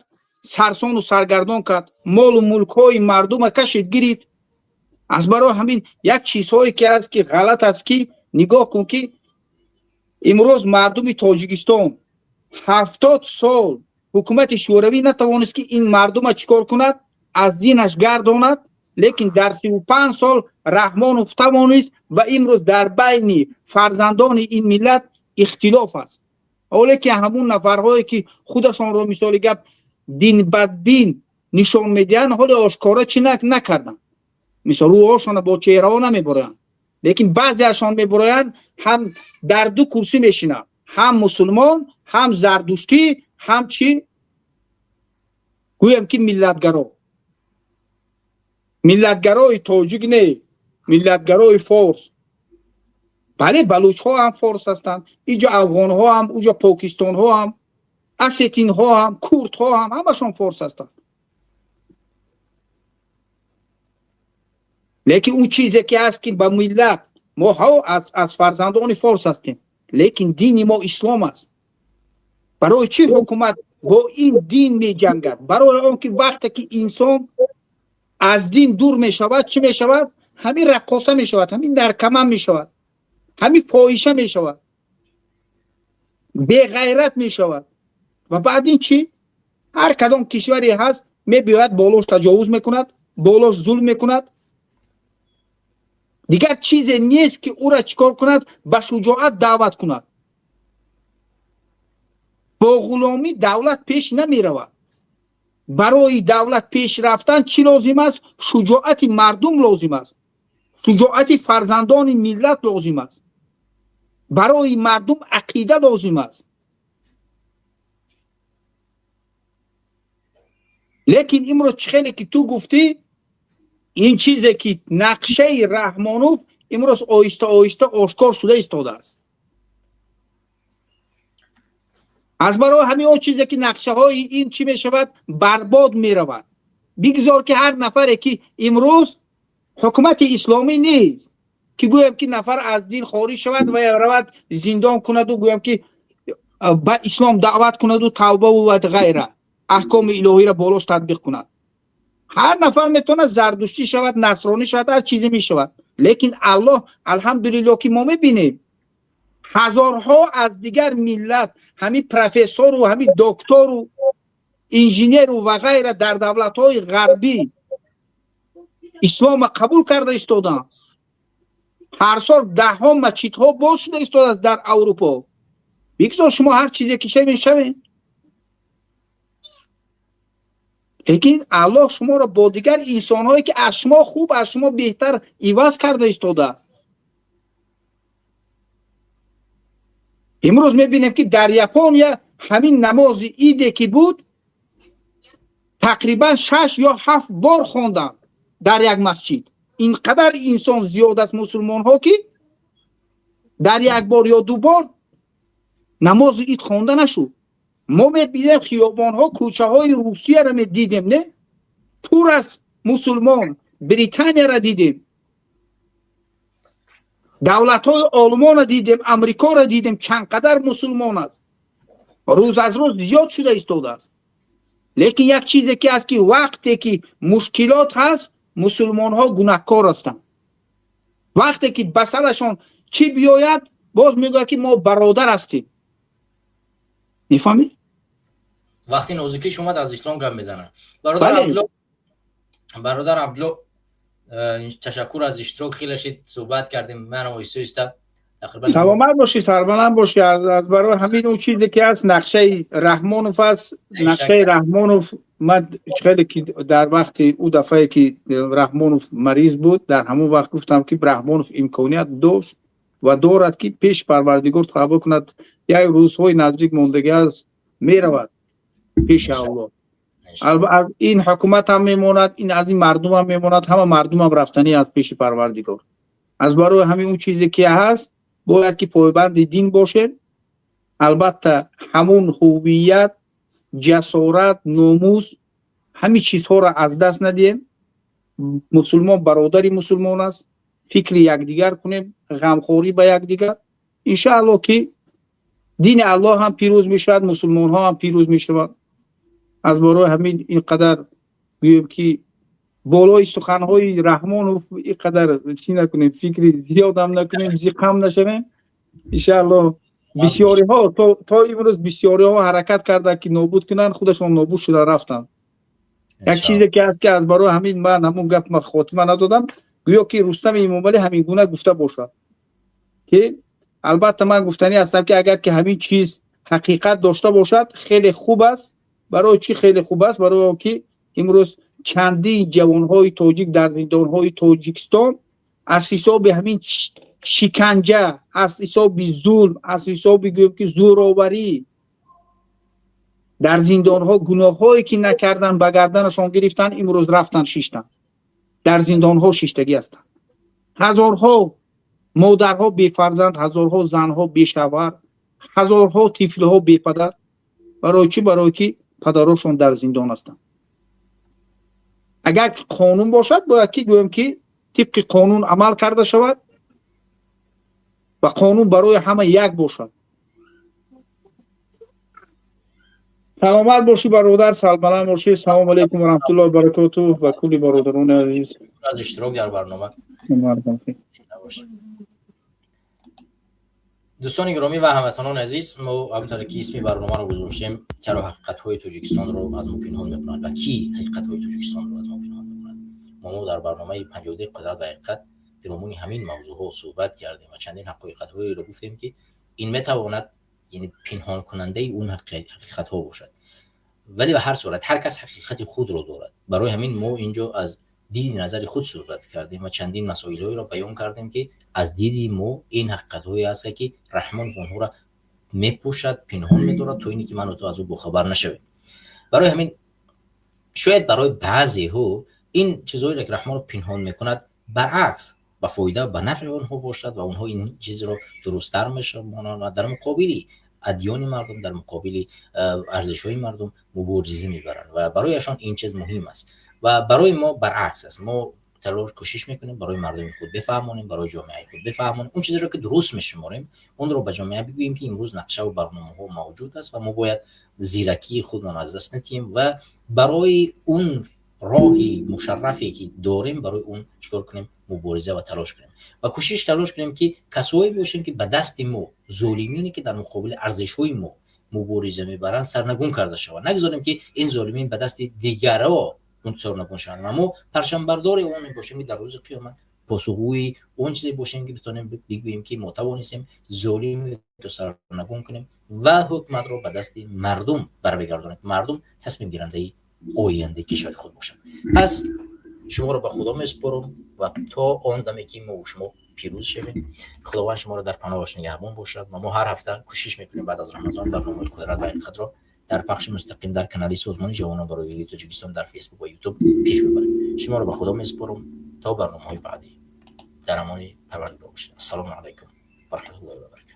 Сарсону саргардон кард, молу мулкҳои мардума кашид, гирифт. Аз барои ҳамин як чизҳое ки аст, ки ғалат аст, ки нигоҳ кун, ки имрӯз мардуми Тоҷикистон 70 сол ҳукумати шӯравӣ натавонист, ки ин мардума чӣ кор кунад, аз динаш гардонад. Лекин дар 35 сол Раҳмонов тавонист ва имрӯз дар байни фарзандони ин миллат ихтилоф аст. Ҳоле ки ҳамун нафарҳое ки худашонро, мисоли гап, динбадбин нишон медиҳанд, ҳоле ошкора чӣ накарданд, мисол, рӯҳошона бо чеҳраҳо намебароянд, лекин баъзеашон мебароянд, ҳам дар ду курсӣ мешинанд, ҳам мусулмон, ҳам зардуштӣ, ҳам чӣ, гӯям ки, миллатгаро. Миллатгарои тоҷик не, миллатгарои форс. Бале, балучҳо ҳам форс ҳастанд, иҷо афғонҳо ҳам, уҷо покистонҳо ҳам, осетинҳо ҳам, курдҳо ҳам, ҳамашон форс ҳастанд. Лекин он чизе ки ҳаст, ки ба миллат мо аз фарзандони форс ҳастем, лекин дини мо ислом аст. Барои чӣ ҳукумат бо ин дин меҷангад? Барои он ки вақте ки инсон аз дин дур мешавад, чӣ мешавад? Ҳамин раққоса мешавад, ҳамин наркоман мешавад, ҳамин фоҳиша мешавад, беғайрат мешавад. Ва баъд ин чӣ? Ҳар кадом кишваре ҳаст, мебиёяд, болош таҷовуз мекунад, болош зулм мекунад. Дигар чизе нест, ки ӯра чӣ кор кунад, ба шуҷоат даъват кунад. Бо ғуломӣ давлат пеш намеравад. Барои давлат пеш рафтан чӣ лозим аст? Шуҷоати мардум лозим аст, шуҷоати фарзандони миллат лозим аст, барои мардум ақида лозим аст. Лекин имрӯз чӣ хеле ки ту гуфтӣ, ин чизе ки нақшаи Раҳмонов имрӯз оҳиста оҳиста ошкор шуда истодааст. Аз барои ҳамин он чизе ки нақшаҳои ин чӣ мешавад, барбод меравад. Бигзор ки ҳар нафаре ки имрӯз ҳукумати исломӣ нест, ки гӯям ки нафар аз дин хориҷ шавад ва равад зиндон кунаду, гӯям ки, ба ислом даъват кунаду тавбаву ва ғайра, аҳкоми илоҳиро болош татбиқ кунад. Ҳар нафар метавонад зардуштӣ шавад, насронӣ шавад, ҳар чизе мешавад. Лекин Аллоҳ, алҳамдулилло, ки мо мебинем, ҳазорҳо аз дигар миллат, ҳамин профессору, ҳамин доктору, инженеру ва ғайра дар давлатҳои ғарбӣ ислома қабул карда истоданд. Ҳар сол даҳҳо масҷидҳо боз шуда истодааст дар Аврупо. Бигзор шумо ҳар чизе ки шавед, шавед, лекин Аллоҳ шуморо бо дигар инсонҳое ки аз шумо хуб, аз шумо беҳтар иваз карда истодааст. Имрӯз мебинем, ки дар Япония ҳамин намози иде ки буд, тақрибан 6 ё 7 бор хонданд дар як масҷид. Ин қадар инсон зиёд аст, мусулмонҳо, ки дар як бор ё ду бор намози ид хонда нашуд. Мо мебинем, хиёбонҳо, кӯчаҳои Русияро медидем, не, пур аз мусулмон. Британияро дидем, давлатҳои Олмонро дидем, Амрикоро дидем, чанд қадар мусулмон аст, рӯз аз рӯз зиёд шуда истодааст. Лекин як чизе ки аст, ки вақте ки мушкилот ҳаст, мусулмонҳо гунаҳкор ҳастанд. Вақте ки ба сарашон чӣ биёяд, боз мегӯяд, ки мо бародар ҳастем. Мефаҳмед? Вақти нозукиш омад, аз ислом гап мезанад. Бародар Абдулло, бародар Абдулло, ташаккур аз иштирок. Хеле шид суҳбат кардем, манам оҳиста оҳиста. Саломат бошӣ, сарбаланд бошӣ. Аз барои ҳамин он чизе ки ҳаст, нақшаи Раҳмонов аст, нақшаи Раҳмонов. Ман хеле ки дар вақти ӯ дафъае ки Раҳмонов мариз буд, дар ҳамон вақт гуфтам, ки Раҳмонов имконият дошт ва дорад, ки пеш Парвардигор тавба кунад. Як рӯзҳои наздик мондагӣ аст, меравад пеши Аллоҳ. Ин ҳукумат ҳам мемонад, ин аз ин мардумам мемонад, ҳама мардумам рафтанӣ аз пеши Парвардигор. Аз барои ҳамин он чизе ки ҳаст, бояд ки пойбанди дин бошем. Албатта, ҳамун ҳувият, ҷасорат, номус, ҳамин чизҳоро аз даст надиҳем. Мусулмон бародари мусулмон аст. Фикри якдигар кунем, ғамхорӣ ба якдигар. Иншааллоҳ, ки дини Аллоҳ ҳам пирӯз мешавад, мусулмонҳо ҳам пирӯз мешаванд. Аз барои ҳамин ин қадар гӯем, ки болои суханҳои Раҳмонов ин қадар чӣ накунем, фикри зиёдам накунем, зиқам нашавем. Иншааллоҳ, бисёриҳо то имрӯз бисёриҳо ҳаракат карданд, ки нобуд кунанд, худашон нобуд шуда рафтанд. Як чизе ки ҳаст, ки аз барои ҳамин ман ҳамун гап хотима надодам, гӯё ки Рустами Эмомалӣ ҳамин гуна гуфта бошад, ки албатта ман гуфтанӣ ҳастам, ки агар ки ҳамин чиз ҳақиқат дошта бошад, хеле хуб аст. Барои чӣ хеле хуб аст? Барои он ки имрӯз чандин ҷавонҳои тоҷик дар зиндонҳои Тоҷикистон аз ҳисоби ҳамин шиканҷа, аз ҳисоби зулм, аз ҳисоби, гӯем, ки зӯроварӣ дар зиндонҳо, гуноҳҳое ки накардан, ба гарданашон гирифтан, имрӯз рафтан шиштанд, дар зиндонҳо шиштагӣ ҳастанд. Ҳазорҳо модарҳо бефарзанд, ҳазорҳо занҳо бешавҳар, ҳазорҳо тифлҳо бепадар. Барои чӣ? Барои ки падарошон дар зиндон ҳастанд. Агар қонун бошад, бояд ки, гӯем, ки тибқи қонун амал карда шавад ва қонун барои ҳама як бошад. Саломат бошӣ, бародар, сарбаланд бошӣ. Салому алайкум ва раҳматуллоҳи баракоту ба кулли бародарони азиз. Аз иштирок дар барнома. Дӯстони гиромӣ ва ҳамватанони азиз, мо ҳаминтавре ки исми барномаро гузоштем, чаро ҳақиқатҳои Тоҷикистонро аз мо пинҳон мекунанд ва кӣ ҳақиқатҳои Тоҷикистонро аз мо пинҳон мекунад, мо дар барномаи 52 қудрат ва ҳақиқат пиромуни ҳамин мавзӯъҳо суҳбат кардем ва чандин ҳақиқатҳоеро гуфтем, ки ин метавонад, яъне пинҳонкунандаи он ҳақиқатҳо бошад. Вале ба ҳар сурат ҳар кас ҳақиқати худро дорад. Барои ҳамин мо инҷо аз диди назари худ суҳбат кардем ва чандин масоилҳоеро баён кардем, ки аз диди мо ин ҳақиқатҳое ҳаст, ки Раҳмонов онҳоро мепӯшад, пинҳон медорад, то ине ки ману ту аз ӯ бохабар нашавем. Барои ҳамин шояд барои баъзеҳо ин чизҳоеро, ки Раҳмонов пинҳон мекунад, баръакс ба фоида, ба нафъи онҳо бошад ва онҳо ин чизро дурусттар мешаванд ва дар муқобили адёни мардум, дар муқобили арзишҳои мардум мубориза мебаранд ва барояшон ин чиз муҳим аст. Ва барои мо баръакс аст. Мо талош, кӯшиш мекунем барои мардуми худ бифаҳмонем, барои ҷомеаи худ бифаҳмонем, он чизеро ки дуруст мешуморем, онро ба ҷомеа бигӯем, ки имрӯз нақшаву барномаҳо мавҷуд аст ва мо бояд зиракии худро аз даст надиҳем ва барои он роҳи мушаррафе ки дорем, барои он чикор кунем? Мубориза ва талош кунем ва кӯшиш, талош кунем, ки касое бошем, ки ба дасти мо золимине, ки дар муқобили арзишҳои мо мубориза мебаранд, сарнагун карда шаванд. Нагузорем, ки ин золимин ба дасти дигаро сарнагун шаванд ва мо парчамбардори он мебошем, ки дар рӯзи қиёмат посухгӯи он чизе бошем, ки битонем бигӯем, ки мо тавонистем золимро сарнагун кунем ва ҳукуматро ба дасти мардум барбигардонем, мардум тасмимгирандаи ояндаи кишвари худ бошад. Пас шуморо ба Худо месупорам ва то он даме ки мо шумо пирӯз шавем, Худованд шуморо дар паноҳаш нигаҳбон бошад. Ва мо ҳар ҳафта кӯшиш мекунем баъд аз Рамазон барномаи қудрат ва ҳақиқатро дар пахши мустақим дар канали Созмони ҷавонон барои Тоҷикистон дар Фейсбук ва Ютуб пеш бибарем. Шуморо ба Худо месупорам, то барномаҳои баъдӣ дар амони Парвардигор бошед. Ассалому алайкум ва раҳматуллоҳи ва баракатуҳ.